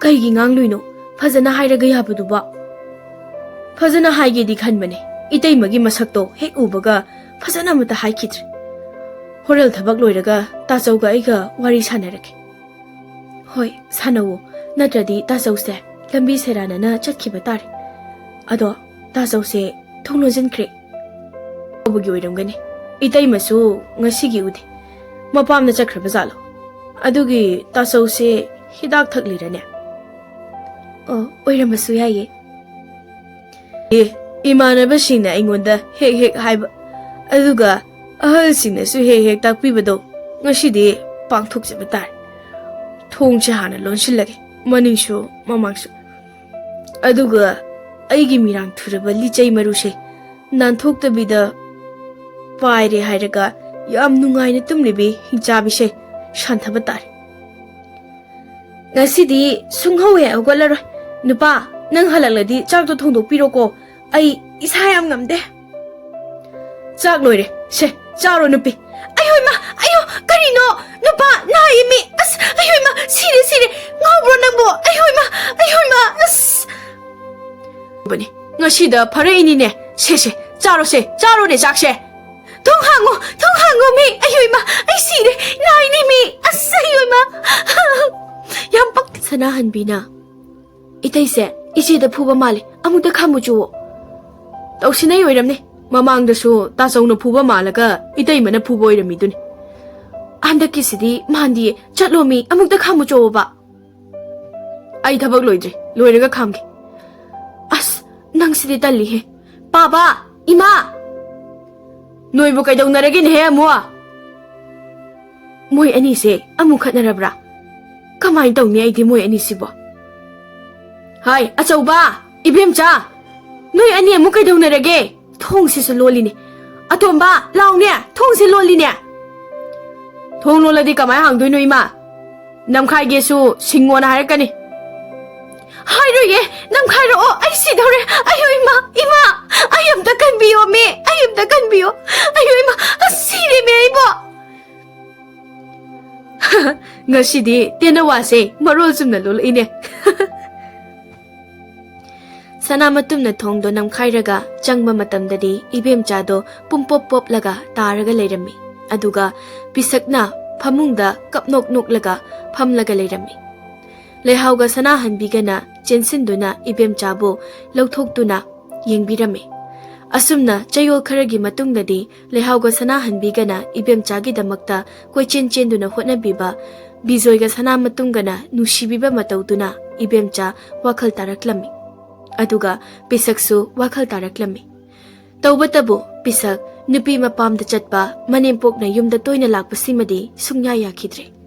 ꯀꯩꯒꯤ ꯉꯥꯡꯂꯨꯏꯅꯣ? ꯐꯖꯅ ꯍꯥꯏꯔꯒ ꯌꯥꯕꯗꯨꯕꯣ?" "ꯐꯖꯅ ꯍꯥꯏꯒꯦꯗꯤ ꯈꯟꯕꯅꯦ, ꯏꯇꯩꯃꯒꯤ ꯃꯁꯛꯇꯣ ꯍꯦꯛ ꯎꯕꯒ ꯐꯖꯅ ꯑꯃꯠꯇ ꯍꯥꯏꯈꯤꯗ꯭ꯔꯦ꯫ ꯍꯣꯔꯦꯟ ꯊꯕꯛ ꯂꯣꯏꯔꯒ ꯇꯥꯆꯧꯒ ꯑꯩꯒ ꯋꯥꯔꯤ ꯁꯥꯟꯅꯔꯒꯦ꯫" "ꯍꯣꯏ, ꯁꯥꯟꯅꯧꯋꯣ, ꯅꯠꯇ꯭ꯔꯗꯤ ꯇꯥꯆꯧꯁꯦ ꯂꯝꯕꯤ ꯁꯦꯔꯥꯟꯅꯅ ꯆꯠꯈꯤꯕ ꯇꯥꯔꯦ꯫ ꯑꯗꯣ ꯇꯥꯆꯧꯁꯦ ꯊꯣꯡ ꯂꯣꯟꯁꯤꯟꯈ꯭ꯔꯦ꯫ ꯇꯧꯕꯒꯤ ꯑꯣꯏꯔꯝꯒꯅꯤ, ꯏꯇꯩꯃꯁꯨ ꯉꯁꯤꯒꯤ ꯎꯗꯦ꯫ ꯃꯄꯥꯝꯗ ꯆꯠꯈ꯭ꯔꯕ ꯖꯥꯠꯂꯣ? ꯑꯗꯨꯒꯤ ꯇꯥꯆꯧꯁꯦ ꯍꯤꯗꯥꯛ ꯊꯛꯂꯤꯔꯅꯦ?" "ꯑꯣ, ꯑꯣꯏꯔꯝꯕꯁꯨ ꯌꯥꯏꯌꯦ꯫" "ꯑꯦ, ꯏꯃꯥꯟꯅꯕꯁꯤꯡꯅ ꯑꯩꯉꯣꯟꯗ ꯍꯦꯛ ꯍꯦꯛ ꯍꯥꯏꯕ, ꯑꯗꯨꯒ ꯑꯍꯜꯁꯤꯡꯅꯁꯨ ꯍꯦꯛ ꯍꯦꯛ ꯇꯥꯛꯄꯤꯕꯗꯣ ꯉꯁꯤꯗꯤ ꯄꯥꯡꯊꯣꯛꯆꯕ ꯇꯥꯔꯦ꯫ ꯊꯣꯡꯁꯦ ꯍꯥꯟꯅ ꯂꯣꯟꯁꯤꯜꯂꯒꯦ, ꯃꯅꯤꯡꯁꯨ ꯃꯃꯥꯡꯁꯨ꯫ ꯑꯗꯨꯒ ꯑꯩꯒꯤ ꯃꯤꯔꯥꯡ ꯊꯨꯔꯕ ꯂꯤꯆꯩ ꯃꯔꯨꯁꯦ ꯅꯥꯟꯊꯣꯛꯇꯕꯤꯗ ꯄꯥꯏꯔꯦ ꯍꯥꯏꯔꯒ ꯌꯥꯝ ꯅꯨꯡꯉꯥꯏꯅ ꯇꯨꯝꯂꯤꯕꯤ ꯍꯤꯡꯆꯥꯕꯤꯁꯦ ꯁꯥꯟꯊꯕ ꯇꯥꯔꯦ꯫ ꯉꯁꯤꯗꯤ ꯁꯨꯡꯍꯧ ꯍꯦꯛ ꯍꯧꯒꯠꯂꯔꯣꯏ꯫ ꯅꯨꯄꯥ, ꯅꯪ ꯍꯜꯂꯛꯂꯗꯤ ꯆꯥꯛꯇꯣ ꯊꯣꯡꯗꯣꯛꯄꯤꯔꯣꯀꯣ, ꯑꯩ ꯏꯁꯥ ꯌꯥꯝ ꯉꯝꯗꯦ꯫" "ꯆꯥꯛ ꯂꯣꯏꯔꯦ, ꯁꯦ, ꯆꯥꯔꯣ ꯅꯨꯄꯤ꯫" "ꯑꯌꯣ ꯏꯃꯥ, ꯑꯌꯣ, ꯀꯔꯤꯅꯣ? ꯅꯨꯄꯥ ꯅꯥꯏꯌꯦ ꯃꯤ꯫ ꯑꯁ, ꯑꯌꯣ ꯏꯃꯥ, ꯁꯤꯔꯦ, ꯁꯤꯔꯦ꯫ ꯉꯥꯎꯕ꯭ꯔꯣ ꯅꯪꯕꯣ? ꯑꯌꯣ ꯏꯃꯥ, ꯑꯌꯣ ꯏꯃꯥ, ꯑꯁ꯫" ꯕꯅꯤ꯫ "ꯉꯁꯤꯗ ꯐꯔꯛꯏꯅꯤꯅꯦ꯫ ꯁꯦ, ꯁꯦ, ꯆꯥꯔꯣꯁꯦ, ꯆꯥꯔꯣꯅꯦ ꯆꯥꯛꯁꯦ꯫ ꯊꯣꯡ ꯍꯥꯡꯉꯣ, ꯊꯣꯡ ꯍꯥꯡꯉꯣ ꯃꯤ꯫ ꯑꯌꯣ ꯏꯃꯥ, ꯑꯩ ꯁꯤꯔꯦ, ꯅꯥꯏꯅꯦ ꯃꯤ꯫ ꯑꯁ, ꯑꯌꯣ ꯏꯃꯥ꯫ ꯌꯥꯝ ꯄꯛꯇꯦ꯫" ꯁꯅꯥꯍꯟꯕꯤꯅ, "ꯏꯇꯩꯁꯦ ꯏꯆꯦꯗ ꯐꯨꯕ ꯃꯥꯜꯂꯦ, ꯑꯃꯨꯛꯇ ꯈꯥꯝꯃꯨ ꯆꯨꯋꯣ꯫" "ꯇꯧꯁꯤꯟꯅꯩ ꯑꯣꯏꯔꯝꯅꯤ, ꯃꯃꯥꯡꯗꯁꯨ ꯇꯥꯆꯧꯅ ꯐꯨꯕ ꯃꯥꯜꯂꯒ ꯏꯇꯩꯃꯅ ꯐꯨꯕ ꯑꯣꯏꯔꯝꯃꯤꯗꯨꯅꯤ꯫ ꯍꯟꯗꯛꯀꯤꯁꯤꯗꯤ ꯃꯥꯟꯗꯤꯌꯦ, ꯆꯠꯂꯣꯃꯤ, ꯑꯃꯨꯛꯇ ꯈꯥꯝꯃꯨ ꯆꯣꯕ꯫ ꯑꯩ ꯊꯕꯛ ꯂꯣꯏꯗ꯭ꯔꯤ, ꯂꯣꯏꯔꯒ ꯈꯥꯝꯒꯦ꯫ ꯑꯁ, ꯅꯪꯁꯤꯗꯤ ꯇꯜꯂꯤꯍꯦ꯫ ꯄꯥꯕ! ꯏꯃꯥ! ꯅꯣꯏꯕꯨ ꯀꯩꯗꯧꯅꯔꯒꯦꯅꯦꯍꯦ ꯑꯃꯨꯛ? ꯃꯣꯏ ꯑꯅꯤꯁꯦ ꯑꯃꯨꯛ ꯈꯠꯅꯔꯕ꯭ꯔꯥ? ꯀꯃꯥꯏꯅ ꯇꯧꯅꯤ ꯑꯩꯗꯤ ꯃꯣꯏ ꯑꯅꯤꯁꯤꯕꯣ? ꯍꯥꯏ, ꯑꯆꯧꯕ! ꯏꯕꯦꯝꯆꯥ! ꯅꯣꯏ ꯑꯅꯤ ꯑꯃꯨꯛ ꯀꯩꯗꯧꯅꯔꯒꯦ? ꯊꯣꯡꯁꯤꯁꯨ ꯂꯣꯜꯂꯤꯅꯦ꯫ ꯑꯇꯣꯝꯕ, ꯂꯥꯎꯅꯦ, ꯊꯣꯡꯁꯤ ꯂꯣꯜꯂꯤꯅꯦ꯫ ꯊꯣꯡ ꯂꯣꯜꯂꯗꯤ ꯀꯃꯥꯏ ꯍꯥꯡꯗꯣꯏꯅꯣ, ꯏꯃꯥ? ꯅꯝꯈꯥꯏꯒꯦꯁꯨ ꯁꯤꯡꯉꯣꯅ ꯍꯥꯏꯔꯛꯀꯅꯤ꯫ ꯍꯥꯏꯔꯣꯏꯌꯦ, ꯅꯝꯈꯥꯏꯔꯛꯑꯣ, ꯑꯩ ꯁꯤꯗꯧꯔꯦ꯫ ꯑꯌꯣ ꯏꯃꯥ, ꯏꯃꯥ, ꯑꯩ ꯑꯝꯇ ꯀꯟꯕꯤꯌꯣꯃꯤ, ꯑꯩ ꯑꯝꯇ ꯀꯟꯕꯤꯌꯣ꯫ ꯑꯌꯣ ꯏꯃꯥ, ꯑꯁ, ꯁꯤꯔꯦꯃꯤ ꯑꯩꯕꯣ꯫ ꯉꯁꯤꯗꯤ ꯇꯦꯅꯋꯥꯁꯦ ꯃꯔꯣꯜ ꯆꯨꯝꯅ ꯂꯣꯜꯂꯛꯏꯅꯦ꯫ ꯁꯅꯥꯃꯇꯨꯝꯅ ꯊꯣꯡꯗꯣ ꯅꯝꯈꯥꯏꯔꯒ ꯆꯪꯕ ꯃꯇꯝꯗꯗꯤ ꯏꯕꯦꯝꯆꯥꯗꯣ ꯄꯨꯝꯄꯣꯞ ꯄꯣꯞꯂꯒ ꯇꯥꯔꯒ ꯂꯩꯔꯝꯃꯤ꯫ ꯑꯗꯨꯒ ꯄꯤꯁꯛꯅ ꯐꯃꯨꯡꯗ ꯀꯞꯅꯣꯛ ꯅꯣꯛꯂꯒ ꯐꯝꯂꯒ ꯂꯩꯔꯝꯃꯤ꯫ ꯂꯩꯍꯥꯎꯒ ꯁꯅꯥꯍꯟꯕꯤꯒꯅ ꯆꯦꯟꯁꯤꯟꯗꯨꯅ ꯏꯕꯦꯝꯆꯥꯕꯨ ꯂꯧꯊꯣꯛꯇꯨꯅ ꯌꯦꯡꯕꯤꯔꯝꯃꯤ꯫ ꯑꯁꯨꯝꯅ ꯆꯌꯣꯜ ꯈꯔꯒꯤ ꯃꯇꯨꯡꯗꯗꯤ ꯂꯩꯍꯥꯎꯒ ꯁꯅꯥꯍꯟꯕꯤꯒꯅ ꯏꯕꯦꯝꯆꯥꯒꯤꯗꯃꯛꯇ ꯀꯣꯏꯆꯦꯟ ꯆꯦꯟꯗꯨꯅ ꯍꯣꯠꯅꯕꯤꯕ ꯕꯤꯖꯣꯏꯒ ꯁꯅꯥꯃꯇꯨꯝꯒꯅ ꯅꯨꯡꯁꯤꯕꯤꯕ ꯃꯇꯧꯗꯨꯅ ꯏꯕꯦꯝꯆꯥ ꯋꯥꯈꯜ ꯇꯥꯔꯛꯂꯝꯃꯤ꯫ ꯑꯗꯨꯒ ꯄꯤꯁꯛꯁꯨ ꯋꯥꯈꯜ ꯇꯥꯔꯛꯂꯝꯃꯤ꯫ ꯇꯧꯕꯇꯕꯨ ꯄꯤꯁꯛ ꯅꯨꯄꯤ ꯃꯄꯥꯝꯗ ꯆꯠꯄ, ꯃꯅꯦꯝꯄꯣꯛꯅ ꯌꯨꯝꯗ ꯇꯣꯏꯅ ꯂꯥꯛꯄꯁꯤꯃꯗꯤ ꯁꯨꯡꯌꯥ ꯌꯥꯈꯤꯗ꯭ꯔꯦ꯫